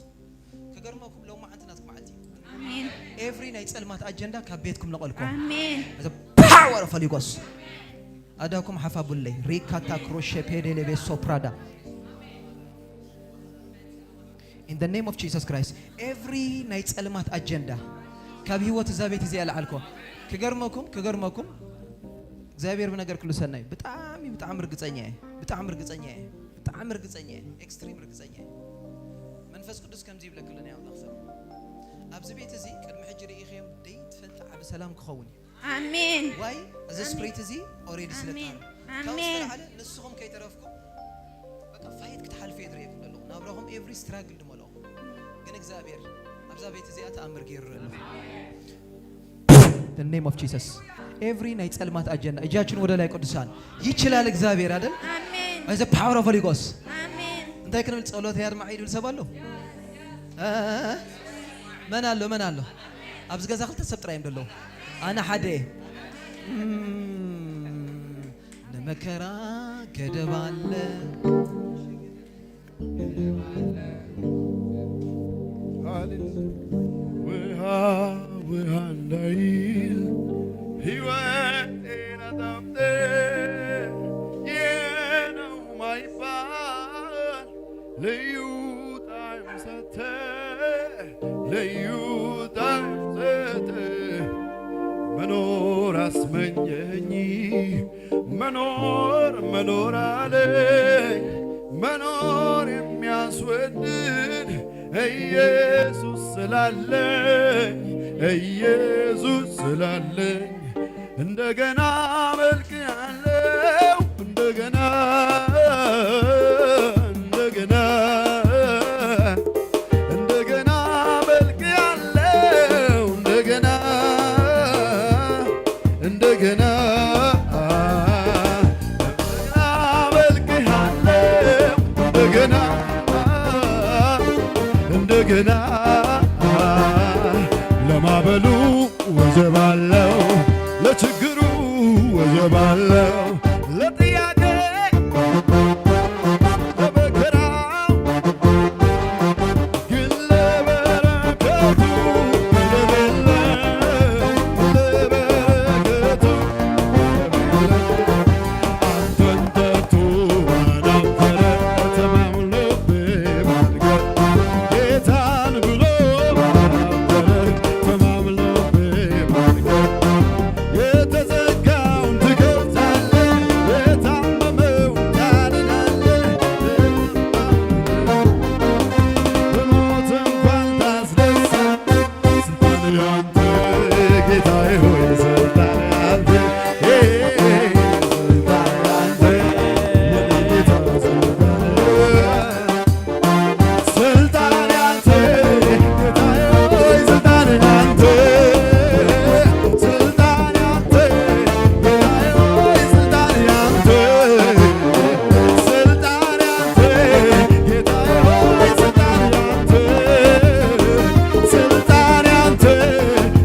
ክገርመኩም ሎም መዓልቲ ናትኩም መዓልቲ እዩ። ኣሜን። ኤቭሪ ናይ ጸልማት ኣጀንዳ ካብ ቤትኩም ነቐልኩም። ኣሜን። The power of Holy Ghost. ኣዳኩም ሓፋ ቡለይ ሪካታ ክሮሸ ፔዴሌ ቤት ሶፕራዳ In the name of Jesus Christ. ኤቭሪ ናይ ጸልማት ኣጀንዳ ካብ ህይወት እዛ ቤት እዚኣ ለዓልኮ። ክገርመኩም፣ ክገርመኩም እግዚኣብሔር ብነገር ክሉ ሰናይ። ብጣዕሚ፣ ብጣዕሚ ርግጸኛ እየ። ብጣዕሚ ርግጸኛ እየ። ብጣዕሚ ርግጸኛ እየ። ኤክስትሪም ርግጸኛ እየ። መንፈስ ቅዱስ ከምዚ ይብለክሉ ናይ ኣምላኽ ሰብ። ኣብዚ ቤት እዚ ቅድሚ ሕጂ ርኢኽዮም ደይ ትፈልጥ ዓቢ ሰላም ክኸውን እዩ። ኣሜን። ዋይ እዚ ኣሜን። ስፕሪት እዚ ኦሬዲ ስለ ኣሜን። ታረ ካብ ኣሜን። ዝተላዓለ ንስኹም ከይተረፍኩም በቃ ፋይት ክትሓልፉ እየ ዝርእየኩም ዘለኹ። ናብራኹም ኤቭሪ ስትራግል ድመልኦ ግን እግዚኣብሔር ኣብዛ ቤት እዚኣ ተኣምር ገይሩ ኣሎ። The name of Jesus. ኤቭሪ ናይ ጸልማት ኣጀንዳ እጃችን ወደ ላይ ቅዱሳን ይችላል እግዚኣብሔር አይደል? ኣሜን። By the power of Holy Ghost. ኣሜን። እንታይ ክንብል ጸሎት ያድማዕ ይብል ሰብ ኣሎ? እ? መን ኣሎ? መን ኣሎ? ኣብዚ ገዛ ክልተ ሰብ ጥራይ እዮም ዘለዉ። ኣነ ሓደ እም፣ ንመከራ ገደብ ኣለ። ውሃ ውሃ እንዳይል ሕይወቴን አጣፍጥ የነው ማይባል ልዩ ጣዕም ሰተ ልዩ ጣዕም ሰተ መኖር አስመኘኝ መኖር መኖር አለኝ መኖር የሚያስወድድ ኢየሱስ ስላለኝ ኢየሱስ ስላለኝ እንደገና መልክ ያለው እንደገና እንደገና እንደገና መልክ ያለው እንደገና እንደገና አመልክሃለሁ እንደገና እንደገና ለማበሉ ወጀባለው ለችግሩ ወጀባለው ለጥያቄ ለመከራው ግን ለበረከቱ ለበረከቱ አንተን ጠርቶ አላፈረ ተማምኖብህ ማልቀስ ጌታን ብሎ አላፈረ ተማምኖብህ ማልቀስ የተዘጋውን ትከፍታለህ የታመመውን ታድናለህ። በሞት እንኳን ታስነሳለህ። ስልጣን ያንተ ጌታዬ ሆይ ስልጣን ያንተ ስልጣን ያንተ የኔ ጌታ ስልጣን ስልጣን ያንተ ጌታዬ ሆይ ስልጣን ያንተ ስልጣን ያንተ ጌታዬ ሆይ ስልጣን ያንተ ስልጣን ያንተ ጌታዬ ሆይ ስልጣን ያንተ ስልጣን ያንተ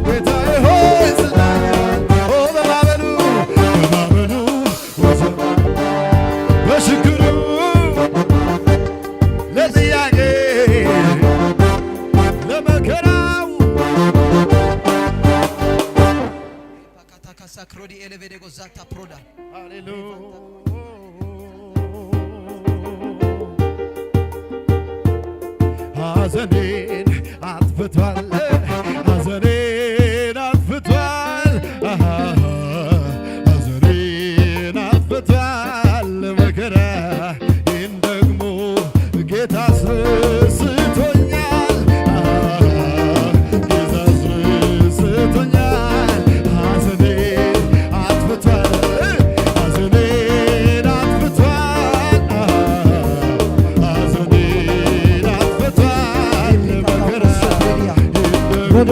ጌታዬ ሆይ ስልጣን ያንተ ኦ በማዕበሉ በማዕበሉ በችግሩ ለጥያቄ ለመከራው ፓካታካሳ ክሮዲ ኤሌቬዴጎ ዛታ ፕሮዳ ሃሌሉያ ሐዘኔን አጥፍቷል ሐዘኔን አጥፍቷል አሃ ሐዘኔን አጥፍቷል መከራዬን ደግሞ ጌታ አስረስቶኛል አሃ ጌታ አስረስቶኛል ሐዘኔን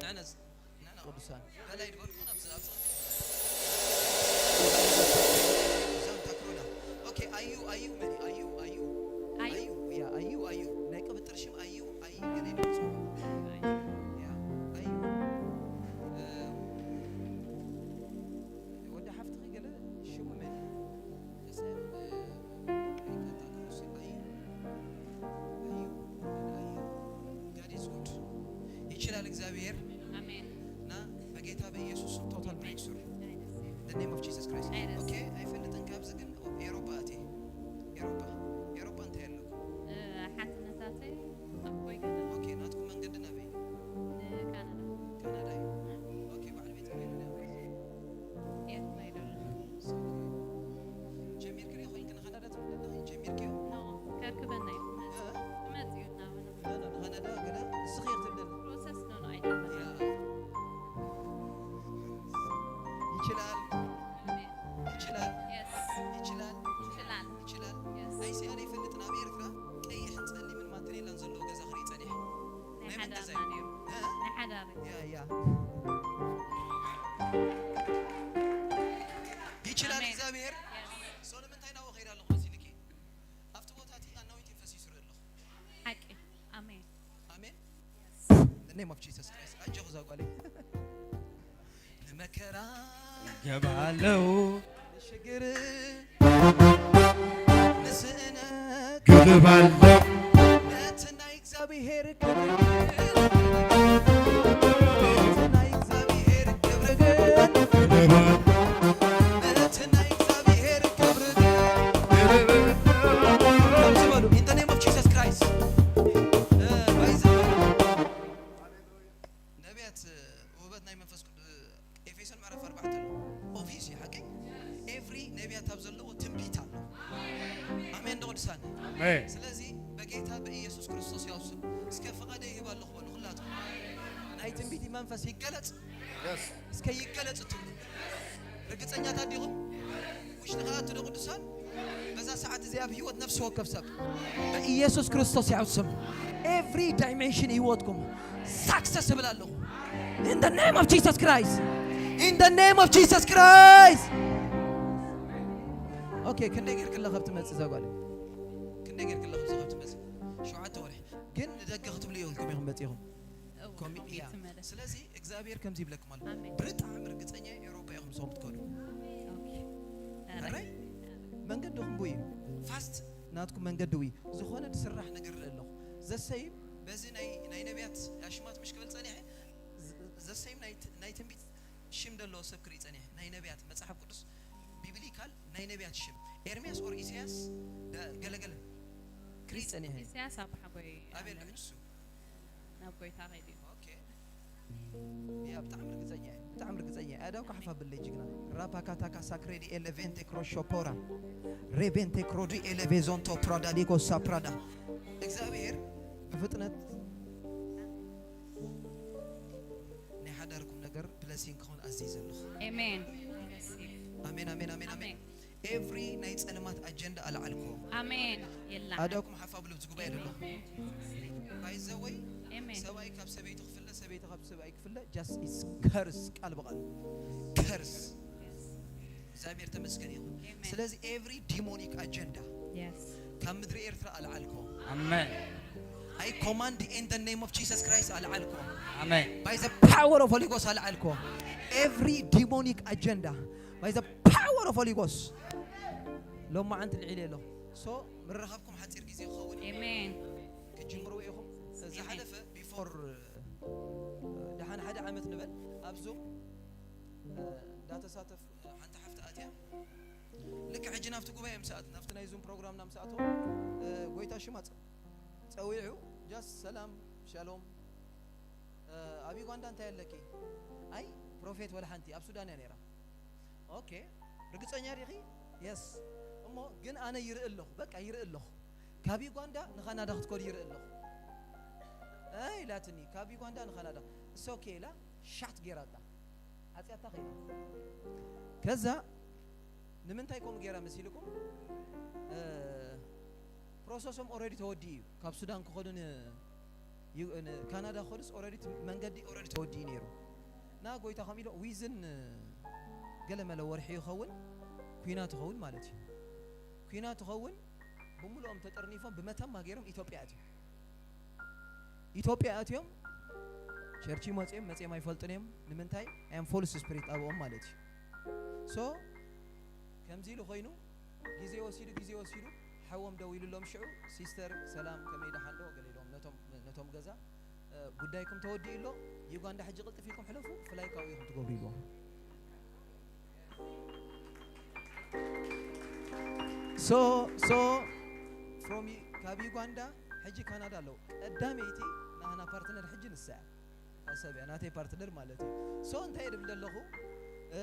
ንዕነጽ። ንዕና ቅዱሳን። በላይ ድበልኩ ናብዚ ኣብ ዛንታ ክሮና። ኦኬ፣ ኣዩ፣ ኣዩ፣ መን እዩ? ኣዩ፣ ኣዩ። ኣዩ? ኣዩ፣ ያ፣ ኣዩ፣ ኣዩ። ናይ ቅብጥር ሽም ኣዩ፣ ኣዩ ገለ ኢሉ ዝጽውዖ። ያ፣ ኣዩ። እ፣ ወዲ ሓፍትኺ ገለ ሽሙ መን እዩ? ሕሰን፣ እ፣ ኣዩ፣ ኣዩ፣ ኣዩ። God is good። ይችላል እግዚአብሔር። ኣሜን። እና በጌታ በኢየሱስ ስም total breakthrough። In the name of Jesus Christ። Yes። ኦኬ፣ ኣይፈልጥን። ካብዚ ግን ኤሮፓ ኣትየ። ኤሮፓ፣ ኤሮፓ እንታይ ኣለኩ? እ፣ ሓትነታተይ ኣብ ኮይና። ኦኬ፣ ናትኩም መንገዲ ናበይ? ንካናዳ። ካናዳ እዩ። ኦኬ፣ በዓል ቤት ኣበይ ኣሎ? ኤርትራ ይደሎ። ጀሚርክዮ ኮይንክ ንካናዳ ትብል ኣለኺ? ጀሚርክዮ? ኖ፣ ከርክበና እዩ። እ? ክመጽእ እዩ እናበለ። ኖ፣ ኖ፣ ንካናዳ ገለ ንስኺ እየ ትብል። ፕሮሰስ ኖ፣ ኖ፣ ኣይደለም። ያ። ይችላል። ኣሜን። ይችላል። የስ። ይችላል። ይችላል። ይችላል። የስ። ኣይሲ ኣነ ይፈልጥ ናብ ኤርትራ ቀይሕን ጸሊምን ማተኔላን ዘለዎ ገዛ ክርኢ ጸኒሐ። ናይ ናይ መን ገዛ ሓዳርና እዩ? ነይሩ። እ? ናይ ሓዳር። ያ፣ ያ። ይችላል ኣሜን። እግዚኣብሔር። የስ። ሶ ንምንታይ ናብኡ ከይዳ ኣለኹ መሲልኪ? ኣብቲ ቦታ እቲ ኣናዊንቲንግ ፈሲሱ ርኢ ኣለኹ። ሓቂ። ኣሜን። ኣሜን። In the name of Jesus Christ። ኣጆኹ እዛ ጓለይ። ንመከራ ገባለው። ንሽግር ንስእነት ገባለው። ነቲ ናይ እግዚኣብሔር ክብሪ ግን፣ ነቲ ናይ እግዚኣብሔር ክብሪ ግን፣ ነቲ ናይ እግዚኣብሔር ክብሪ ግን። ከምዚ በሉ፣ in the name of Jesus Christ። እ፣ ባይዘ ነቢያት፣ እ፣ ውህበት ናይ መንፈስ ቅዱስ ኤፌሶን ምዕራፍ ኣርባዕተ ኣሎ። ኦፊስ እዩ ሓቀይ። ኤቭሪ ነቢያት ኣብ ዘለዎ ትንቢት ኣሎ። ኣሜን ዶ ቅዱሳን? ኣሜን። ስለዚ በጌታ በኢየሱስ ክርስቶስ ያው ስም እስከ ፍቓደ ይህብ ኣለኹ በሉ ኩላቱ። ናይ ትንቢት መንፈስ ይገለጽ። የስ። እስከ ይገለጽ እትብሉ ርግጸኛታት ዲኹም? ውሽጢ ከኣ ትዶ ቅዱሳን በዛ ሰዓት እዚኣ ኣብ ህይወት ነፍሲ ወከፍ ሰብ በኢየሱስ ክርስቶስ ያው ስም ኤቭሪ ዳይሜንሽን ህይወትኩም ሳክሰስ እብል ኣለኹ። In the name of Jesus Christ. In the name of Jesus Christ. ኦኬ፣ ክንደይ ጌርክለ ከብቲ መጽእ ዘጓል? ክንደይ ጌርክለ ከብቲ መጽእ? ሸውዓተ ወርሒ። ግን ንደገ ክትብሉ ይብልኩም ኢኹም መጺኹም። እው፣ ኮሚ-፣ ኮሚትመንት። ስለዚ እግዚኣብሔር ከምዚ ይብለኩም ኣሎ። ኣሜን። ብጣዕሚ ርግጸኛ እየ፣ ኤውሮጳ ኢኹም ንስኹም ትከዱ። ኦኬ። ኣረ። ኣረ? መንገድኹም ብኡ እዩ። ፋስት ናትኩም መንገዲ ብኡ እዩ። ዝኾነ ዝስራሕ ነገር ይርኢ ኣለኹ። ዘሰይም በዚ ናይ፣ ናይ ነቢያት ኣሽማት ምሽ ክብል ጸኒሐ፣ ዘ-፣ ዘሰይም ናይ ት-፣ ናይ ትንቢት ሽም ዘለዎ ሰብ ክርኢ ጸኒሐ። ናይ ነቢያት መጽሓፍ ቅዱስ ቢብሊካል ናይ ነቢያት ሽም ኤርምያስ ኦር ኢሳያስ ደ-፣ ገለገለ ክርኢ ጸኒሐ። ኢሳያስ ኣብ ሓጎይ ኣበይ ኣሎ ኣሎ። ንሱ? ናብ ጎይታ ከይዱ እዩ። ኦኬ። ያ፣ ብጣዕሚ ርግጸኛ እየ፣ ብጣዕሚ ርግጸኛ እየ። ኣዳው ካሕፋ ብለይ ጅግና። ራፓካታካ ሳክሬዲ ኤሌቬንቴ ክሮሾፖራ ሬቬንቴ ክሮዲ ኤሌቬዞንቶ ፕራዳሊኮ ሳፕራዳ። እግዚኣብሔር ብፍጥነት ናይ ሓዳርኩም ነገር ብለሲንግ ክኾን ኣዝየ ዘለኹ። ኣሜን። ኣሜን፣ ኣሜን፣ ኣሜን፣ ኣሜን። ኣሜን። ኤቭሪ ናይ ጸልማት ኣጀንዳ ኣልዓልኩ። ኣሜን። የላ። ኣዳኩም ሓፋ ብሉ ኣብዚ ጉባኤ ዘሎ። ባይ ዘ ወይ ኣሜን። ሰብኣይ ካብ ሰበይቱ ክፍለ፣ ሰበይቲ ካብ ሰብኣይ ክፍለ፣ ጃስት ኢስ ከርስ፣ ቃል ብቃል ከርስ። እግዚኣብሔር ተመስገን ይኹን። ኣሜን። ስለዚ ኤቭሪ ዲሞኒክ ኣጀንዳ የስ። ካብ ምድሪ ኤርትራ ኣልዓልኩ። ኣሜን። I command in the name of Jesus Christ ኣልዓልኩ። ኣሜን። By the power of Holy Ghost ኣልዓልኩ። ኤቭሪ ዲሞኒክ ኣጀንዳ by the power of Holy Ghost። ሎማዓንቲ ልዒለ ኣለኹ። ሶ ምርኻብኩም ሓፂር ግዜ ክኸውን እዩ። ኣሜን። ክትጅምርዎ ኢኹም። ኣሜን። ዝሓለፈ ቢፎር፣ እ፣ ደሓን ሓደ ዓመት ንበል ኣብ ዙም፣ እ፣ እንዳተሳተፍ፣ እ፣ ሓንቲ ሓፍቲ ኣትያ ልክ ሕጂ ናብቲ ጉባኤ ምስ ኣት ናብቲ ናይ ዙም ፕሮግራምና ምስ ኣተወ፣ እ፣ ጎይታ ሽማ ጸ-፣ ጸዊዑ፣ ጃስ ሰላም ሻሎም፣ እ፣ ኣብ ዩጋንዳ እንታይ ኣለኪ? ኣይ ፕሮፌት ወላ ሓንቲ፣ ኣብ ሱዳን እያ ነይራ። ኦኬ፣ ርግጸኛ ዲኺ? የስ። እሞ ግን ኣነ ይርኢ ኣለኹ፣ በቃ ይርኢ ኣለኹ። ካብ ዩጋንዳ ንካናዳ ክትከዱ ይርኢ ኣለኹ። ኣይ ኢላትኒ፣ ካብ ዩጋንዳ ንካናዳ። እስ ኦኬ ኢላ ሻት ጌራታ። ዓጽያታ ከይዳ። ከዛ ንምንታይ ከምኡ ጌራ መሲልኩም? እ፣ ፕሮሰሶም ኦልሬዲ ተወዲኡ እዩ። ካብ ሱዳን ክኸዱ ን-፣ ዩ-፣ ን-፣ ካናዳ ክኸዱስ ኦልሬዲ እቲ መንገዲ ኦልሬዲ ተወዲኡ ነይሩ። እና ጎይታ ከም ኢሎ ዊዝን፣ እ፣ ገለ መለ ወርሒ ይኸውን፣ ኲናት ይኸውን ማለት እዩ። ኲናት ይኸውን፣ ብምሉኦም ተጠርኒፎም ብመተማ ገይሮም ኢትዮጵያ ኣትዮም። ኢትዮጵያ ኣትዮም ቸርች መጽዮም መጽዮም ኣይፈልጡን እዮም። ንምንታይ? ኣዮም ፎልስ ስፒሪት ኣብኦም ማለት እዩ። ሶ ከምዚ ኢሉ ኮይኑ ግዜ ወሲዱ ግዜ ወሲዱ ሓዎም ደው ኢሉሎም ሽዑ ሲስተር ሰላም ከመይ ደሓን ዶ ገለ ኢሎም ነቶም ነቶም ገዛ፣ እ፣ ጉዳይኩም ተወዲኡ ኣሎ፣ ዩጋንዳ ሕጂ ቅልጥፍ ኢልኩም ሕለፉ፣ ፍላይ ካብኡ ኢኹም ትገብሩ ኢልዎም። ሶ ሶ ፍሮም ዩ-፣ ካብ ዩጋንዳ ሕጂ ካናዳ ኣለዉ። ቀዳመይቲ ናህና ፓርትነር ሕጂ ንሳ እያ። ሓሳብ እያ ናተይ ፓርትነር ማለት እዩ። ሶ እንታይ እየ ድብል ዘለኹ፣ እ፣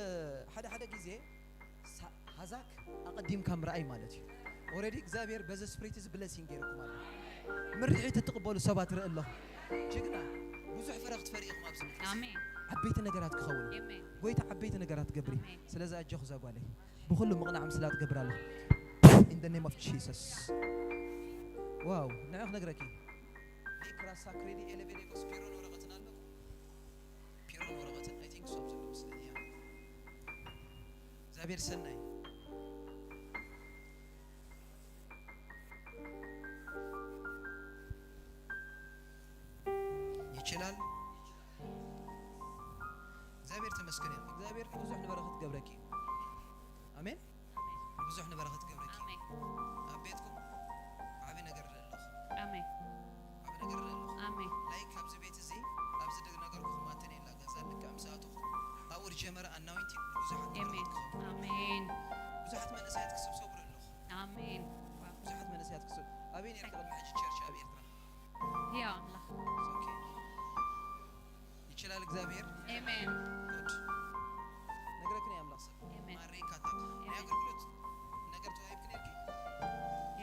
ሓደ ሓደ ግዜ ሳ-፣ ሃዛክ ኣቐዲምካ ምርኣይ ማለት እዩ። ኦልሬዲ እግዚኣብሔር በዚ ስፕሪት እዚ ብለሲንግ ገይርኩም ኣሎ። ምርሒት እትቕበሉ ሰባት ርኢ ኣለኹ። ጅግና፣ ብዙሕ ፍረ ክትፈሪ ኢኹም ኣብዚ ምድሪ። ኣሜን። ዓበይቲ ነገራት ክኸውን እዩ። ኣሜን። ጎይታ ዓበይቲ ነገራት ክገብር እዩ። ኣሜን። ስለዚ ኣጆኹ እዛ ጓለይ፣ ብኹሉ ምቕናዕ ምስላ ትገብር ኣለኹ። In the name of Jesus። ዋው፣ ንዕ ክነግረኪ። ሊክራ ሳክሬዲ ኤሌቬዴቆስ ፒሮን ወረቐትን ኣለኩም? ፒሮን ወረቐትን፣ I think እሱ ኣብዚ ኣሎ መስለኒ። ያ። እግዚኣብሔር ሰናይ። ይችላል። እግዚኣብሔር ተመስገን እዩ። እግዚኣብሔር ብዙሕ ንበረኸት ገብረኪ። ኣሜን። ብዙሕ ንበረኸት ገብረኪ። ኣሜን። ኣብ ቤትኩም ዓቢ ነገር እርኢ ኣለኹ። ኣሜን። ዓቢ ነገር እርኢ ኣለኹ። ኣሜን። ላይክ ኣብዚ ቤት እዚ፣ ኣብዚ ዝነገርኩኹም ኣተን የላ ገዛ ልክዕ ምስ ኣተኹ፣ ኣብኡ ዝጀመረ ኣናዊንቲንግ ንብዙሓት ኣሜን። ንበረኸት ክኸውን። ኣሜን። ብዙሓት መንእሰያት ክስብሰቡ እርኢ ኣለኹ። ኣሜን። ዋው። ብዙሓት መንእሰያት ክስብ-፣ ኣበይ ነርኪ ቅድሚ ሕጂ ቸርች ኣብ ኤርትራ? ህያው ኣምላኽ። ኦኬ። ይችላል እግዚኣብሔር። ኣሜን። ጉድ። ነግረክን እየ ኣምላኽ ሰብ። ኣሜን። ማሬ ካታ። ናይ ኣሜን። ኣገልግሎት ነገር ተዋሂብክ ነርኪ?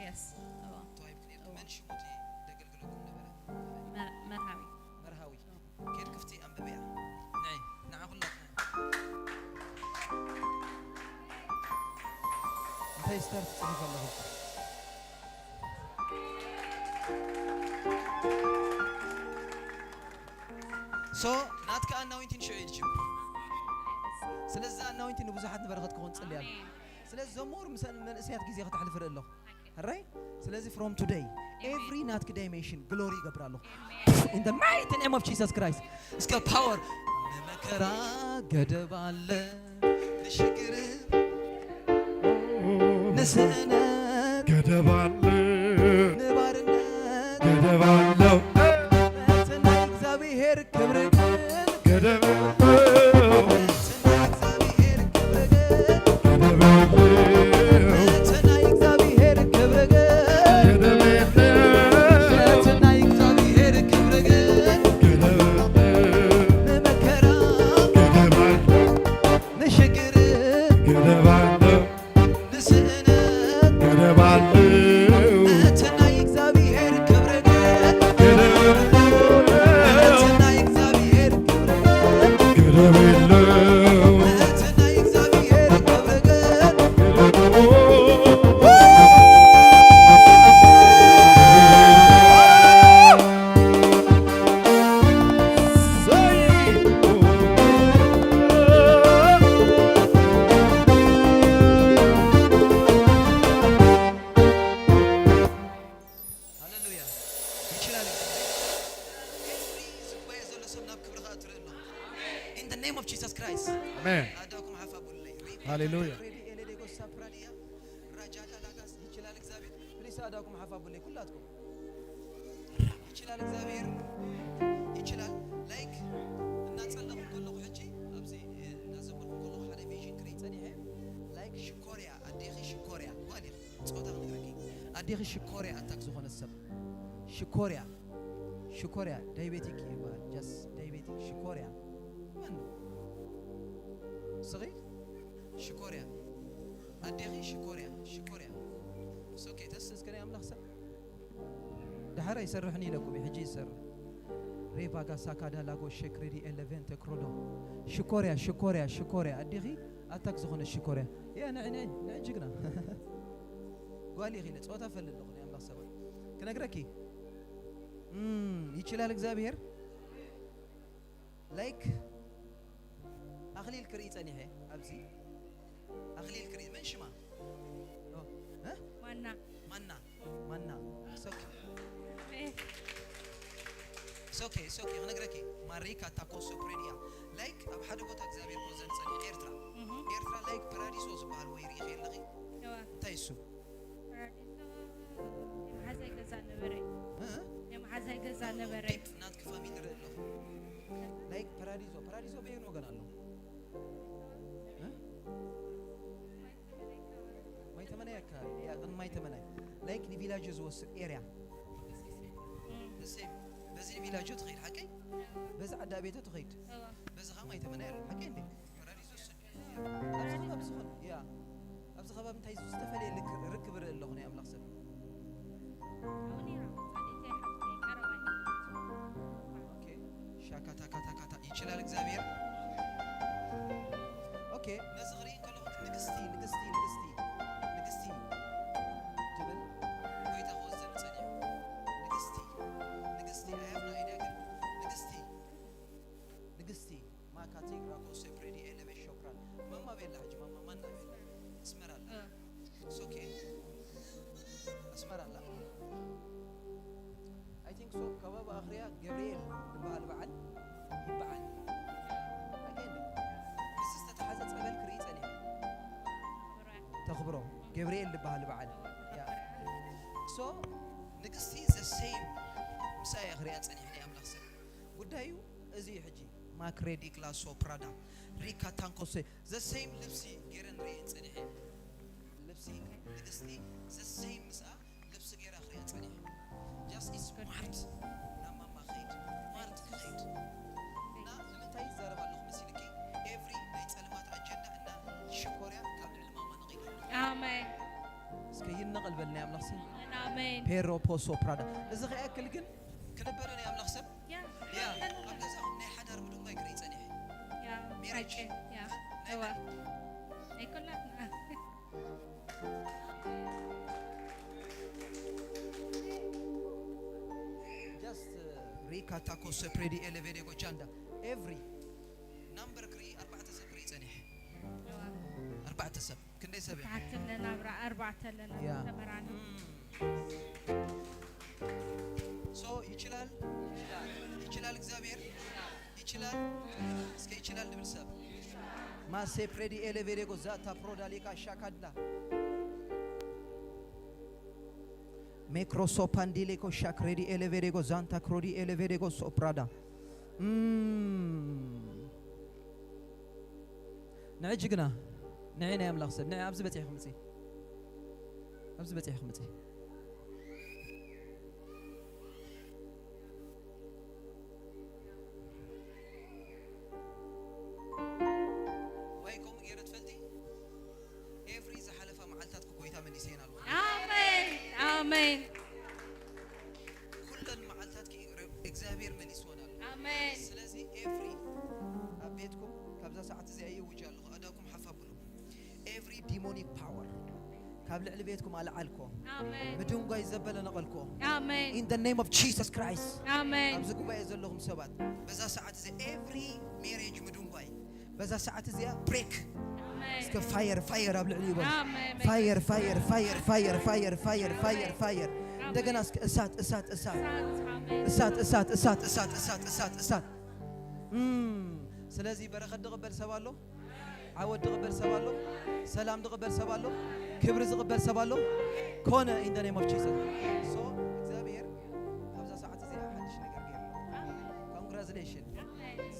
የስ። እዎ። ተዋሂብክ ነርኪ። እዎ። መን ሽሙ እቲ ደገልግለኩም ነበረ? መር-፣ መርሃዊ። መርሃዊ። እዎ። ኬድ ክፍቲ ኣንብብያ። ንዒ፣ ንዓ ኩላትና። እንታይ ስታር ትጽሕፍ ኣለኹ? ሶ ናትካ ኣናዊንቲን ሽዑ እዩ ዝጅምር። ስለዚ ኣናዊንቲን ንብዙሓት ንበረኸት ክኾን ጽልያ። ኣሜን። ስለዚ ዘሞር ምስ መንእሰያት ግዜ ከተሕልፍ ርኢ ኣለኹ። ሕራይ? ስለዚ from today ኣሜን። Every ናትክ ዳይሜንሽን ግሎሪ ይገብር ኣለኹ። ኣሜን። In the mighty name of Jesus Christ። እስከ ፓወር ንመከራ ገደብ ኣለ፣ ንሽግር ንስእነት ገደብ ኣለ፣ ንባርነት ገደብ ኣለው። እቲ ናይ እግዚኣብሔር ክብሪ ግን ገደብ ኣለው። እቲ ናይ እግዚኣብሔር ክብሪ ግን ገደብ ኣለው። እቲ ናይ እግዚኣብሔር ክብሪ ግን ገደብ ኣለው። እቲ ናይ እግዚኣብሔር ክብሪ ግን ገደብ ኣለው። ንመከራ ገደብ ኣለው። ንሽግር ገደብ ኣለው። ንስእነት ገደብ ኣለው። እቲ ናይ እግዚኣብሔር ክብሪ ግን ገደብ ኣለው። እቲ ናይ እግዚኣብሔር ክብሪ ግን ገደብ የለው። እቲ ናይ እግዚኣብሔር ክብሪ ግን ገደብ ሃሌሉያ። ይችላል። ኤፍሪ ዝጓየ ዘሎ ሰብ ናብ ክብሪ ከኣ ትርኢ ኣለኹ። In the name of Jesus Christ። ኣሜን። ኣዳኩም ሓፍ ኣቡለይ። ሃሌሉያ። ሬዲ ኤሌዴጎ ሳፕራዲያ ራጃዳ ላጋስ ይችላል እግዚኣብሔር። ፕሊስ ኣዳኩም ሓፍ ኣቡለይ ኩላትኩም። ይችላል እግዚኣብሔር። ይችላል። ላይክ እናጸለኹ ከለኹ ሕጂ ኣብዚ እናዘመርኩ ከለኹ ሓደ ቪዥን ክርኢ ጸኒሐ። ላይክ ሽኮርያ ኣዴኺ ሽኮርያ ጓል ኢኺ። ጾታ ክንግረኪ ኣዴኺ ሽኮርያ ኣታክ ዝኾነ ሰብ ሽኮርያ ሽኮርያ ዳይቤቲክ ይባሃል። ጃስ ዳይቤቲክ ሽኮርያ መን ነው? ስኺ ሽኮርያ ኣዴኺ ሽኮርያ ሽኮርያ ሶኬ ተስ እስከ ናይ ኣምላኽ ሰብ ድሓር ኣይሰርሕን ኢለኩም እዩ፣ ሕጂ ይሰርሕ። ሬቫጋ ሳካዳ ላጎ ሸክሬዲ ኤለቨንተ ክሮዶ ሽኮርያ ሽኮርያ ሽኮርያ ኣዴኺ ኣታክ ዝኾነ ሽኮርያ እያ። ንዒ ንዒ ንዒ ጅግና ጓል ኢኺ ኢለ ጾታ ፈልጥ ኣለኹ ናይ ኣምላኽ ሰባት ክነግረኪ እም፣ ይችላል እግዚኣብሔር። ላይክ ኣኽሊል ክርኢ ጸኒሐ ኣብዚ ኣኽሊል ክርኢ መን ሽማ ኦ፣ እ? ማና ማና ማና ሶኪ ሶኪ ሶኪ ክነግረኪ ማሪካ ታኮ ሶፕሬዲያ ላይክ ኣብ ሓደ ቦታ እግዚኣብሔር ኮዘን ጸኒሐ ኤርትራ እህ፣ ኤርትራ ላይክ ፓራዲሶ ዝበሃል ወይ ርኢ ኣለኺ። እዋ። እንታይ እሱ ፓራዲሶ ናይ መሓዛይ ገዛ ነበረ። እ? ናይ መሓዛይ ገዛ ነበረ። ዲፕ ናትኪ ፋሚሊ ርኢ ኣለኹ። ላይክ ፓራዲዞ ፓራዲዞ በየን ወገን ኣሎ? እ? ማይ ተመናይ ኣካባቢ ያ ግን ማይ ተመናይ ላይክ ንቪላጅ ዝወስድ ኤርያ እም፣ ሴም በዚ ቪላጆ ትኸይድ ሓቀይ በዚ ዓዳ ቤተ ትኸይድ እዋ። በዚ ኸዓ ማይ ተመናይ ኣሎ ሓቀይ እንዴ ፓራዲዞ እሱ ኣብዚ ኸ ኣብዚ ኸ ያ ኣብዚ ከባቢ እንታይ ዝተፈለየ ልክ- ርክብ ርኢ ኣለኹ ናይ ኣምላኽ ሰብ ኣብኒ ራማ ጻዲተይ ሓፍተይ ቀረባይ ኦኬ ሻካታ ካታ ካታ ይችላል እግዚኣብሔር ኦኬ ነዚ ክርኢ ከለኹ ንግስቲ ንግስቲ ንግስቲ ንግስቲ ትብል ጎይታ ክወስደኒ ጸኒሑ ንግስቲ ንግስቲ I have no idea ግን ንግስቲ ንግስቲ ማካቴ ግራኮ ሴፕሬዲ ኤለቤ ሾክራን ማማ ቤላ ሕጂ ማማ ማና ቤላ ኣስመራ ኣላ እ፣ ሶኬ ኣስመራ ኣላ I think so ከባቢ ኣኽርያ ገብርኤል ዝበሃል በዓል ይበዓል ኣገን ምስ ዝተተሓዘ ጸበል ክርኢ ጸኒሐ ተኽብሮ ገብርኤል ዝበሃል በዓል ያ so ንግስቲ the same ምሳይ ኣኽርያ ጸኒሐ ናይ ኣምላኽ ሰብ ጉዳዩ እዚ እዩ ሕጂ ማክሬዲ ክላሶ ፕራዳ ሪካ ታንኮ the same ልብሲ ገይረ ንርእየን ጸኒሐ ልብሲ ንግስቲ the same ምስኣ ልብሲ ገይራ ክርእያ ጸኒሐ just is smart ናብ ማማ ኸይድ smart ክኸይድ እና ንምንታይ ይዛረብ ኣለኹ መሲልኪ ኤቭሪ ናይ ጸልማት ኣጀንዳ እና ሽኮርያ ካብ ልዕሊ ማማ ነቒሉ ኣሎ ኣሜን እስከ ይነቐል በል ናይ ኣምላኽ ስም ኣሜን ፔሮ ፖሶ ፕራዳ እዚ ከይኣክል ግን ክንበረ ናይ ኣምላኽ ሰብ ያ ያ ኣብ ገዛኹም ናይ ሓዳር ምድንጓይ ክርኢ ጸኒሐ ያ ሜሬጅ ያ ናይ እዋ መን ናይ ኩላትና just ሪካ ታኮ ሰፕሬዲ ኤሌቬዴጎ ጃንዳ ኤቭሪ ናምበር ክርኢ ኣርባዕተ ሰብ ክርኢ ጸኒሐ እዋ ኣርባዕተ ሰብ ክንደይ ሰብ እዮም ተሓትለ ናብራ ኣርባዕተ ኣለና ያ ተመራና so ይችላል ይችላል እግዚአብሔር ይችላል እስከ ይችላል ልብል ሰብ ማሴ ፕሬዲ ኤሌቬዴጎ ዛታ ፕሮዳሊካ ሻካድላ ሜክሮሶፓንዲሌኮ ሻክሬዲ ኤሌቬዴጎ ዛንታ ክሮዲ ኤሌቬዴጎ ሶፕራዳ ንዒ ጅግና ንዒ ናይ ኣምላኽ ሰብ ንዒ ኣብዚ በፂሒ ክምፂ ኣብዚ በፂሒ ክምፂ ዋይ ከምኡ ገይረ ትፈልጢ ኤፍሪ ዝሓለፋ መዓልታት ክጎይታ መሊሰየን ኣለኹ ኣሜን ኣሜን ኩለን መዓልታት እግዚኣብሔር መሊስወን ኣሎ ኣሜን ስለዚ ኤፍሪ ኣብ ቤትኩም ካብዛ ሰዓት እዚኣ ይውጅ ኣለኹ ኣዳኩም ሓፍ ኣብሉ every demonic power ካብ ልዕሊ ቤትኩም ኣልዓልኮ ኣሜን ምድንጓይ ዘበለ ነቐልኮ ኣሜን in the name of Jesus Christ ኣሜን ኣብዚ ጉባኤ ዘለኹም ሰባት በዛ ሰዓት እዚ every marriage ምድንጓይ በዛ ሰዓት እዚኣ break ኣሜን እስከ fire fire ኣብ ልዕሊ ይበሉ ኣሜን fire fire fire fire fire fire fire fire እንደገና እስከ እሳት እሳት እሳት እሳት እሳት እሳት እሳት እሳት እሳት እሳት እሳት እም፣ ስለዚ በረኸት ዝቕበል ሰብ ኣሎ ዓወት ዝቕበል ሰብ ኣሎ ሰላም ዝቕበል ሰብ ኣሎ ክብሪ ዝቕበል ሰብ ኣሎ ኮነ in the name of Jesus so እግዚኣብሔር ኣብዛ ሰዓት እዚኣ ሓድሽ ነገር ገይሩ congratulation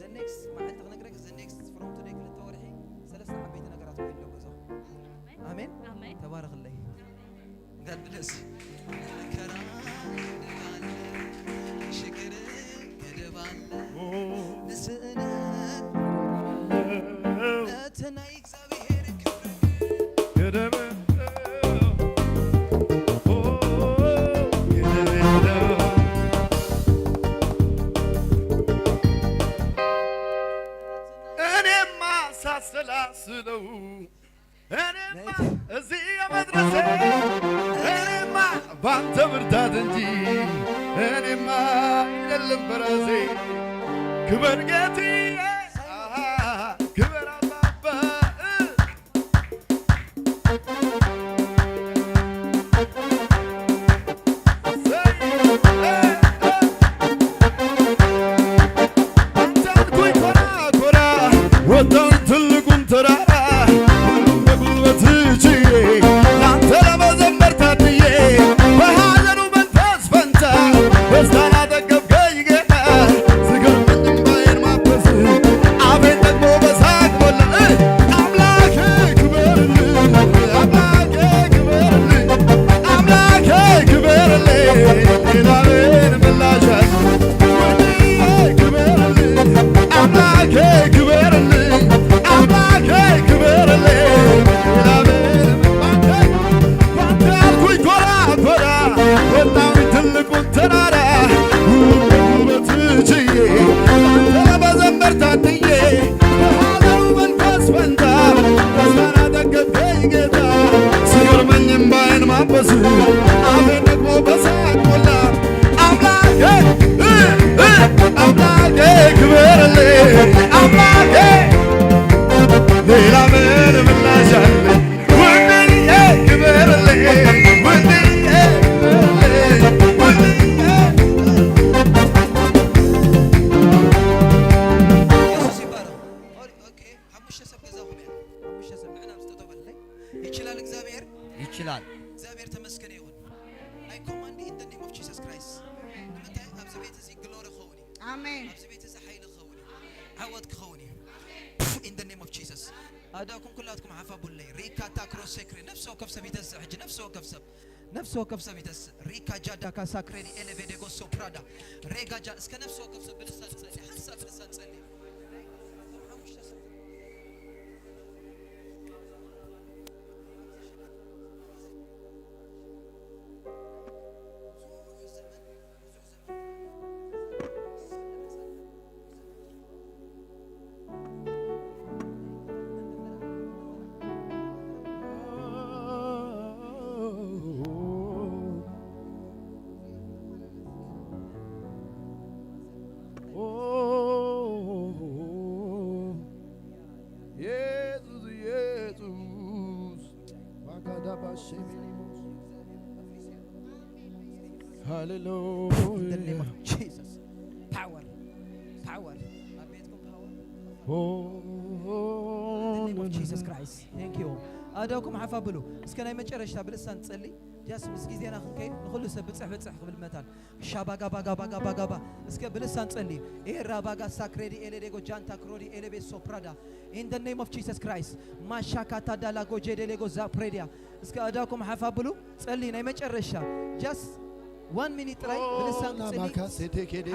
the next መዓልቲ ክነግረክ the next from today ክልተ ወርሒ ሰለስተ ዓበይቲ ነገራት ኮይንሎ ገዛኹም መለስ። መከራ ገደብ ኣለ፣ ሽግር ገደብ ኣለ፣ ንስእነት እቲ ናይ እግዚኣብሔር ክብሪ ገደብ እኔማ ሳሰላስለው እኔማ እዚህ የመድረሴ እኔማ ባንተ ብርታት እንጂ እኔማ አይደለም በራሴ። ክበር ጌትዬ፣ አሃ፣ ክበር አባባ። አንተ አልኩኝ ኮራ ኮራ፣ ወጣሁኝ ትልቁን ተራራ፣ ሁሉም በጉልበት ችዬ፣ ላንተ ለመዘመር ታድዬ፣ በሐዘኑ መንፈስ ፈንታ፣ ደስታን አጠገብከኝ ጌታ፣ ስገርመኝ እምባዬን ማበስ፣ አፌን ደግሞ በሳቅ ሞላ። እ! አምላኬ ክበርልኝ፣ አምላኬ ክበርልኝ፣ አምላኬ ክበርልኝ፣ ሌላ ምን ምላሽ አለ? ውድዬ ክበርልኝ፣ አምላኬ ክበርልኝ፣ አምላኬ ክበርልኝ፣ ሌላ ምን ባንተ፣ ባንተ አልኩኝ ኮራ ኮራ፣ ወጣሁኝ ትልቁን ተራራ፣ ሁሉን ውበት ችዬ፣ ላንተ ለመዘመር ታድዬ፣ በሐዘኑ መንፈስ ፈንታ፣ ደስታን አጠገብከኝ ጌታ፣ ሲገርመኝ እምባዬን ማበስ፣ አፌን ደግሞ በሳቅ ሞላ። አምላኬ፣ እ፣ እ፣ አምላኬ ክበርልኝ፣ አምላኬ ሌላ ምን ምላሽ አለ? ውድዬ ክበርልኝ፣ ውድዬ ክበርልኝ፣ ውድዬ። ኢየሱስ ይባረክ። ኦኬ፣ ሓሙሽተ ሰብ ገዛኹም እያ። ሓሙሽተ ሰብ ንዕና ምስ ጠጠው በለለይ። ይችላል እግዚኣብሔር። ይችላል። እግዚኣብሔር ተመስገነ ይኹን። I command in the name of Jesus Christ። ንምንታይ ኣብዚ ቤት እዚ ግሎሪ ክኸውን እዩ። ኣሜን። ኣብዚ ቤት እዚ ሓይሊ ክኸውን እዩ። ዓወት ክኸውን እዩ። In the name of Jesus። ኣዳኩም ኩላትኩም ሓፋ ቡለይ። ሪካታ ክሮሴክሬ። ነፍሲ ወከፍ ሰብ ይተስእ ሕጂ። ነፍሲ ወከፍ ሰብ። ነፍሲ ወከፍ ሰብ ይተስእ። ሪካ ጃዳ ካሳ ክሬዲ ኤሌቬዴጎ ሶፕራዳ። ሬጋ ጃ-፣ እስከ ነፍሲ ወከፍ ሰብ ብልሳን ጸሊ። ሓንሳብ ብልሳን ጸሊ። ኢየሱስ፣ ኢየሱስ። ሃሌሉያ። In the name of Jesus. Power. Power. ኣብ ቤትኩም power። In the name of Jesus Christ. Thank you. ኣእዳውኩም ሓፍ ኣብሉ። እስከ ናይ መጨረሽታ ብልሳን ጸሊ። ጃስ ምስ ግዜና ክንከይድ ንኹሉ ሰብ ብጽሕ ብጽሕ ክብል መታን። ሻባጋ ባጋ ባጋ ባጋ ባ። እስከ ብልሳን ጸሊ። ኤራ ባጋ ሳክሬዲ ኤሌዴጎ ጃንታ ክሮዲ ኤሌቤ ሶፕራዳ። In the name of Jesus Christ. ማሻካታ ዳላ ጎጄ ዴሌጎ ዛፕሬዲያ። እስከ ኣእዳውኩም ሓፍ ኣብሉ። ጸሊ ናይ መጨረሻ። Just one minute ጥራይ ብልሳን ጸሊ።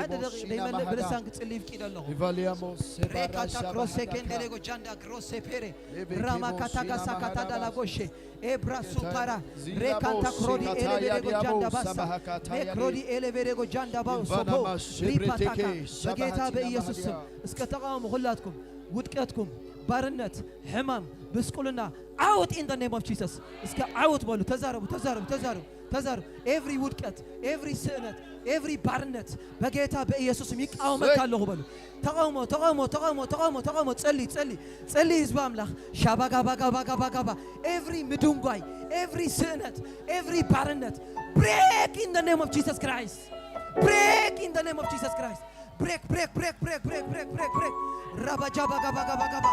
ሓደ ደቂቕ ደይመልእ ብልሳን ክጽሊ ይፍቂድ ኣለኹ። ሬካታ ክሮሴ ኬንደሌጎ ጃንዳ ክሮሴ ፔሬ ራማካታ ጋሳካታ ዳላጎሼ ኤብራ ሱፓራ ሬካታ ክሮዲ ኤሌቬሬጎ ጃንዳ ባሳ ሜክሮዲ ኤሌቬሬጎ ጃንዳ ባው ሶቦ ሪፓታካ በጌታ በኢየሱስ ስም እስከ ተቃውሙ። ሁላትኩም ውድቀትኩም፣ ባርነት፣ ሕማም፣ ብስቁልና out in the name of Jesus። እስከ out በሉ። ተዛረቡ፣ ተዛረቡ፣ ተዛረቡ፣ ተዛረቡ። Every ውድቀት፣ every ስእነት፣ every ባርነት በጌታ በኢየሱስም ይቃወመካ ኣለኹ በሉ። ተቃውሞ፣ ተቃውሞ፣ ተቃውሞ፣ ተቃውሞ፣ ተቃውሞ። ጸሊ፣ ጸሊ፣ ጸሊ ህዝቢ ኣምላኽ። ሻባጋ ባጋ ባጋ ባጋ ባ። Every ምድንጓይ፣ every ስእነት፣ every ባርነት break in the name of Jesus Christ. Break in the name of Jesus Christ. Break, break, break, break, break, break, break, break. Rabaja baga baga baga ba.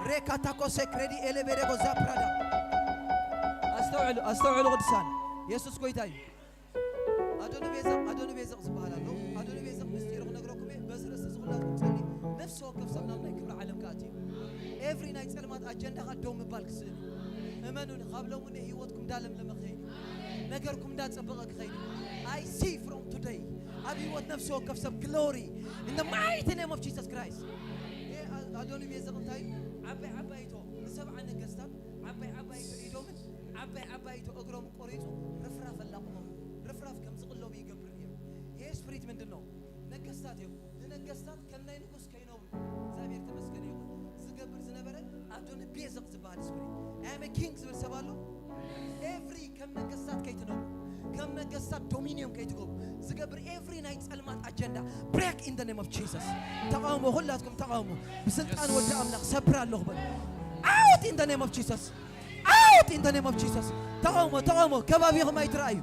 Rekatako sekredi elebere goza prada. ኣስተውዕሉ፣ ኣስተውዕሉ ቅዱሳን። የሱስ ጎይታ እዩ። ኣዶኒ ቤዘቕ፣ ኣዶኒ ቤዘቕ ዝበሃል ኣሎ። ኣዶኒ ቤዘቕ ምስጢሩ ክነግረኩም እየ። በዚ ርእሲ እዚ ኩላትኩም ጸሊ። ነፍሲ ወከፍ ሰብ ናብ ናይ ክብሪ ዓለም ክኣቲ እዩ። ኤቭሪ ናይ ጸልማት ኣጀንዳ ከኣ ደው ምባል ክስእን እዩ። እመኑኒ፣ ካብ ሎሚ ንህይወትኩም እንዳለምለመ ክኸይድ እዩ። ነገርኩም እንዳጸበቐ ክኸይድ እዩ። I see from today ኣብ ህይወት ነፍሲ ወከፍ ሰብ glory in the mighty name of Jesus Christ። ይሄ አ- ኣዶኒ ቤዘቕ እንታይ እዩ? ዓባይ ዓባይቶ ንሰብዓ ነገስታት ዓባይ ዓባይቶ ኢዶምን ዓባይ ዓባይቶ እግሮም ቆሪጹ ርፍራፍ ኣላቕሞም። ርፍራፍ ከም ዝቕለቡ ይገብር ነይሩ። ይሄ ስፕሪት ምንድን ነው? ነገስታት እዮም። ንነገስታት ከም ናይ ንጉስ ከይነብሩ እግዚኣብሔር ተመስገነ ይኹን ዝገብር ዝነበረ ኣዶኒ ቤዘቕ ዝበሃል ስፕሪት። I am a king ዝብል ሰብ ኣሎ። ኤቭሪ ከም ነገስታት ከይትነብሩ፣ ከም ነገስታት ዶሚኒየም ከይትገብሩ ዝገብር ኤቭሪ ናይ ጸልማት ኣጀንዳ break in the name of Jesus። ተቃውሞ፣ ሁላትኩም ተቃውሞ። ብስልጣን ወዲ ኣምላኽ ሰብር ኣለኹ በሉ። Out in the name of Jesus። Out in the name of Jesus። ተቃውሞ፣ ተቃውሞ። ከባቢኹም ኣይትረኣዩ።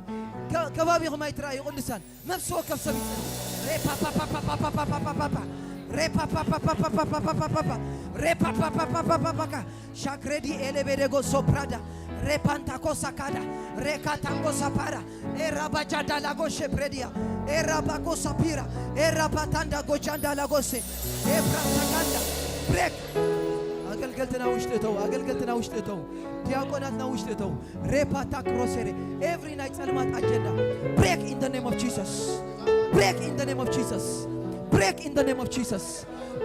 ከ- ከባቢኹም ኣይትረኣዩ ቅዱሳን። ነፍሲ ወከፍ ሰብ ይጸልይ። ሬፓፓፓፓፓፓፓፓፓፓፓ። ሬፓፓፓፓፓፓፓፓፓፓ። ሬፓፓፓፓፓፓፓፓ። ሻክሬዲ ኤሌቤዴጎ ሶፕራዳ። ሬፓንታኮ ሳካዳ። ሬካታንጎ ሳፓራ። ኤራባጃዳ ላጎ ሼፕሬዲያ። ኤራባጎ ሳፒራ። ኤራባታንዳ ጎጃንዳ ላጎሴ። ኤብራሳካንዳ። ብሬክ። ኣገልገልትና ውሽጢ እተው። ኣገልገልትና ውሽጢ እተው። ዲያቆናትና ውሽጢ እተው። ሬፓታ ክሮሴሬ ኤቭሪ ናይ ጸልማት ኣጀንዳ break in the name of Jesus። Break in the name of Jesus። Break in the name of Jesus።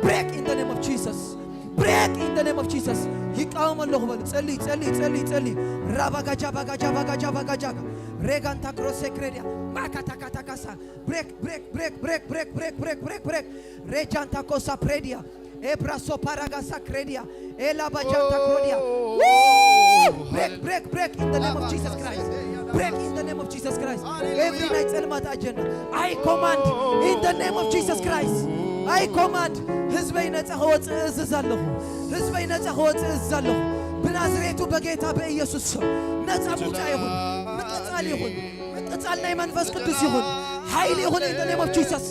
Break in the name of Jesus። Break in the name of Jesus። ይቃወም ኣለኹ በሉ። ጸሊ ጸሊ ጸሊ ጸሊ። ራባጋጃ ባጋጃ ባጋጃ ባጋጃ ሬጋንታ ክሮሴ ክሬዲያ ማካታካታካሳ break break break break break break break break break break ሬጃንታ ኮሳ ፕሬዲያ ኤብራሶ ፓራጋሳ ክሬዲያ ኤላ ባጃንታ ክሮዲያ። Break, break, break in the name of Jesus Christ. Break in the name of Jesus Christ. ኤቭሪ ናይ ጸልማት ኣጀንዳ I command in the name of Jesus Christ. I command ህዝበይ ነጻ ክወጽእ እዝዝ ኣለኹ። ህዝበይ ነጻ ክወጽእ እዝዝ ኣለኹ። ብናዝሬቱ በጌታ በኢየሱስ ስም ነጻ ምውጻእ ይኹን። ምቅጻል ይኹን። ምቅጻል ናይ መንፈስ ቅዱስ ይኹን። ሓይሊ ይኹን in the name of Jesus።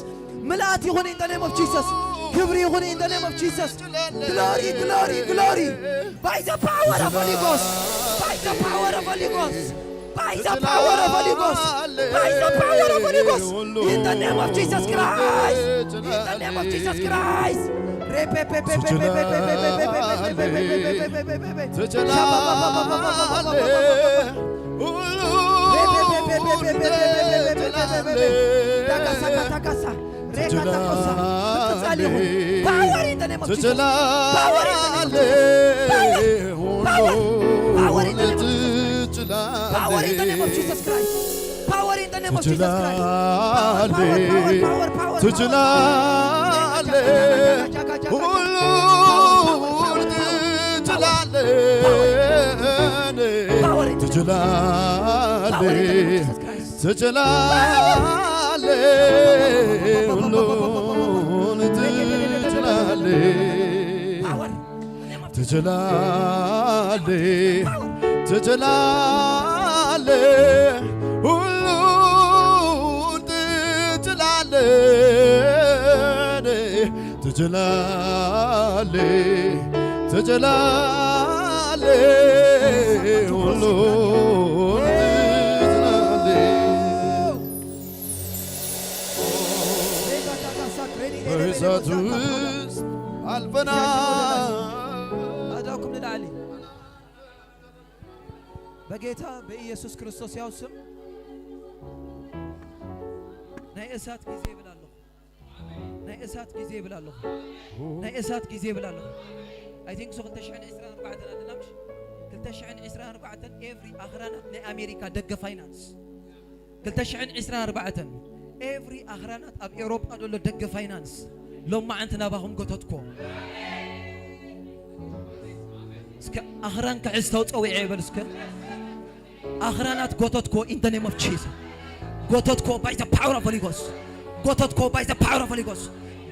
ምልኣት ይኹን in the name of Jesus። ክብሪ ይኹን in the name of Jesus። Glory, glory, glory. By the power of Holy Ghost. By the power of Holy Ghost. By the power of Holy Ghost. By the power of Holy Ghost. In the name of Jesus Christ. In the name of Jesus Christ. Power in the name of Jesus. Power in the name of Jesus. Power. Power. Power in the name of Jesus. Power in the name of Jesus Christ. Power in the name of Jesus Christ. Power, power, power, power, power, power. ትችላለህ፣ ሁሉን ትችላለህ። Power in the name of ትችላለህ፣ Jesus Christ. ትችላለህ፣ ሁሉን ትችላለህ። Power. ትችላለህ፣ ትችላለህ፣ ሁሉን ትችላለህ። ትችላለህ፣ ትችላለህ፣ ሁሉን ትችላለህ። በእሳት ውስጥ አልፈናል። ኣእዳውኩም ንላዕሊ። በጌታ በኢየሱስ ክርስቶስ ያው ስም ናይ እሳት ግዜ ይብል ኣለኹ። ናይ እሳት ግዜ ይብል ኣለኹ። ናይ እሳት ግዜ ይብል ኣለኹ። I think so ክልተ ሽሕን ዕስራን ኣርባዕተን ኣለና ምሽ? ክልተ ሽሕን ዕስራን ኣርባዕተን ኤቭሪ ኣኽራናት ናይ ኣሜሪካ ደገ ፋይናንስ ክልተ ሽሕን ዕስራን ኣርባዕተን ኤቭሪ ኣኽራናት ኣብ ኤውሮጳ ዘሎ ደገ ፋይናንስ ሎማዓንቲ ናባኹም ጎተትኮ። እስከ ኣኽራን ክሕዝተው ጸዊዐ ይበል እስከ። ኣኽራናት ጎተትኮ in the name of Jesus። ጎተትኮ by the power of Holy Ghost። ጎተትኮ by the power of Holy Ghost።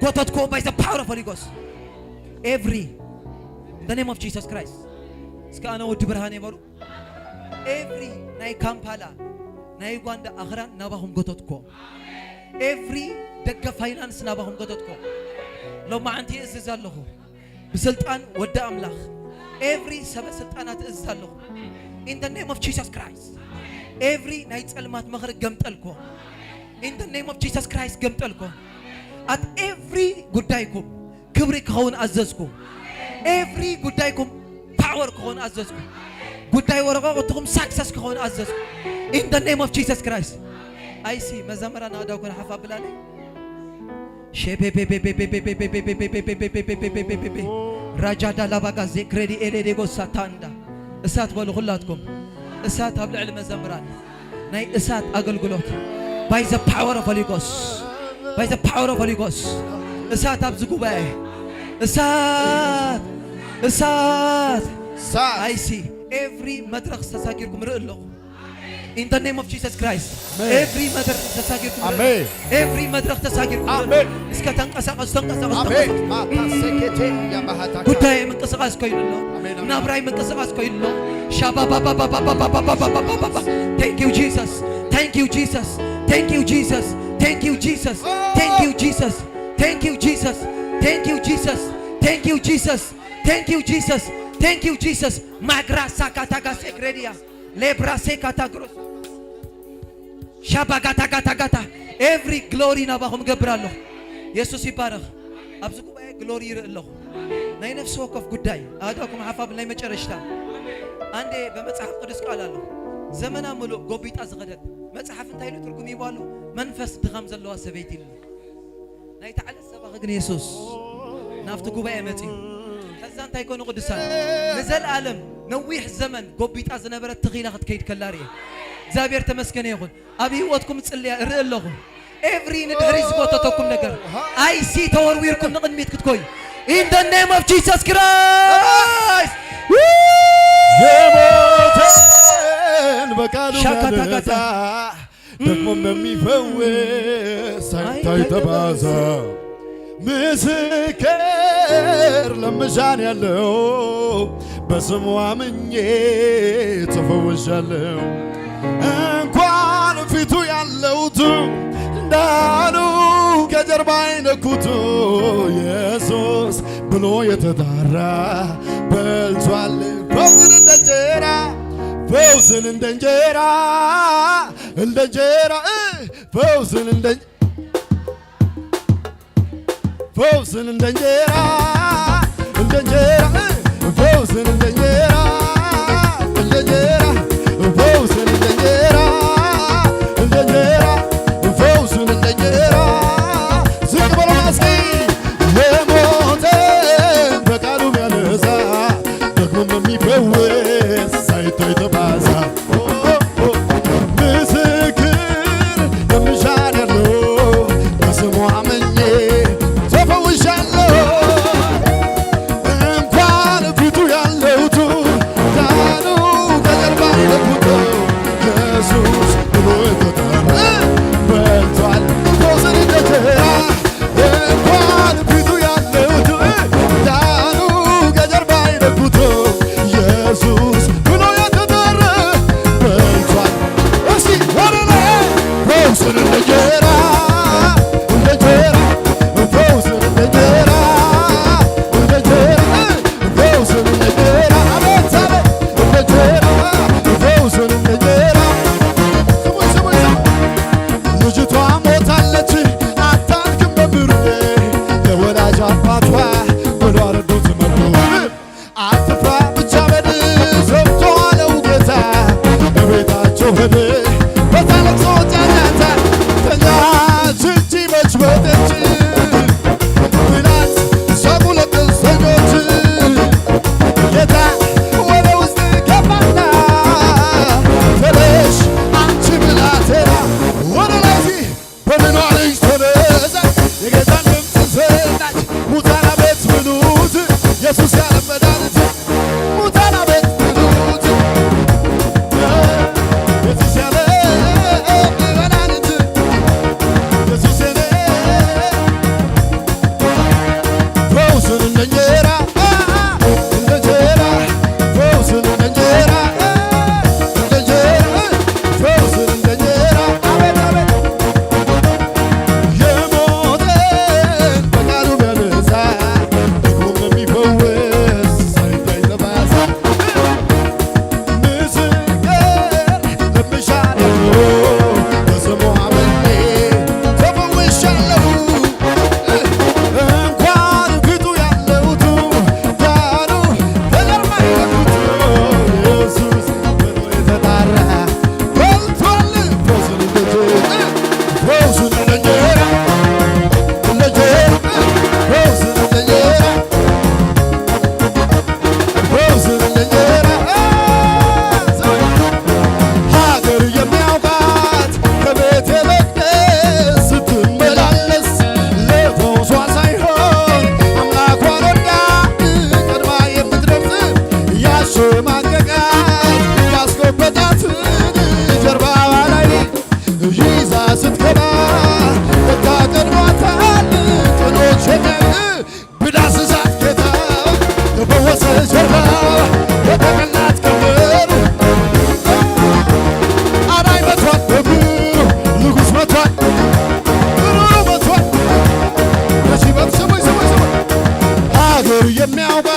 ጎተትኮ by the power of Holy Ghost። Every the name of Jesus Christ። እስከ ኣነ ወዲ ብርሃን ይበሉ። ኤቭሪ ናይ ካምፓላ ናይ ዩጋንዳ ኣኽራን ናባኹም ጎተትኮ። ኤቭሪ ደገ ፋይናንስ ናባኹም ጎተትኮ። ሎማዓንቲ እዝዝ ኣለኹ ብስልጣን ወዲ ኣምላኽ። ኤቭሪ ሰበ ስልጣናት እዝዝ ኣለኹ in the name of Jesus Christ። ኤቭሪ ናይ ጸልማት ምኽሪ ገምጠልኮ in the name of Jesus Christ ገምጠልኮ። ኣት ኤቭሪ ጉዳይኩም ክብሪ ክኸውን ኣዘዝኩ። ኤቭሪ ጉዳይኩም ፓወር ክኸውን ኣዘዝኩ። ጉዳይ ወረቃቅትኹም ሳክሰስ ክኸውን ኣዘዝኩ። In the name of Jesus Christ. ኣይሲ መዘምራን ኣእዳውክን ሓፍ ኣብላለይ። ሸቤቤቤቤቤቤቤቤቤቤቤቤቤቤቤቤቤቤ ራጃዳ ላባጋ ዜክሬዲ ኤሌዴጎ ሳታንዳ። እሳት በሉ ኩላትኩም። እሳት ኣብ ልዕሊ መዘምራን። ናይ እሳት ኣገልግሎት። By the power of Holy Ghost. By the power of Holy Ghost. እሳት ኣብዚ ጉባኤ። እሳት፣ እሳት። ሳት I see. Every መድረኽ ተሳጊርኩም ርኢ ኣለኹ። In the name of Jesus Christ. Amen. Every መድረኽ ተሳጊርኩም ርኢ ኣለኹ። Amen. Every መድረኽ ተሳጊርኩም ርኢ ኣለኹ። Amen. እስከ ተንቀሳቀሱ፣ ተንቀሳቀሱ፣ ኣሜን። ተንቀሳቀሱ። ማታሴኬቴ ያባሃታካ ጉዳይ ምንቅስቃስ ኮይኑ ኣሎ። ኣሜን፣ ኣሜን። ናብራይ ምንቅስቃስ ኮይኑ ኣሎ። ሻባባባባባባባባባባባባ። Thank you Jesus. Thank you Jesus. Thank you Jesus. Thank you Jesus. Thank you Jesus. Thank you Jesus. Thank you Jesus. Thank you Jesus. Thank you Jesus. Thank you Jesus. ማግራ ሳካታጋ ሴክሬዲያ ሌብራ ሴካታግሮስ ሻባጋታጋታጋታ ኤቭሪ ግሎሪ ናባኹም ገብር ኣለኹ። የሱስ ይባረኽ። ኣብዚ ጉባኤ ግሎሪ ይርኢ ኣለኹ። ናይ ነፍሲ ወከፍ ጉዳይ ኣእዳውኩም ሓፋብ ናይ መጨረሽታ። ኣንዴ በመጽሓፍ ቅዱስ ቃል ኣሎ ዘመና ምሉእ ጎቢጣ ዝኸደት መጽሓፍ እንታይ ኢሉ ትርጉም ይባሉ መንፈስ ድኻም ዘለዋ ሰበይቲ ኢሉ ናይቲ ዓለት ሰባኺ ግን የሱስ ናብቲ ጉባኤ መጺኡ። ከዛ እንታይ ኮኑ ቅዱሳን ንዘለኣለም ነዊሕ ዘመን ጎቢጣ ዝነበረት ትኺላ ክትከይድ ከላ ርየ እግዚኣብሔር ተመስገነ ይኹን። ኣብ ህይወትኩም ጽልያ እርኢ ኣለኹ። ኤቭሪ ንድሕሪ ዝጎተተኩም ነገር ኣይሲ ተወርዊርኩም ንቕድሚት ክትኮይ in the name of Jesus Christ. የሞተን በቃሉ ሻካታካታ። ያነሳ ደግሞም በሚፈውስ ሳይታይ ተባዛ ምስክር ለምሻን ያለው በስሙ አምኜ ተፈውሻለሁ። እንኳን ፊቱ ያለውቱ እንዳሉ ከጀርባ አይነኩቱ ኢየሱስ ብሎ የተጣራ በልቷል ፈውስን እንደ እንጀራ ፈውስን እንደ እንጀራ እንደ እንጀራ እ፣ ፈውስን እንደ ፈውስን እንደ እንጀራ እንደ እንጀራ እ፣ ፈውስን እንደ እንጀራ እንደ እንጀራ ፈውስን እንደ እንጀራ እንደ እንጀራ ፈውስን እንደ እንጀራ ዝቅ በሉና እስኪ የሞተን በቃሉ የሚያነሳ ደግሞ የሚፈውስ ሳይታይ ተባዛ ምስክር ለምሻለሁ በስሙ አምኜ ተፈውሻለሁ። እንኳን ፊቱ ያለውቱ የሚያውቃ